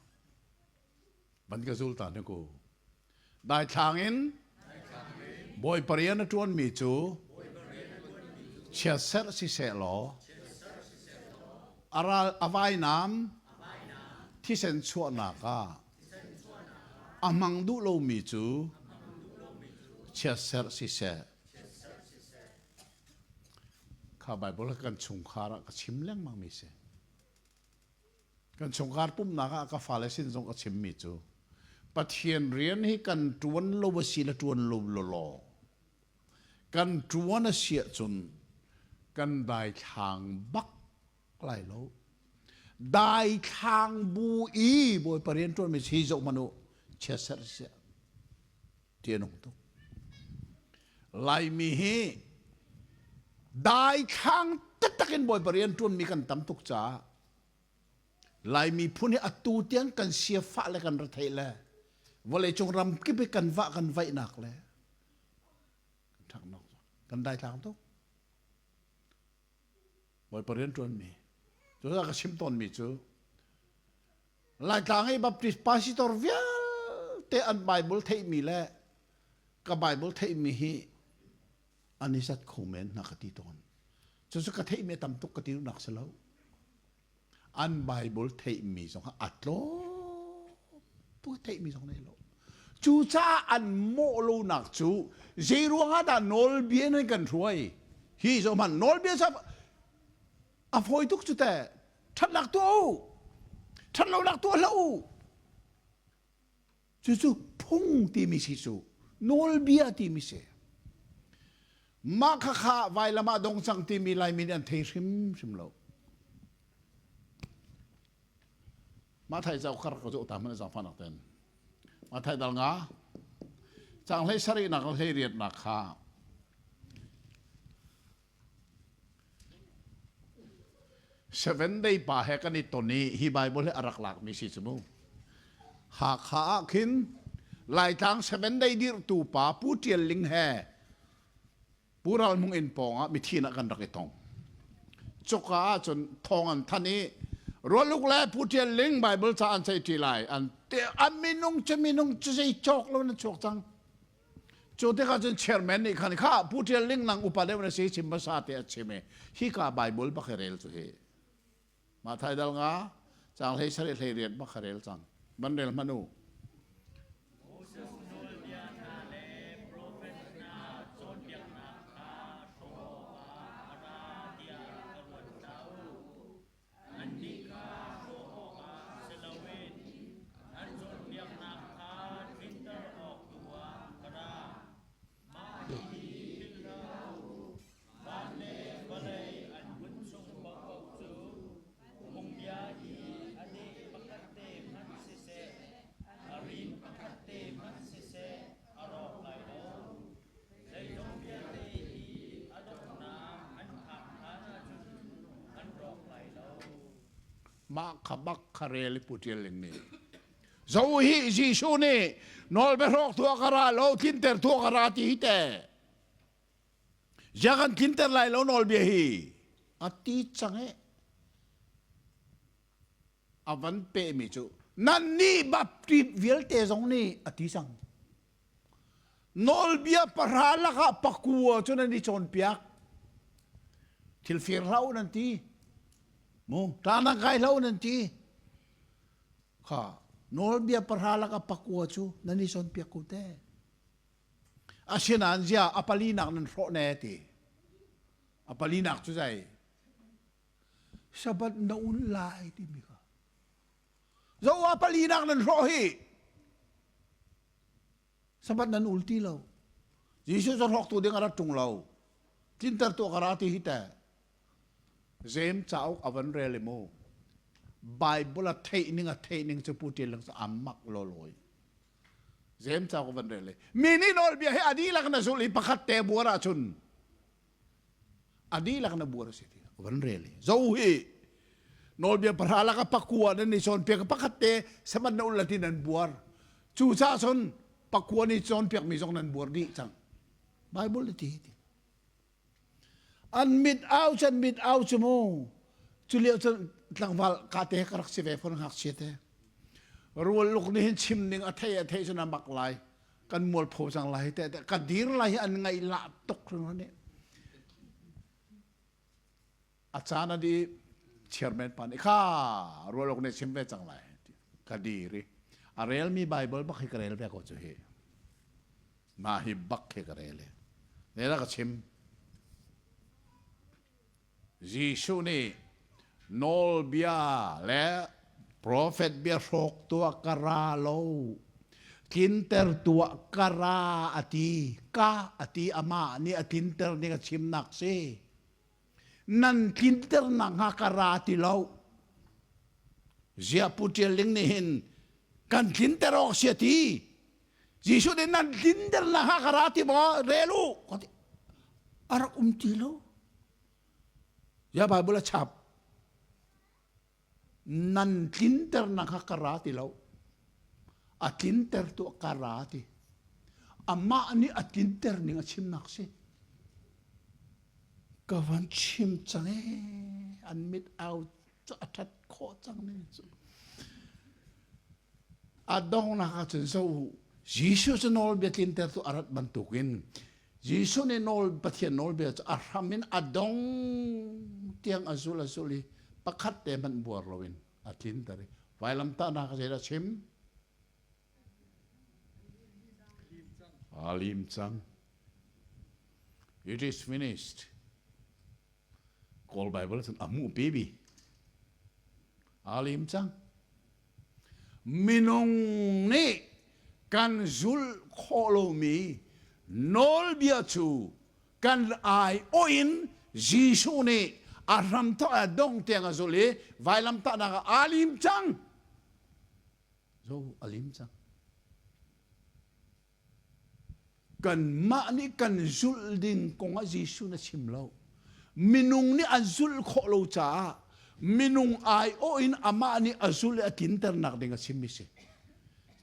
van ka zul ta ne ku. Daithlang in Bawipa rian a ṭuanmi cu chiatserh siseh law a ral a vainam thisen chuahnak ah A hmang duh lomi cu chiatserh siseh. Kha Bible kan chungkhar ah ka chim lengmang mi si. Kan chungkhar pumhnak ah ka fale sin zong ka chimmi cu Pathian rian hi kan ṭuan lo a si le ṭuan lo law kan ṭuan a si ahcun kan daithlang bak lai lo. Daithlang bu i Bawipa rian ṭuanmi hi zoh hmanh u chiatserh siah ti a nung tuk. Laimi hi daithlang taktak in Bawipa rian ṭuanmi kan tam tuk caah Laimi phun hi atu tiang kan siafah le kan retheih le vawleicung ram kip i kan vah kan vaihnak le kan ṭhaknak kan daithlang tuk. Bawipa rian ṭuanmi cucaah ka chim tawnmi cu Laitlang i Baptist pastor vialte an Bible theihmi le ka Bible theihmi hi an i zat kho men hna ka ti tawn. Cucu ka theihmi a tam tuk ka ti duhnak si lo. An Bible theihmi zong a tlawm tuk theihmi zong nei lo. Cucaah an mawh lonak cu zei ruangah dah nawlbia nan kan hruai? Hi zoh hmanh nawlbia a fawi tuk cu teh. Ṭhatnak tuah u. Ṭhatlonak tuah hlah u. Cucu phung timi si cu nawlbia timi si. Mah khakha vailam ah dong cang timi Laimi nih an thei hrimhrim lo. Mah thai cauk kar ka zoh ta hmanh zaangfahnak ten. Mah thai dal nga cang hlei sarihnak le hlei riatnak kha Seven day pa he kan i ton i hi Bible hi a rak lakmi si cu mu. Hakha ah khin Laitlang seven day dirhtu pa Pu Ṭial Ling he Pu Ral Hmung inn pawng ah mithin ah kan rak i tong. Cuka ah cun thawng an thanh i Rualuk le Pu Ṭial Ling Bible ca an ceih ṭi lai. An an minung cu minung cu zei cawk lo in an chuak cang. Cu tikah cun chairman nih khan kha Pu Ṭial Ling nang upa deuh na si chim hmasa te a chim i hika Bible bak hi rel cu hi. Mah thai dal nga caang hlei sarih hlei riat bak kha rel cang. Van rel hmanh u. Moses nawlbia hna le profet hna cawnpiaknak kha hrawh awkah a ra tiah ka ruat hlah u. Annih kha hrawh awkah si loin an cawnpiaknak kha tlinter awk tu ah ka ra. Mah hihi philh hlah u, van le vawlei an hmun chung paohpaoh cu phungbia hi a deh pakhat te hmanh siseh, a rin pakhat te hmanh siseh a rawk lai lo. Zeizong vialte hi a donghnak an phak hlan ahcun an rawk lai lo. Mah kha bak kha rel i Pu Ṭial Ling nih Zo hi Jesuh nih nawlbiahrawk tuah ka ra lo tlinter tuah ka ra ti hi teh Ziah kan tlinter lai lo nawlbia hi a ti cang e a van pehmi cu nannih Baptist vialte zong nih a ti cang Nawlbia pahra lakah pakua cu nan i cawnpiak. Thil fir hlah u nan ti. Mu, ṭanak kai hlah u nan ti. Kha, nawlbia pahra lakah pakua cu nan i cawnpiak ko te. Asinain zia a palinak nan hrawh ne ti. A palinak cu zei? Sabbath na un lai timi kha. Zo a palinak nan hrawh hi. Sabbath nan ul ti lo. Jesuh cu hrawktu ding a rat ṭung lo. Tlintertu a ka ra ti hi teh. James cauk a van rel i mu. Bible a theih ning a theih ning cu Pu Ṭial Ling cu a mak lawlawi. James cauk a van rel i mi nih nawlbia hi a dihlak na zulh i pakhat te buar ahcun a dihlak na buar a si ti van rel i zo hi nawlbia pahra lak a pakua nan i cawnpiak pakhat te saman na ul ti nan buar cu caah cun pakua ni cawnpiak mi zong nan buar dih cang bible ti ti an mit au chan mit au chu mu cu lio cun tlangval ka te ka rak si ve phun ngakchia te rual luk nih hin chim ning a thei a thei cun a mak lai kan mualpho cang lai te ka dir lai hi an ngaih lah tuk hringhran nih a caan a di chairman pa nih kha rualok nih chim ve cang lai ka dir i a relmi bible bak hi ka rel ve ko cu hi mah hi bak hi ka rel i ne ka chim. Jesuh nih nawlbia le profet bia hrawk tuah ka ra lo, tlinter tuah ka ra a ti. Ka a ti amah nih a tlinter ning a chimnak si. Nan tlinter nakhnga ka ra ti lo. Ziah Pu Ṭial Ling nih hin kan tlinter awk si a ti. Jesuh nih nan tlinter nakhnga ka ra ti maw rel u a rak um ti lo. Ya Bible a chap. Nan tlinter nakhnga ka ra ti lo. A tlinter tu ka ra ti. Amah nih a tlinter ning a chimnak si. Ka van chim cang ee an mit au cu a ṭhat khawh cang ning cu. A donghnak ahcun zo Jesuh cu nawlbia tlinter tu a rat bantukin Jesuh nih nawl Pathian nawlbia cu a hram in a dong tiang a zul a zul i pakhat te hmanh buar loin a tlinter i vailamtahnak a zeidah chim? Aa lim cang. It is finished. Kawl Bible cun a hmuh pibi. Aa lim cang. Minung nih kan zulh khawh lomi nawlbia cu kan aiawh in Jesuh nih a hramthawk a dong tiang a zulh i vailamtahnak ah aa lim cang. Zo a lim cang. Kanmah nih kan zulh ding kong ah Jesuh na chim lo. Minung nih an zulh khawh lo caah minung aiawh in amah nih a zulh i a tlinternak ding a chimmi si.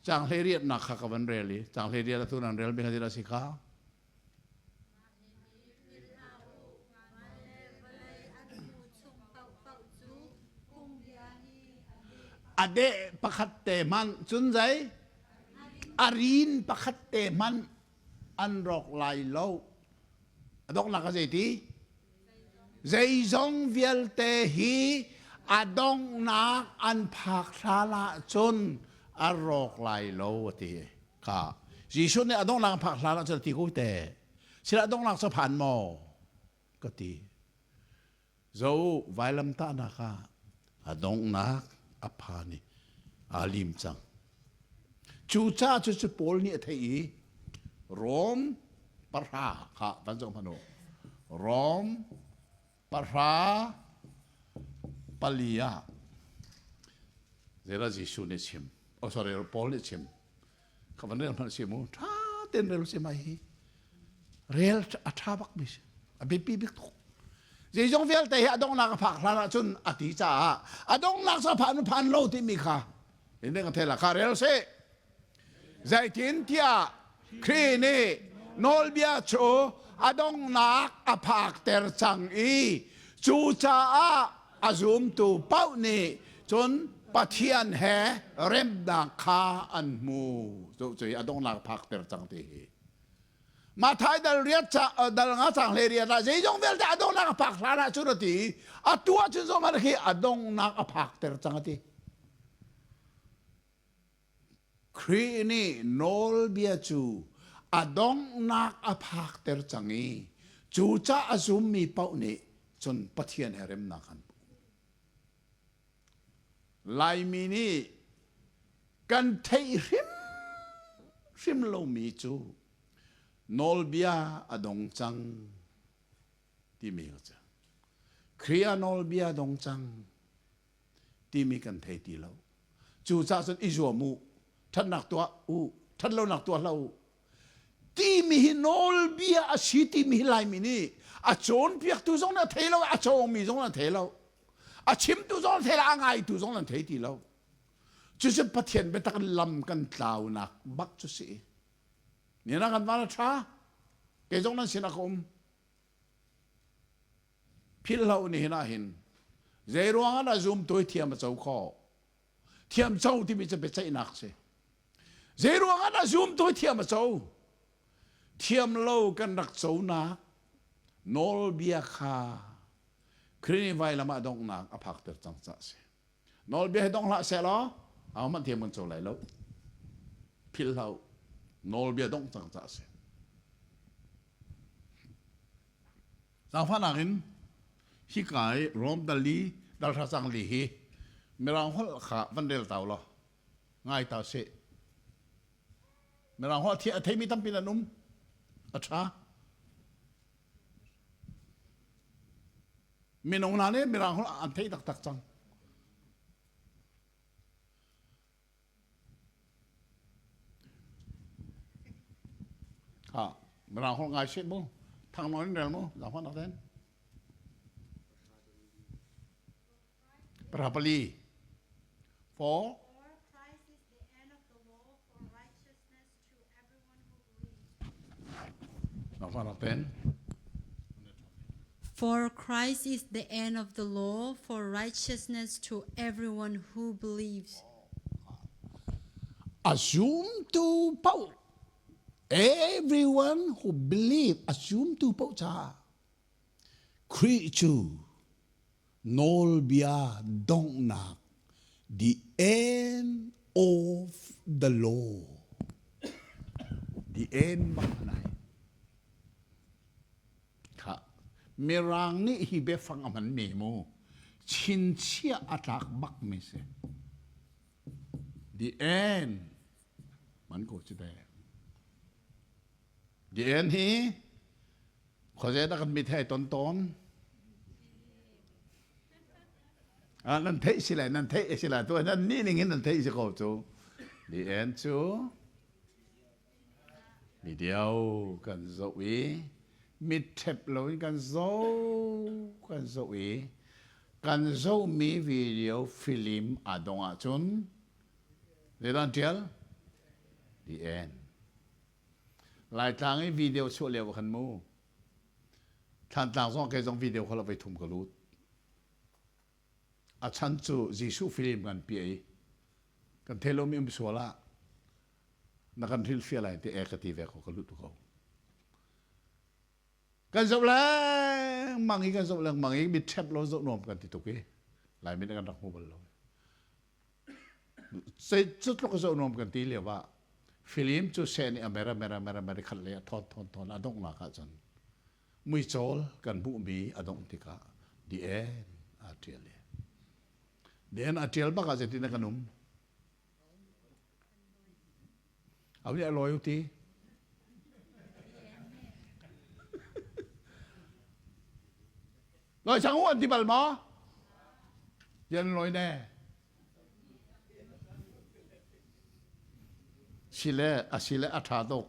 Caang hleiriatnak kha ka van rel i caang hleiriat atu nan rel mi kha si kha. A deh pakhat te hmanh cun zei a rin pakhat te hmanh an rawk lai lo. A donghnak a zei ti? Zeizong vialte hi a donghnak an phak hlan ahcun a rawk lai lo a ti. Kha Jesuh nih a donghnak an phak hlan ahcun a ti ko te. Sila donghnak cu phan maw? Ka ti. Zo vailamtahnak ah a donghnak a phan i aa lim cang. Cucaah cucu Paul nih a theih i Rom pahra kha van zoh hmanh u. Rom pahra pali ah zeidah Jesuh nih chim? Oh sorry, Paul nih chim. Kha van rel hmanh si mu. Ṭha tein rel si mai hi. Rel a ṭha bak mi si. A biapi bik tuk. Zeizong vialte hi a donghnak a phak hlan ahcun a ti caah a donghnak cu a phan phan lo timi kha in ka thei la kha rel si. Zeitintiah Khrih nih nawlbia cu a donghnak a phakter cang i cucaah a zumtu paoh nih cun Pathian he remnak kha an hmu. Cu cu a donghnak phakter cang ti hi. Mathai dal riat ca dal nga cang hle riat ah zeizong vialte a donghnak a phak hlan ah cun a ti a tu ah cun zong khi a donghnak a phakter cang a ti. Khrih nih nawlbia cu a donghnak a phakter cang i cucaah a zummi paoh nih cun Pathian he remnak an hmu. Laimi nih kan theih hrimhrim lomi cu nawlbia a dong cang timi a si. Khrih ah nawlbia dong cang timi kan thei ti lo. Cucaah cun i zuam u, ṭhatnak tuah u, ṭhatlonak tuah hlah u. Timi hi nawlbia a si timi hi Laimi nih a cawnpiaktu zong nih a thei lo, a cawngmi zong nih a thei lo, a chimtu zong a thei lo, a ngaitu zong an thei ti lo. Cucu Pathian biatak lam kan tlaunak bak cu si. Ni na kan van a ṭha, kei zong nan sinah ka um. Philhlo nihin ah hin zeiruang ah dah zumtu hi thiam a co khawh? Thiam co timi cu biaceihnak si. Zeiruang ah dah zumtu hi thiam a co? Thiam lo kan rak conak nawlbia kha Khrih vailam ah donghnak a phakter cang caah si. Nawlbia hi dong hlah seh law ahohmanh thiam kan co lai lo. Philh hlah u. Nawlbia dongh cang caah si. Zaangfahnak in. Hika i Rom dal li dal hra cang li hi Mirang holh kha van rel tau law ngai ta seh. Mirang holh a theimi tampi nan um. A ṭha. Minung hna nih Mirang holh an theih taktak cang. Ha, Mirang holh ngai seh mu. Thang nawn in rel mu. Zaangfah nak ten. Parapali. For Christ is the end of the law for righteousness to everyone who believes. Zaangfah nak ten. For Christ is the end of the law for righteousness to everyone who believes. A zumtu paoh everyone who believe a zumtu paoh caah Khrih cu nawlbia donghnak the end of the law the end bak nai Khah, Mirang nih hi biafang a hmanmi mu chinchiah a tlak bakmi si. The end man ko cu te. The end hi khuazei dah kan mit he ton tawn? Ah, nan theih si lai, nan theih si lai. Tu nan nih ning in nan theih si ko cu. The end cu Video kan zoh i mitṭhep loin kan zoh kan zoh i kan zohmi video film aa dong ahcun zeidah an ṭial? The end. Laitlang i video chuah lio ah khan mu Thlantlang zong kei zong video kha lo voi thum ka lut. A chan cu Jesuh film kan piah i kan thei lomi um sual ah na kan hrilhfiah lai ti e ka ti ve ko ka lut ko. Kan zoh lengmang i kan zoh lengmang i mit ṭhep lo zoh nuam kan ti tuk i Laimi nih kan rak hmu bal lo. Zei cu tluk zoh nuam kan ti lio ah film cu seh nih a mer a mer a mer a mer i khat lei a thawn thawn thawn a donghnak ahcun muicawl kan hmuhmi a dongh tikah the end aa ṭial i the end aa ṭial bak ah zeitin dah kan um? Au nih a lawi u ti. Lawi cang u an ti bal maw? Yan lawi ne. Sile a sile a ṭha tuk.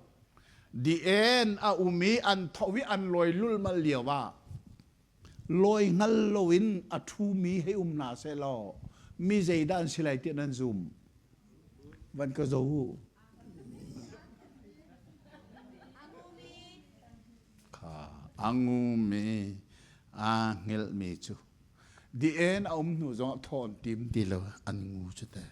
The end a um i an tho i an lawi lulmal lio ah lawi hngal loin a ṭhumi hei um hna sehlaw mi zeidah an si lai tiah nan zum? Van ka zo u. Kha a ngumi aa hngelhmi cu the end a um hnu zongah thawn tim ti lo an ngu cu te.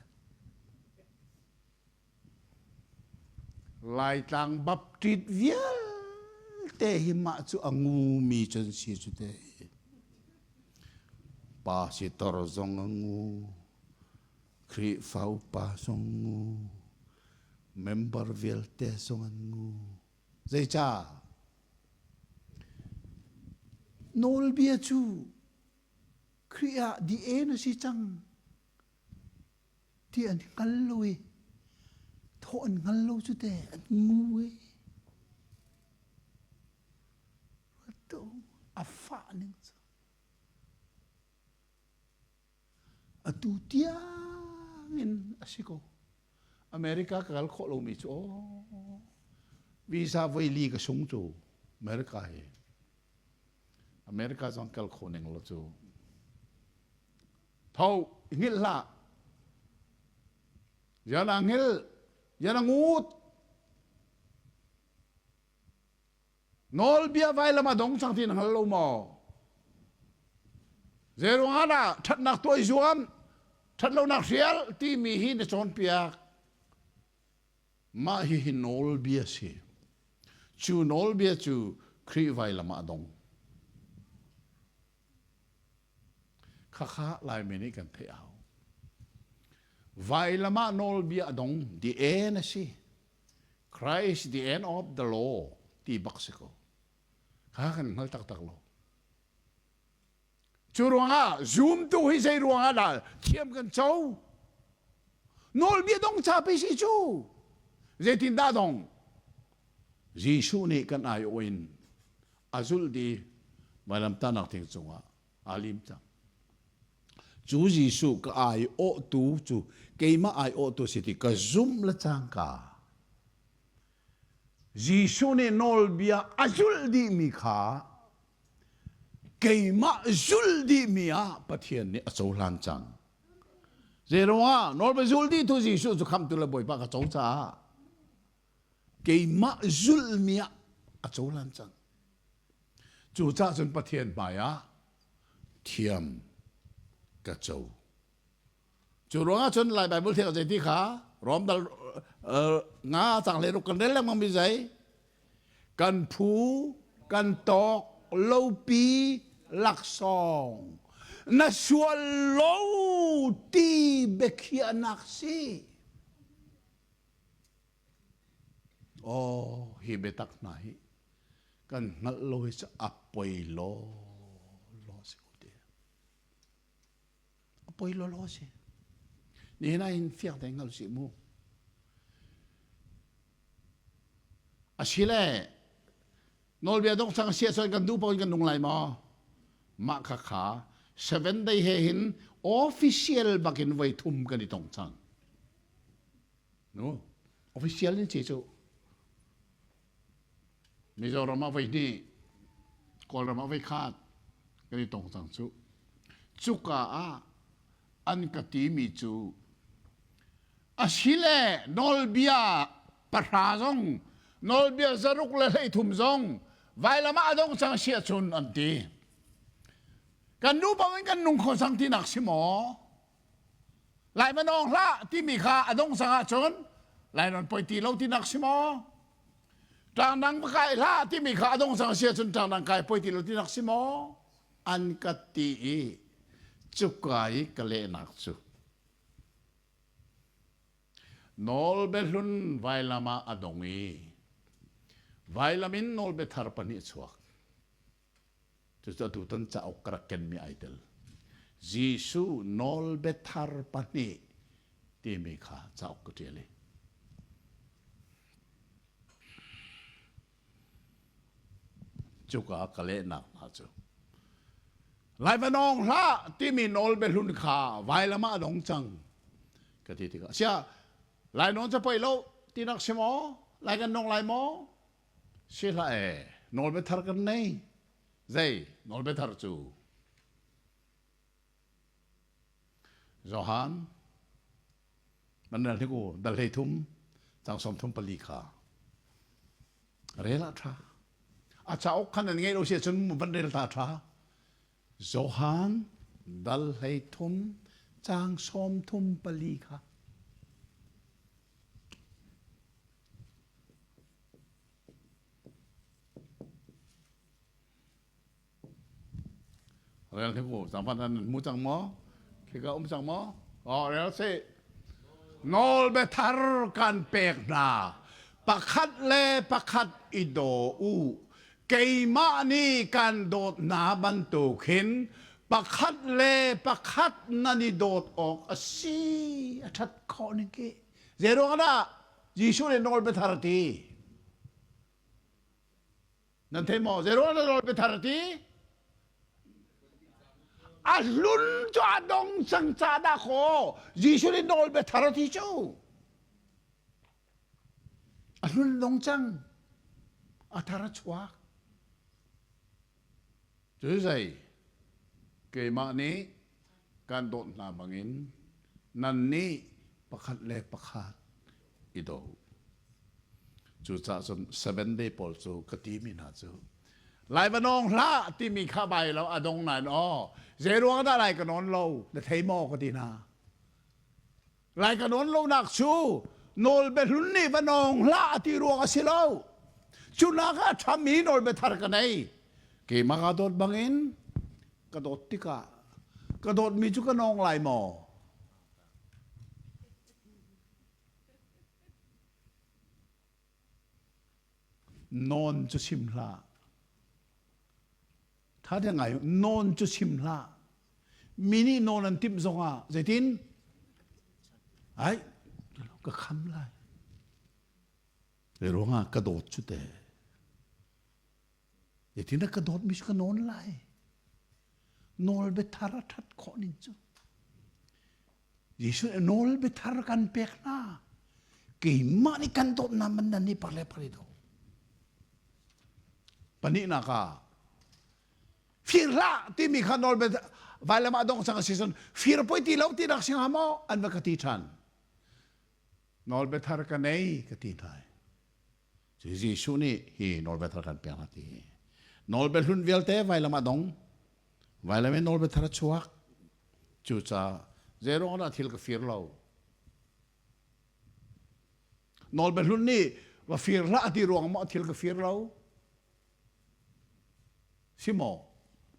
Laitlang Baptist vialte hi mah cu a ngumi cun si cu te. Pastor zong a ngu, Khrihfa upa zong ngu, member vialte zong an ngu. Zeicah? Nawlbia cu Khrih ah di en a si cang. Ti an hngal lo i thawh an hngal lo cu te an ngu i a fah ning cu atu tiang in a si ko. America ka kal khawh lomi cu aw visa voi li ka sung cu America hi America zong kal khawh ning lo cu Tho hngilh hlah. Yan a hngilh, yan a ngut. Nawlbia vailam a dong cang ti na hngal lo maw? Zeiruang ah dah ṭhatnak tuah i zuam, ṭhatlonak hrial timi hi na cawnpiak. Mah hihi nawlbia si. Cu nawlbia cu Khrih vailam ah a dong. Khakha Laimi nih kan theih a hau. Vailam ah nawlbia a dong, the end a si. Christ the end of the law ti bak si ko. Kha kan hngal taktak lo. Cu ruangah zumtu hi zei ruangah dah thiam kan co? Nawlbia dong ca pei si cu. Zeitindah dong? Jesuh nih kan aiawh in a zulh di vailamtahnak thing cungah aa lim cang. Cu Jesuh ka aiawhtu cu keimah aiawhtu si ti ka zumh le cangka Jesuh nih nawlbia a zulh dihmi kha keimah zulh dihmi ah Pathian nih a cohlan cang. Zeiruangah nawlbia zul dihtu Jesuh cu khamhtu le Bawipa ka co caah keimah zulhmi ah a cohlan cang. Cucaah cun Pathian hmaiah thiam ka co. Cu ruangah cun Lai Baibal thiang zei ti kha Rom dal nga cang le ruk kan rel lengmang mi zei kan phu kan tawk lopi laksawng na sual lo ti biakhiahnak si. Oh, hi biatak hna hi kan hngalh lo hi cu a poi law law si ko te. A poi law law si. Nihin ah hin fiang tein hngal sih mu. Asile nawlbia dong cang sia cun kan duh paoh in kan nung lai maw? Mah kha kha seven day he hin official bakin voi thum kan i tong cang. No, official in ci cu Mizoram ah voi hnih, Kawlram ah voi khat kan i tong cang cu. Cuka ah an ka timi cu asile nawlbia pahra zong nawlbia zaruk le 13 zong vailam ah a dong cang si ahcun an ti. Kan nu bang in kan nung kho cang tinak si maw? Lai va nawng hlah timi kha a dong cang ahcun lainawn poi ti lo tinak si maw? Ṭangdang va kai hlah timi kha a dong cang si ahcun ṭangdang kai poi ti lo tinak si maw? An ka ti i cuka i ka lehnak cu nawlbiahlun vailam ah a dong i vailam in nawlbia thar pahnih a chuak. Cucu atutan cauk ka rak kenmi ai tel. Jesuh nawlbia thar pahnih timi kha cauk ka ṭial i cuka ka lehnak hna cu Lai va nawng hlah timi nawlbia hlun kha vailam ah a dong cang ka ti tikah sia lai nawn ca poi lo tinak si maw lai kan nong lai maw Si hlah ee, nawlbia thar kan nei. Zei nawlbia thar cu? Johan nan rel hnik u dal hlei thum cang sawm thum pali kha rel ah ṭha a cauk khan nan ngeih lo si ahcun van rel ta ṭha Johan dal hlei thum cang sawm thum pali kha Rel hi ku zangfan an mu cang maw? Khika um cang maw? Oh, rel si. Nawl biathar kan pek hna. Pakhat le pakhat i daw u. Keimah nih kan dawt hna bantuk hin pakhat le pakhat nan i dawt awk a si. A ṭhat khawh ning khi. Zeiruang dah Jesuh nih nawl biathar ti? Nan thei maw? Zeiruang dah nawl biathar ti? A hlun cu a dong cang ca dah kaw Jesuh nih nawl biathar ti cu. A hlun dong cang. A thar a chuak. Cu zei keimah nih kan dawt hna bangin nannih pakhat le pakhat i daw u. Cucaah cun seven day pawl cu ka timi hna cu lai va nawng hlah timi kha bai lo a dong nain aw zei ruang dah lai ka nawn lo na thei maw ka ti hna. Lai ka nawn lonak cu nawlbia hlun nih va nawng hlah ti ruang a si lo. Cu nak ah a ṭhami nawlbia thar ka nei. Keimah kaa dawt bangin ka dawt tikah ka dawtmi cu ka nawng lai maw? Nawn cu chim hlah. Tha te ngai nawn cu chim hlah. Mi nih nawl an timh zongah zeitin? Ai, ka kham lai. Zei ruangah ka dawt cu te. Zeitin ka dawt mi cu ka nawn lai. Nawl biathar a ṭhat khawh ning cu. Jesuh nih nawl biathar kan pek hna. Keimah nih kan dawt hna man nan nih par le par i daw. Pahnihnak ah fir hlah timi kha nawl bia vailam ah dong cang a si cun fir poi ti lo ti nak si hnga maw an va ka ti ṭhan. Nawl biathar ka nei ka ti hna. Cu Jesuh nih hi nawlbia thar kan pek hna ti. Nawlbia hlun vialte vailam ah dong. Vailam in nawlbia thar a chuak. Cucaah zeiruang dah thil ka fir lo? Nawlbia hlun nih va fir hlah ti ruang maw thil ka fir lo? Si maw?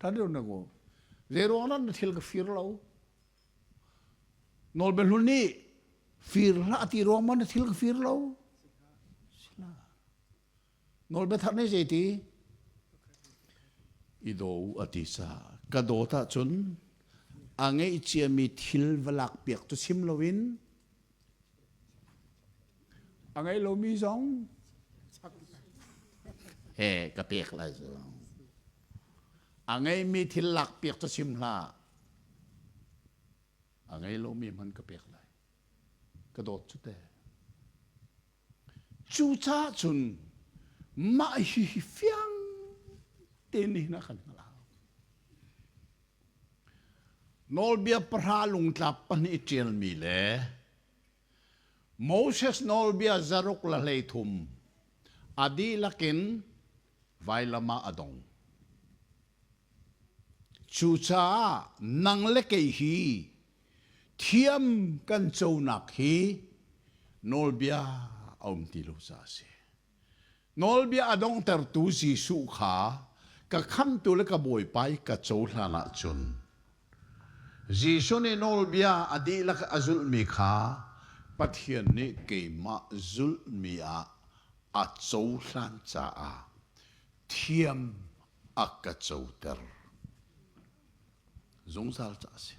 Than na ku. Zeiruang dah na thil ka fir lo? Nawlbia hlun nih fir hlah ti ruang maw na thil ka fir lo? Nawlbia thar nih zeiti? I daw u a ti caah ka dawt ahcun a ngeih ciami thil va lak piak cu chim loin a ngei lomi zong he ka pek lai cu. A ngeimi thil lak piak cu chim hlah. A ngei lomi hmanh ka pek lai. Ka dawt cu te. Cucaah cun mah hihi fiang tein nihin ah kan hngalh a hau. Nawlbia pahra lungtlap pahnih ṭialmi le Moses nawlbia zaruk le 13 a dihlak in vailam ah a dong. Cucaah nang le kei hi thiam kan conak hi nawlbia a um ti lo caah a si. Nawlbia a donghtertu Jesuh kha ka khamtu le ka Bawipa i ka cohlan ahcun Jesuh nih nawlbia a dihlak a zulhmi kha Pathian nih keimah zulhmi ah a cohlan caah thiam a ka coter. Zungzal ca a si.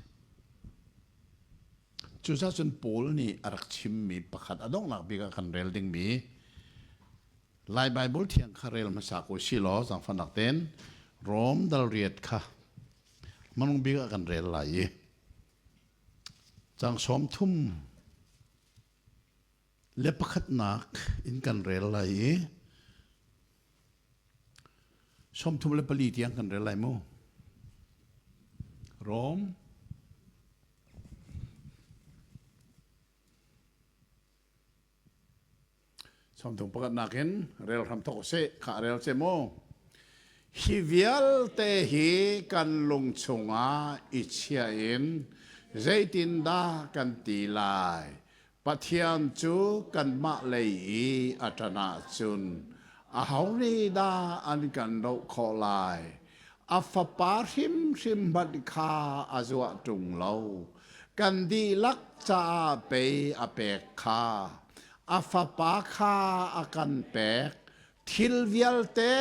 Cucaah cun Paul nih a rak chimmi pakhat a donghnak bik ah kan rel dingmi Lai Baibal thiang kha rel hmasa ko si law zaangfahnak tein Rom dal riat kha hmanung bik ah kan rel lai i cang 30 le pakhatnak in kan rel lai i 34 tiang kan rel lai mu. Rom Sawmthum pakhatnak in rel hram thawk usih. Kha rel ce mu. Hi vialte hi kan lung chungah i chia in zeitindah kan ti lai? Pathian cu kanmah lei i a ṭan ahcun aho nih dah an kan doh khawh lai? A fapa hrimhrim hmanh kha a zuah ṭung lo. Kan dihlak caah pei a pek kha. A fapa kha a kan pek. Thil vialte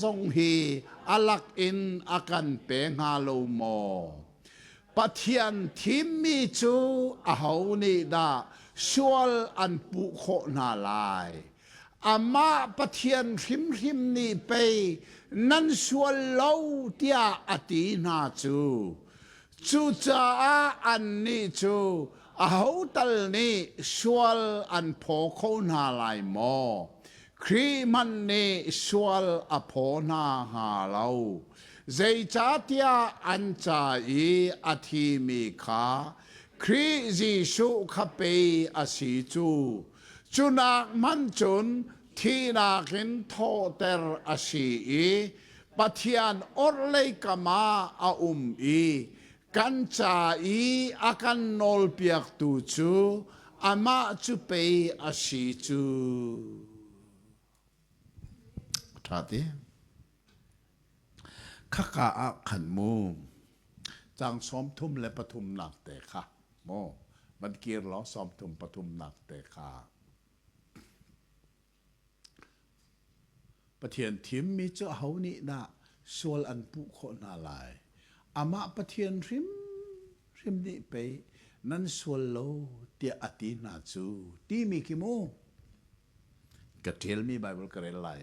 zong hi a lak in a kan pe hnga lo maw? Pathian thimmi cu aho nih dah sual an puh khawh hna lai? Amah Pathian hrimhrim nih pei nan sual lo tiah a ti hna cu. Cucaah annih cu aho tal nih sual an phaw kho hna lai maw? Khrih hmanh nih sual a phaw hna hnga lo. Zeicahtiah an ca i a thimi kha Khrih Jesuh kha pei a si cu. Cu nak hmanh cun thihnak in thawhter a si i Pathian orhlei kam ah a um i kan ca i a kan nawlpiaktu cu amah cu pei a si cu. Ṭha ti. Khaka ah khan mu cang 33 nak te kha mu van kir law 33 nak te kha Pathian thimmi cu aho nih dah sual an puh khawh hna lai? Amah Pathian hrim. hrimhrim nih pei nan sual lo tiah a ti hna cu timi khi mu ka ṭialmi Bible ka rel lai.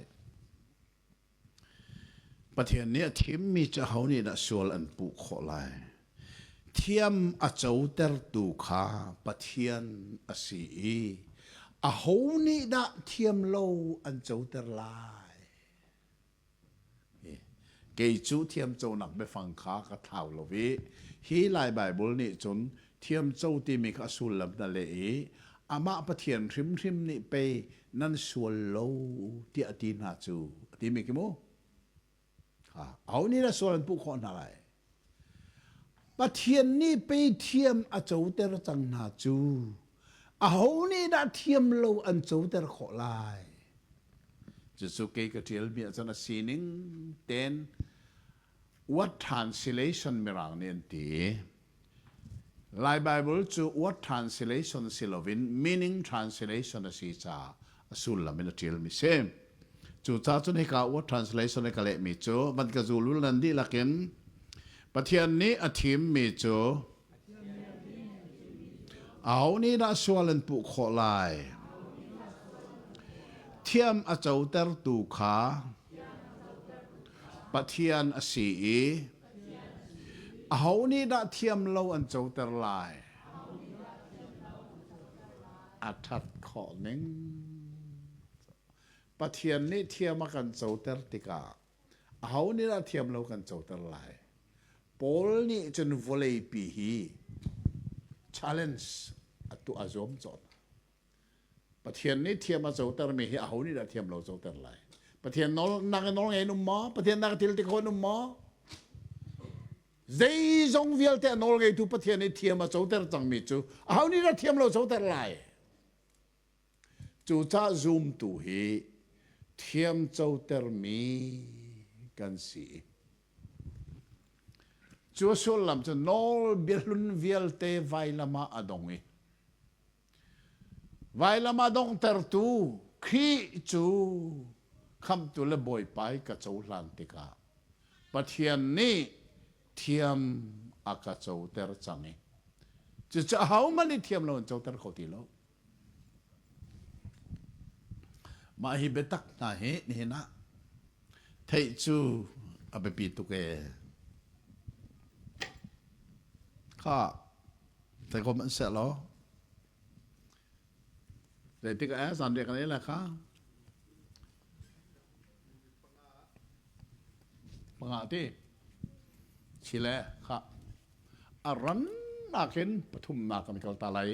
Pathian nih a thimmi cu aho nih dah sual an puh khawh lai? Thiam a cotertu kha Pathian a si i aho nih dah thiam lo an coter lai? Kei cu thiamconak biafang kha ka thlau lo i hi Lai Baibal nih cun thiamco timi kha a sullam na leh i amah Pathian hrimhrim nih pei nan sual lo tiah a ti hna cu a timi khi mu. Aho nih dah sual an puh khawh hna lai? Pathian nih pei thiam a coter cang hna cu. Aho nih dah thiam lo an coter khawh lai? Cucu kei ka ṭialmi ahcun a sining ten what translation mirang nih an ti. Lai Bible cu word translation si loin meaning translation a si caah a sullam in a ṭialmi si. Cucaah cun hika word translation i ka lehmi cu van ka zulul nan dihlak in Pathian nih a thimmi cu aho nih dah sual an puh khawh lai? Thiam a cotertu kha Pathian a si i Aho nih dah thiam lo an coter lai? A ṭhat khawh ning. Pathian nih thiam a kan coter tikah aho nih dah thiam lo kan coter lai? Paul nih cun vawleipi hi challenge a tuah a zuamcawh. Pathian nih thiam a cotermi hi aho nih dah thiam lo coter lai? Pathian nawl nak in nawl ngei in um maw? Pathian nak thil ti kho in um maw? Zeizong vialte a nawl ngeitu Pathian nih thiam a coter cangmi cu aho nih dah thiam lo coter lai? Cucaah zumtu hi thiam cotermi kan si. Cu a sullam cu nawl biahlun vialte vailam ah a dong i Vailam a donghtertu Khrih cu Khamhtu le Bawipa i ka cohlan tikah Pathian nih thiam a ka coter cang i cucu ahohmanh nih thiam lo an coter kho ti lo. Mah hi biatak hna hi nihin ah theih cu a biapi tuk ee. Kha Zeikom an seh law zeitik ah zanriah kan ei lai kha panga ti chile kha a ran nakin pathumnak kan kal ta lai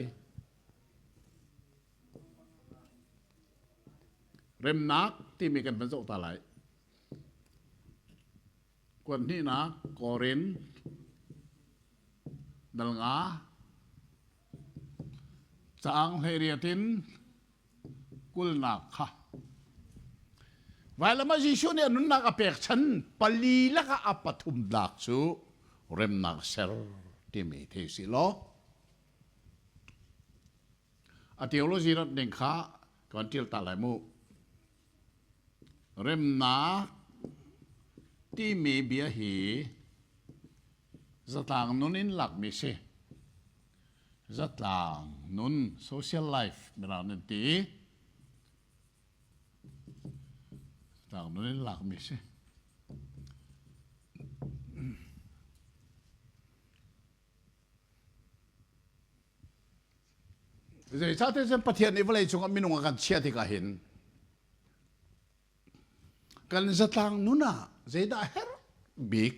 remnak timi kan van zoh ta lai kuat hnihnak Korin dal nga caang 18 in kulnak kha vailam ah Jesuh nih a nunnak a pek chan pali lakah a pathumnak cu remnak ser timi thei si law a theology rat ning kha kan tial ta lai mu Remnak timi bia hi zatlang nun in lakmi si. Zatlang nun, social life mirang nan ti. Zatlang nun in lakmi si. Zeicahtiah cun Pathian nih vawlei cungah minung a kan chiah tikah hin kan zatlang nun ah zeidah a herh bik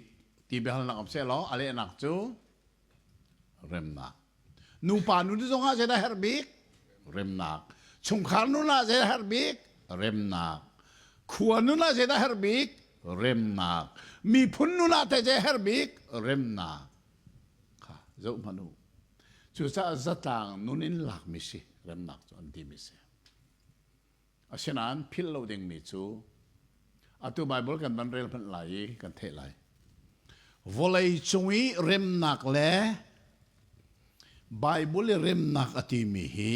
ti biahalnak um sehlaw a lehnak cu remnak. Nupa nun zongah zeidah a herh bik? Remnak. Chungkhar nun ah zeidah a herh bik? Remnak. Khua nun ah zeidah a herh bik? Remnak. Miphun nun ah teh zei a herh bik? Remnak. Kha zoh hmanh u. Cucaah zatlang nun in lakmi si remnak cu an timi si. Asinain philh lo dingmi cu atu Bible kan van rel hmanh lai i kan theih lai. Vawlei cung i remnak le Bible i remnak a timi hi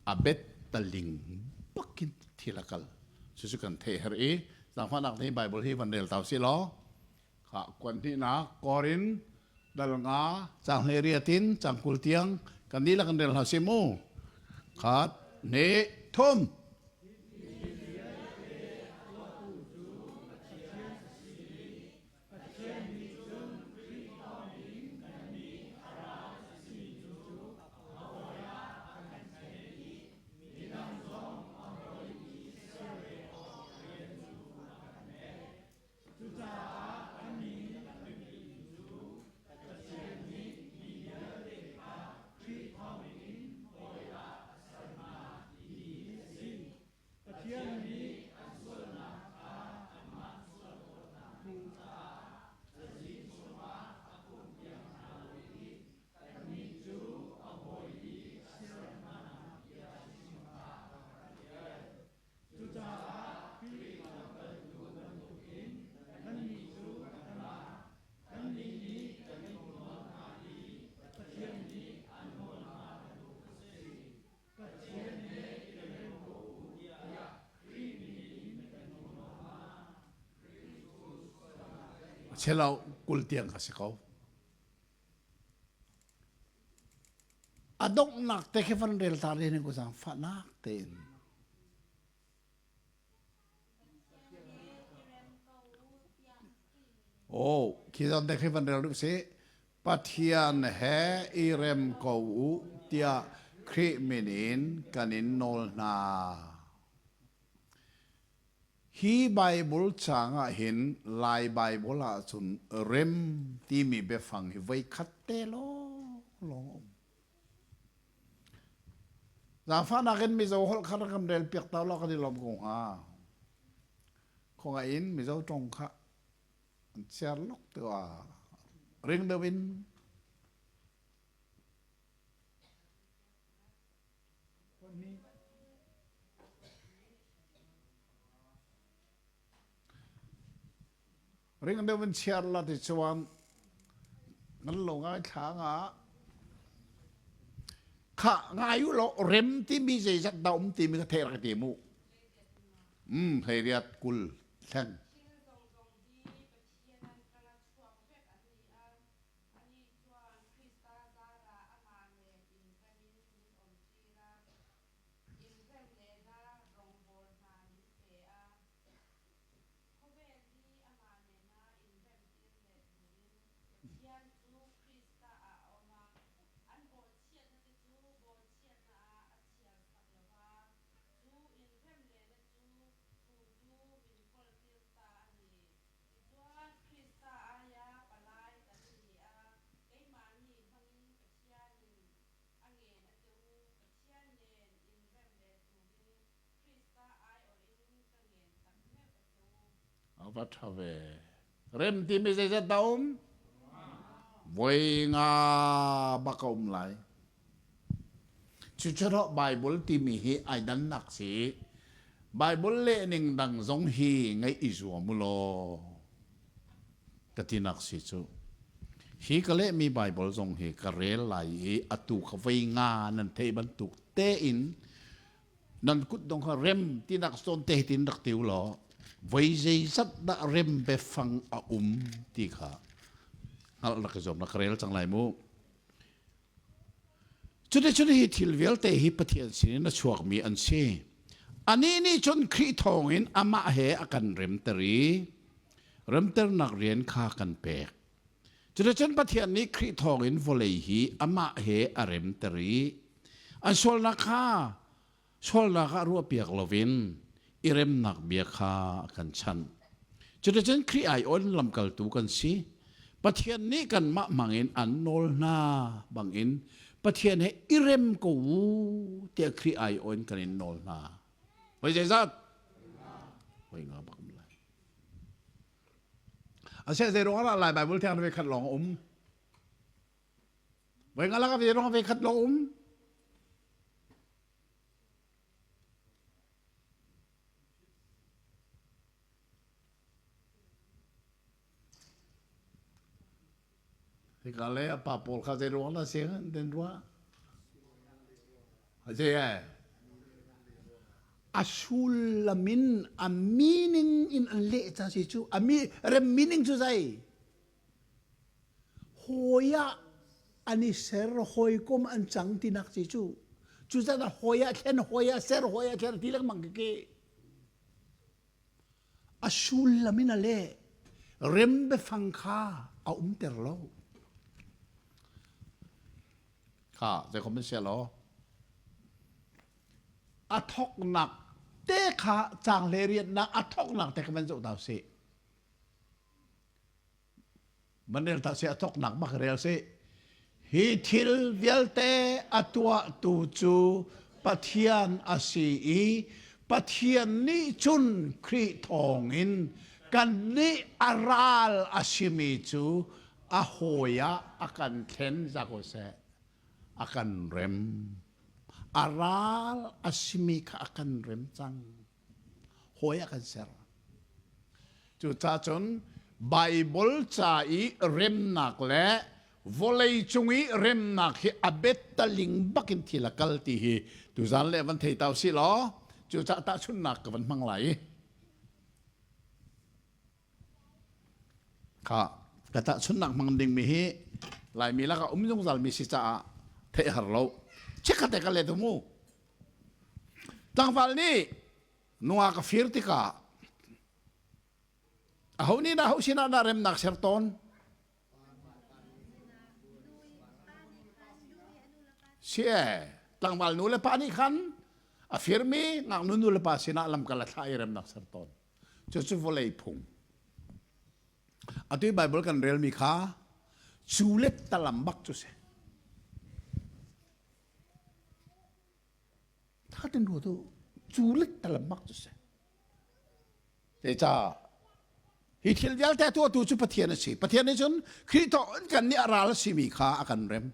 a bettaling bakin thil a kal. Cucu kan theih her i zaangfahnak nih Bible hi van rel tau si law kha kuan hnihnak Korin. Dal nga cang hlei riat in cang 20 tiang kan dihlak kan rel hna sih mu. Khat, hnih, thum. Cucaah a min a biapi cu Pathian nih mi vialte kha Khrih thawngin hawi ah a ser hna ti hi a si. Pathian nih an sualnak kha anmah sual khawhnak ding caah cazin chungah a khumhpiak hna lo i kannih cu a hawi i a ser hnanak bia chim kha a rak kan fial. Cucaah Khrih lamkaltu bantukin kannih cu kan ra. Kannih nih kan in nawl hna i Pathian nih an nawl hna bantuk a si. Pathian he i rem ko u tiah Khrih min in kan in nawl hna. Chelo 20 tiang kha si ko. A donghnak te khi van rel ta len ko zaangfahnak tein. Oh, khi zawn te khi van rel rih si. Pathian he i rem ko u tiah Khrih min in kan in nawl hna. Hi Baibal caang ahhin Lai Baibal ahcun rem timi biafang hi voikhat te lawnglawng a um. Zaangfahnak in Mizo holh kha rak kan rel piak ta law kan i lawm ko hnga. Khawngaih in Mizo ṭong kha an chiar lok tiah ring deuh in. Ring deuh in chiar la ti chuan nan lo ngai thla nga kha ngai u lo rem timi zeizat dah um timi ka theih rak ti mu hlei riat 20 thleng. A ngen a che u, Pathian nen in rem leh turin Krista aiawh in ka ngen tak meuh a che u. A va ṭha ve. Rem timi zeizat dah um? Voi nga bak a um lai. Cucu Bible timi hi ai dannak si. Bible lehning dang zong hi ngaih i zuam u law ka tinak si cu. Hi ka lehmi Bible zong hi ka rel lai i atu kha voi nga nan theih bantuk tein nan kut dong kha rem tinak zawn te tin rak ti u law voi zeizat dah rem biafang a um ti kha hngalh rak i zuam rak rel cang lai mu. Cuticun hi thil vialte hi Pathian sinin a chuakmi an si. Anih nih cun Khrih thawngin amah he a kan remter i remternak rian kha kan pek. Cuticun Pathian nih Khrih thawngin vawlei hi amah he a remter i an sualnak kha sualnak ah ruahpiak loin i remnak bia kha a kan chanh. Cuticun Khrih aiawh in lamkaltu kan si. Pathian nih kanmah hmangin an nawl hna bangin Pathian he i rem ko u tiah Khrih aiawh in kan in nawl hna. Voi zeizat? Voi nga bak um lai. Aseh zei ruangah Lai Bible thiang ve khat lawng a um? Voi nga lak ve ruang ve khat lawng um? Hika le a pa pawl kha zei ruang dah si den ruah? Zei eh? A sullam in a meaning in an leh ca si cu a mi rem meaning cu zei? Hawi ah an i ser, hawikom an cang tinak ci cu. Cucaah hawi ah thlen, hawi ah ser, hawi ah thlen ti lengmang khi. A sullam in a leh. Rem biafang kha a umter lo. Kha, zeikom in sia law. A thoknak te kha caang hle riannak a thoknak te kha van zoh ta usih. Van rel ta sih, a thoknak bak rel sih. Hi thil vialte a tuahtu cu Pathian a si i Pathian nih cun Khrih thawngin kannih a ral a simi cu a hawi ah a kan thlen zak u seh, a kan rem. A ral a simi kha a kan rem cang. Hawi a kan ser. Cucaah cun Baibal ca i remnak le vawlei cung i remnak hi a bettaling bakin thil a kal ti hi tuzan le van thei tau si law cucaah tahchunhnak ka van hmang lai i Kha ka tahchunhnak hmang dingmi hi Laimi lakah um zungzalmi si caah theih har lo. Chikkhat te ka let mu. Tlangval nih nungak a fir tikah aho nih dah ho sinah dah remnak ser tawn? Si e, tlangval nu le pa nih khan a firmi ngaknu nu le pa sinah lamkal a thlah i remnak ser tawn. Cucu vawlei phung. Atu i Baibal kan relmi kha cu lettalam bak cu si. Thatin ruat u, cu lettalam bak cu si. Zeicah hi thil vialte a tuahtu cu Pathian a si. Pathian nih cun Khrih thawng kan nih a ral a simi kha a kan rem.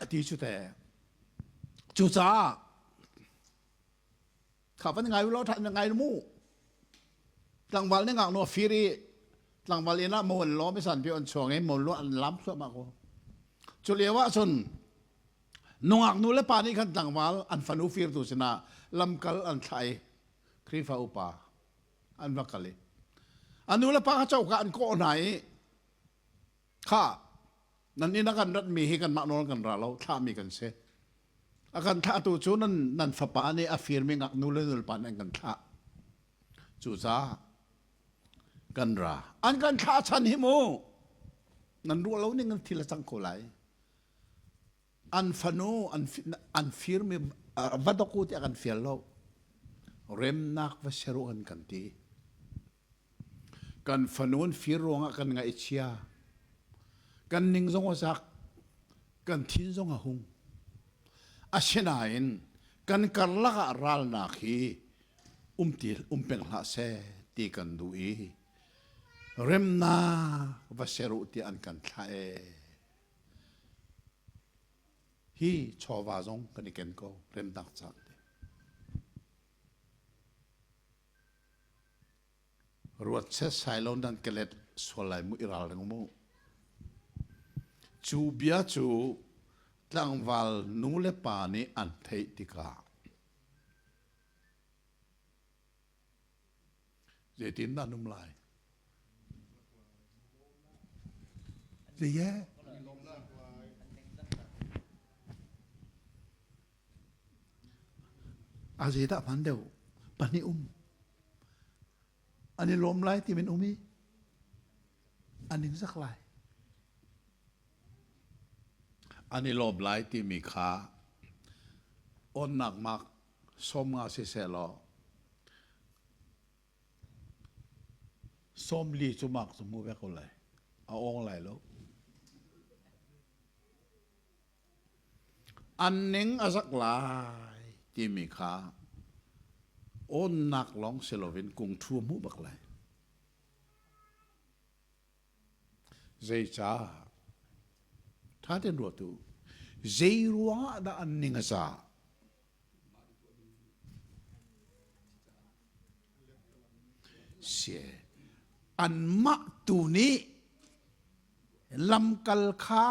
A ti cu te. Cucaah Kha van ngai law ṭhan ngai mu. Tlangval nih ngaknu a fir i tlangval inn ah mo an lawm i sanpi an chuang i mo lu an lam thluahmah ko. Cu lio ah cun nungak nu le pa nih khan tlangval an fanu firtu sinah lamkal an thlah i Khrihfa upa an va kal i a nu le pa kha coka an kawh hna i kha Nan inn a kan ratmi hi kanmah nawl kan ra lo, thlahmi kan si. A kan thlahtu cu nan, nan fapa nih a firmi ngaknu le nulpa nih an kan thlah. Cucaah kan ra. An kan thlah chan hi mu. Nan ruah lo ning in thil a cang ko lai. An fanu an, an firmi va dok u tiah kan fial lo. Remnak va ser u an kan ti. Kan fanu an fir ruangah kan ngaihchia. Kan ning zong a zak. Kan thin zong a hung. Asinain kan karlak ah ralnak hi um ti um peng hlah seh ti kan duh i remnak va ser u tiah an kan thlah ee. Hi chawva zong kan i ken ko remnak caan te. Ruat setsai lo nan ka let sual lai mu i ralring mu. Cu bia cu tlangval nu le pa nih an theih tikah zeitindah an um lai? Zei A zeidah hman deuh? Pahnih um. An i lawm lai ti min um i an ning zak lai. An i lawm lai timi kha onnak mak sawm nga siseh law 40 cu mak cu hmu ve ko lai. A awng lai lo. An ning a zak lai timi kha awnnak lawng si loin kungṭhu a hmuh bak lai. Zeicah? Ṭha tein ruat u. Zei ruangah dah an ning a zah? Si. Anmah tu nih Lamkal kha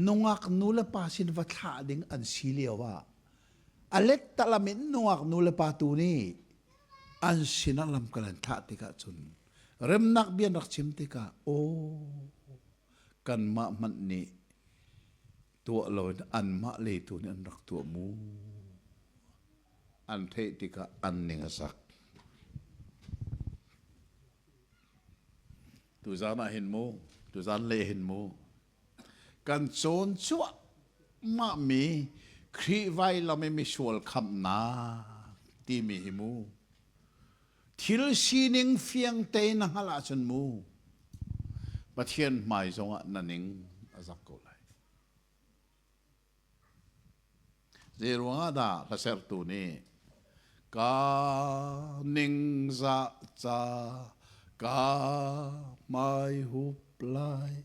nungak nu le pa sin va thlah ding an si lio ah a lettalam in nungak nu le pa tu nih an sinah lamkal an thlah tikah cun Remnak bia an rak chim tikah aw kanmah hmanh nih tuah loin anmah lei tu nih an rak tuah mu. An theih tikah an ning a zak. Tuzan ah hin mu, tuzan le hin mu, kan cawn cuahmah mi Khrih vailam i misual khamhnak timi hi mu, thil sining fiang tein na hngalh ahcun mu, Pathian hmai zongah na ning a zak ko lai. Zeiruangah dah hlasertu nih ka ningzah ca ka hmaihup lai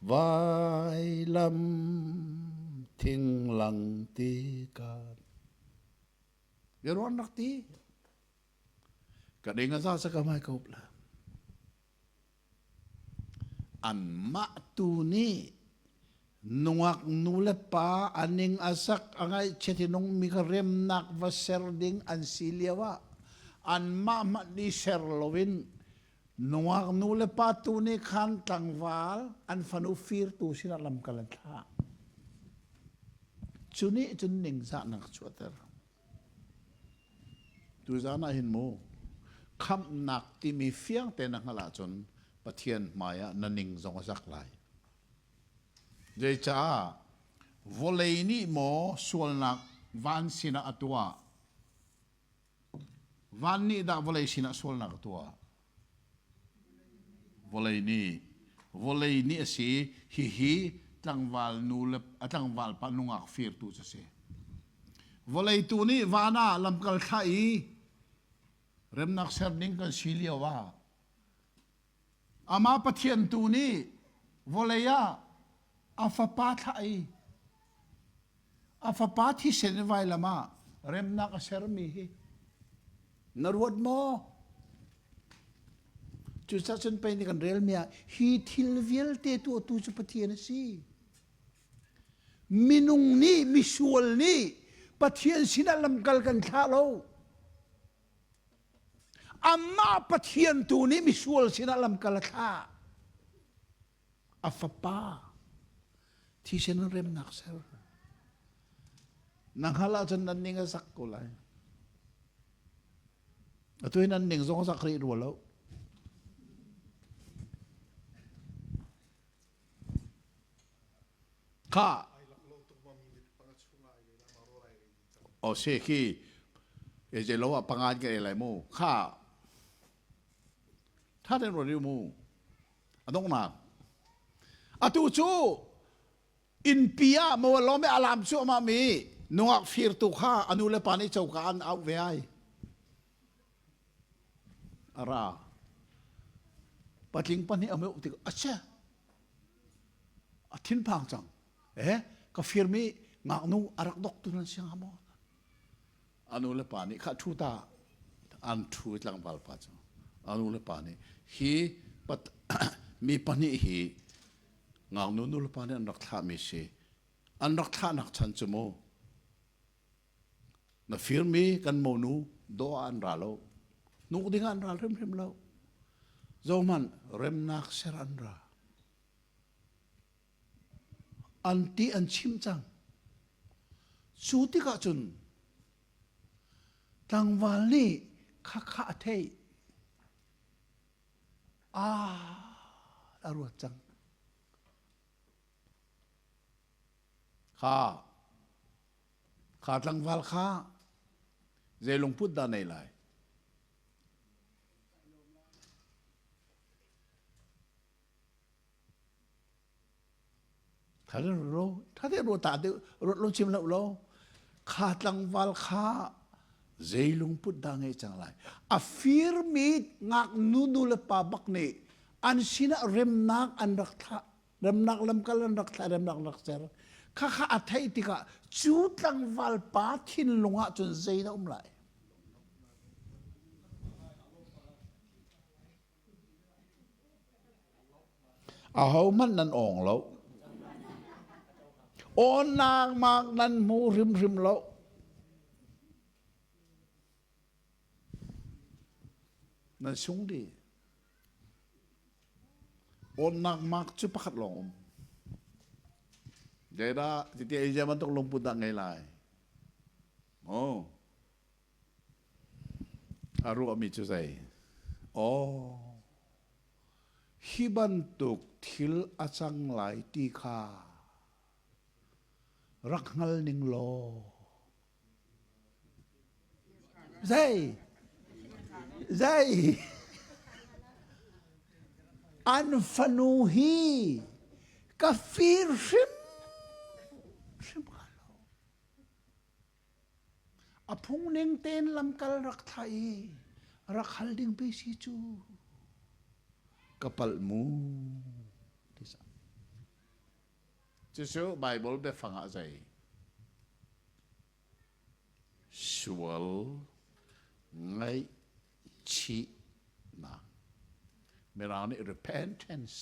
vailam thinglang ti kan Zeiruang rak ti? Ka ning a za sa ka hmai ka hup la. Anmah tu nih nungak nu le pa a ning a sak a ngaihchiat i nungmi kha remnak va ser ding an si lio ah anmah hmanh i ser loin nungak nu le pa tu nih khan tlangval an fanu firtu sinah lamkal an thlah. Cu nih cun ningzahnak a chuahter. Tuzaan ah hin mu khamhnak timi fiang tein na hngalh ahcun Pathian hmai ah na ning zong a zak lai. Zeicah vawlei nih maw sualnak van sinah a tuah? Van nih dah vawlei sinah sualnak a tuah? Vawlei nih vawlei nih a si hihi tlangval nu le a tlangval pa nungak firtu cu a si. Vawlei tu nih van ah lamkal thlah i remnak ser ding kan si lio ah amah Pathian tu nih vawlei ah a fapa thlah i A fapa thisen in vailam ah remnak a sermi hi na ruat maw? Cucaah cun pei nih kan relmi ah hi thil vialte tuahtu cu Pathian a si. Minung nih misual nih Pathian sinah lamkal kan thlah lo. Amah Pathian tu nih misual sinah lamkal a thlah. A fapa thisen in remnak ser. Na hngalh ahcun nan ning a zak ko lai. Atu hi nan ning zong a zak rih rua lo. Kha o se khi e je lo ah pangan ka e lai mu kha tha ten ro riu mu A donghnak. Atu cu innpi ah maw lawm i alam cuahmah mi nungak firtu kha a nu le pa nih coka an auh ve ai. A ra. Patling pahnih a meuh tik a chia. A thinphang cang. Eh, ka firmi ngaknu a rak dok tu nan siang maw? A nu le pa nih kha ṭhu ta an ṭhu i tlangval pa cu a nu le pa nih hi pat mi pahnih hi ngaknu nu le pa nih an rak thlahmi si an rak thlahnak chan cu mu na firmi kan monu dawh ah an ra lo hnuk ding ah an ral hrimhrim lo zohhmanh remnak ser an ra An ti an chimh cang. Cu tikah cun tlangval nih khakha a theih. Ah, a ruat cang. Kha, kha tlangval kha zei lungput dah nei lai? Thate ro ta deuh ruat lo chim lo lo kha tlangval kha zei lungput dah ngei cang lai a firmi ngaknu nu le pa bak nih an sinah remnak an rak thlah remnak lamkal an rak thlah remnak an rak ser kha kha a theih tikah cu tlangval pa thinlung ah cun zei dah um lai Ahohmanh nan awng lo. Awnnak mak nan hmu hrimhrim lo. Nan sung dih. Awnnak mark cu pakhat lawng um. Zeidah titi ei zia bantuk lungput dah ngei lai? Oh. A ruahmi cu zei? Oh. Hi bantuk thil a cang lai ti kha rak hngal ning law Zei? Zei? An fanu hi ka fir hrim hrim hnga lo. A phung ning tein lamkal rak thlah i rak hal ding pe si cu ka palh mu ti sa. Cucu Baibal biafang ah zei? Sual ngaihchihnak. Mirang nih repentance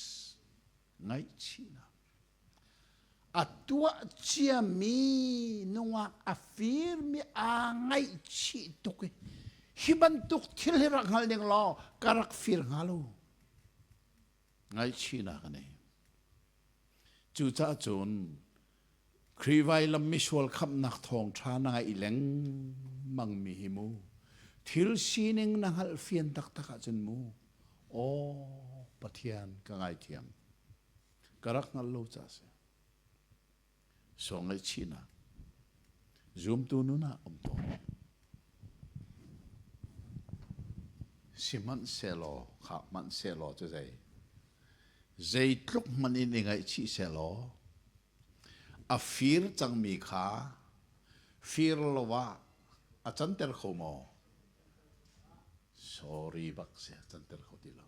ngaihchihnak. A tuah ciami nungak a firmi aa ngaihchih tuk i hi bantuk thil hi rak hngal ning law ka rak fir hnga lo. Ngaihchihnak a nei. Cucaah cun Khrih vailam misual khamhnak thawngṭha na ngaih lengmangmi hi mu thil sining na hngalh fian taktak ahcun mu aw Pathian ka ngaithiam ka rak hngal lo ca si so ngaihchihnak zumtu nun ah um tawn sihmanhsehlaw kha hmanhsehlaw cu zei Zeitluk hmanh in i ngaihchih sehlaw a fir cangmi kha fir lo ah a canter kho maw? Sorry bak si, a canter kho ti lo.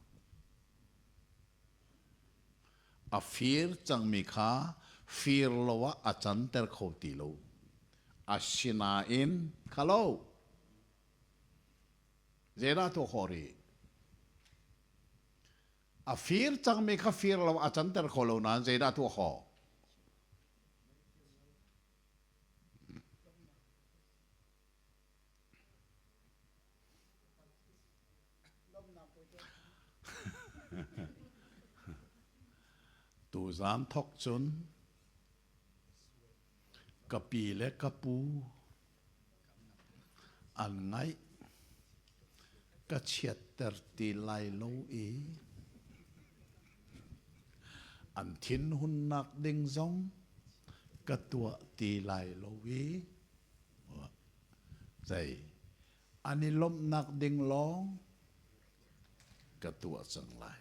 A fir cangmi kha fir lo ah a canter kho ti lo. Asinain khalo zeidah tuah khawh rih? A fir cangmi kha fir lo a canter kho lo nain zeidah tuah khawh? Tuzaan thok cun ka pi le ka pu An ngaih ka chiatter ti lai lo i an thinhunnak ding zong ka tuah ti lai lo i zei an i lawmhnak ding lawng ka tuah cang lai.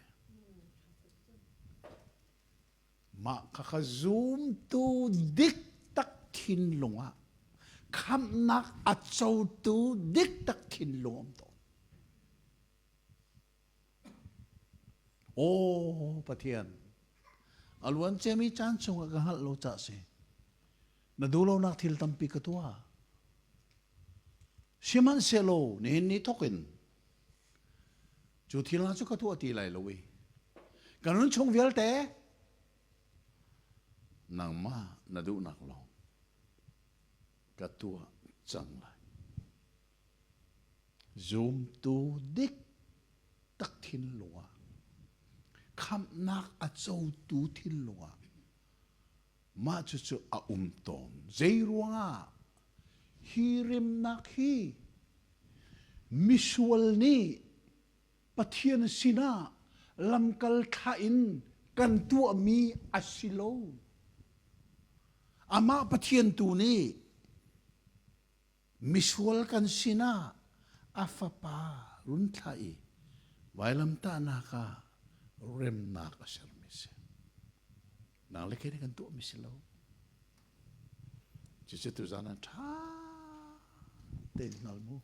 Mah khakha zumtu dik tak thinlung ah khamhnak a cotu dik tak thinlung um tawn. Aw Pathian, a luan ciami caan chungah ka hngalh lo cah si. Na duhlonak thil tampi ka tuah. Sihmanhsehlaw nihin ni thawk in Cu thil hna cu ka tuah ti lai lo i ka nun chung vialte nangmah na duhnak lawng ka tuah cang lai. Zumtu dik tak thinlung ah khamhnak a cotu thinlung ah mah cucu a um tawn. Zei ruangah hi remnak hi misual nih Pathian sinah lamkal thlah in kan tuahmi a si lo. Amah Pathian tu nih misual kan sinah a fapa run thlah i vailamtahnak ah remnak a sermi si. Nang le kei nih kan tuahmi si lo. Cucu tuzaan ah ṭha tein hngal mu.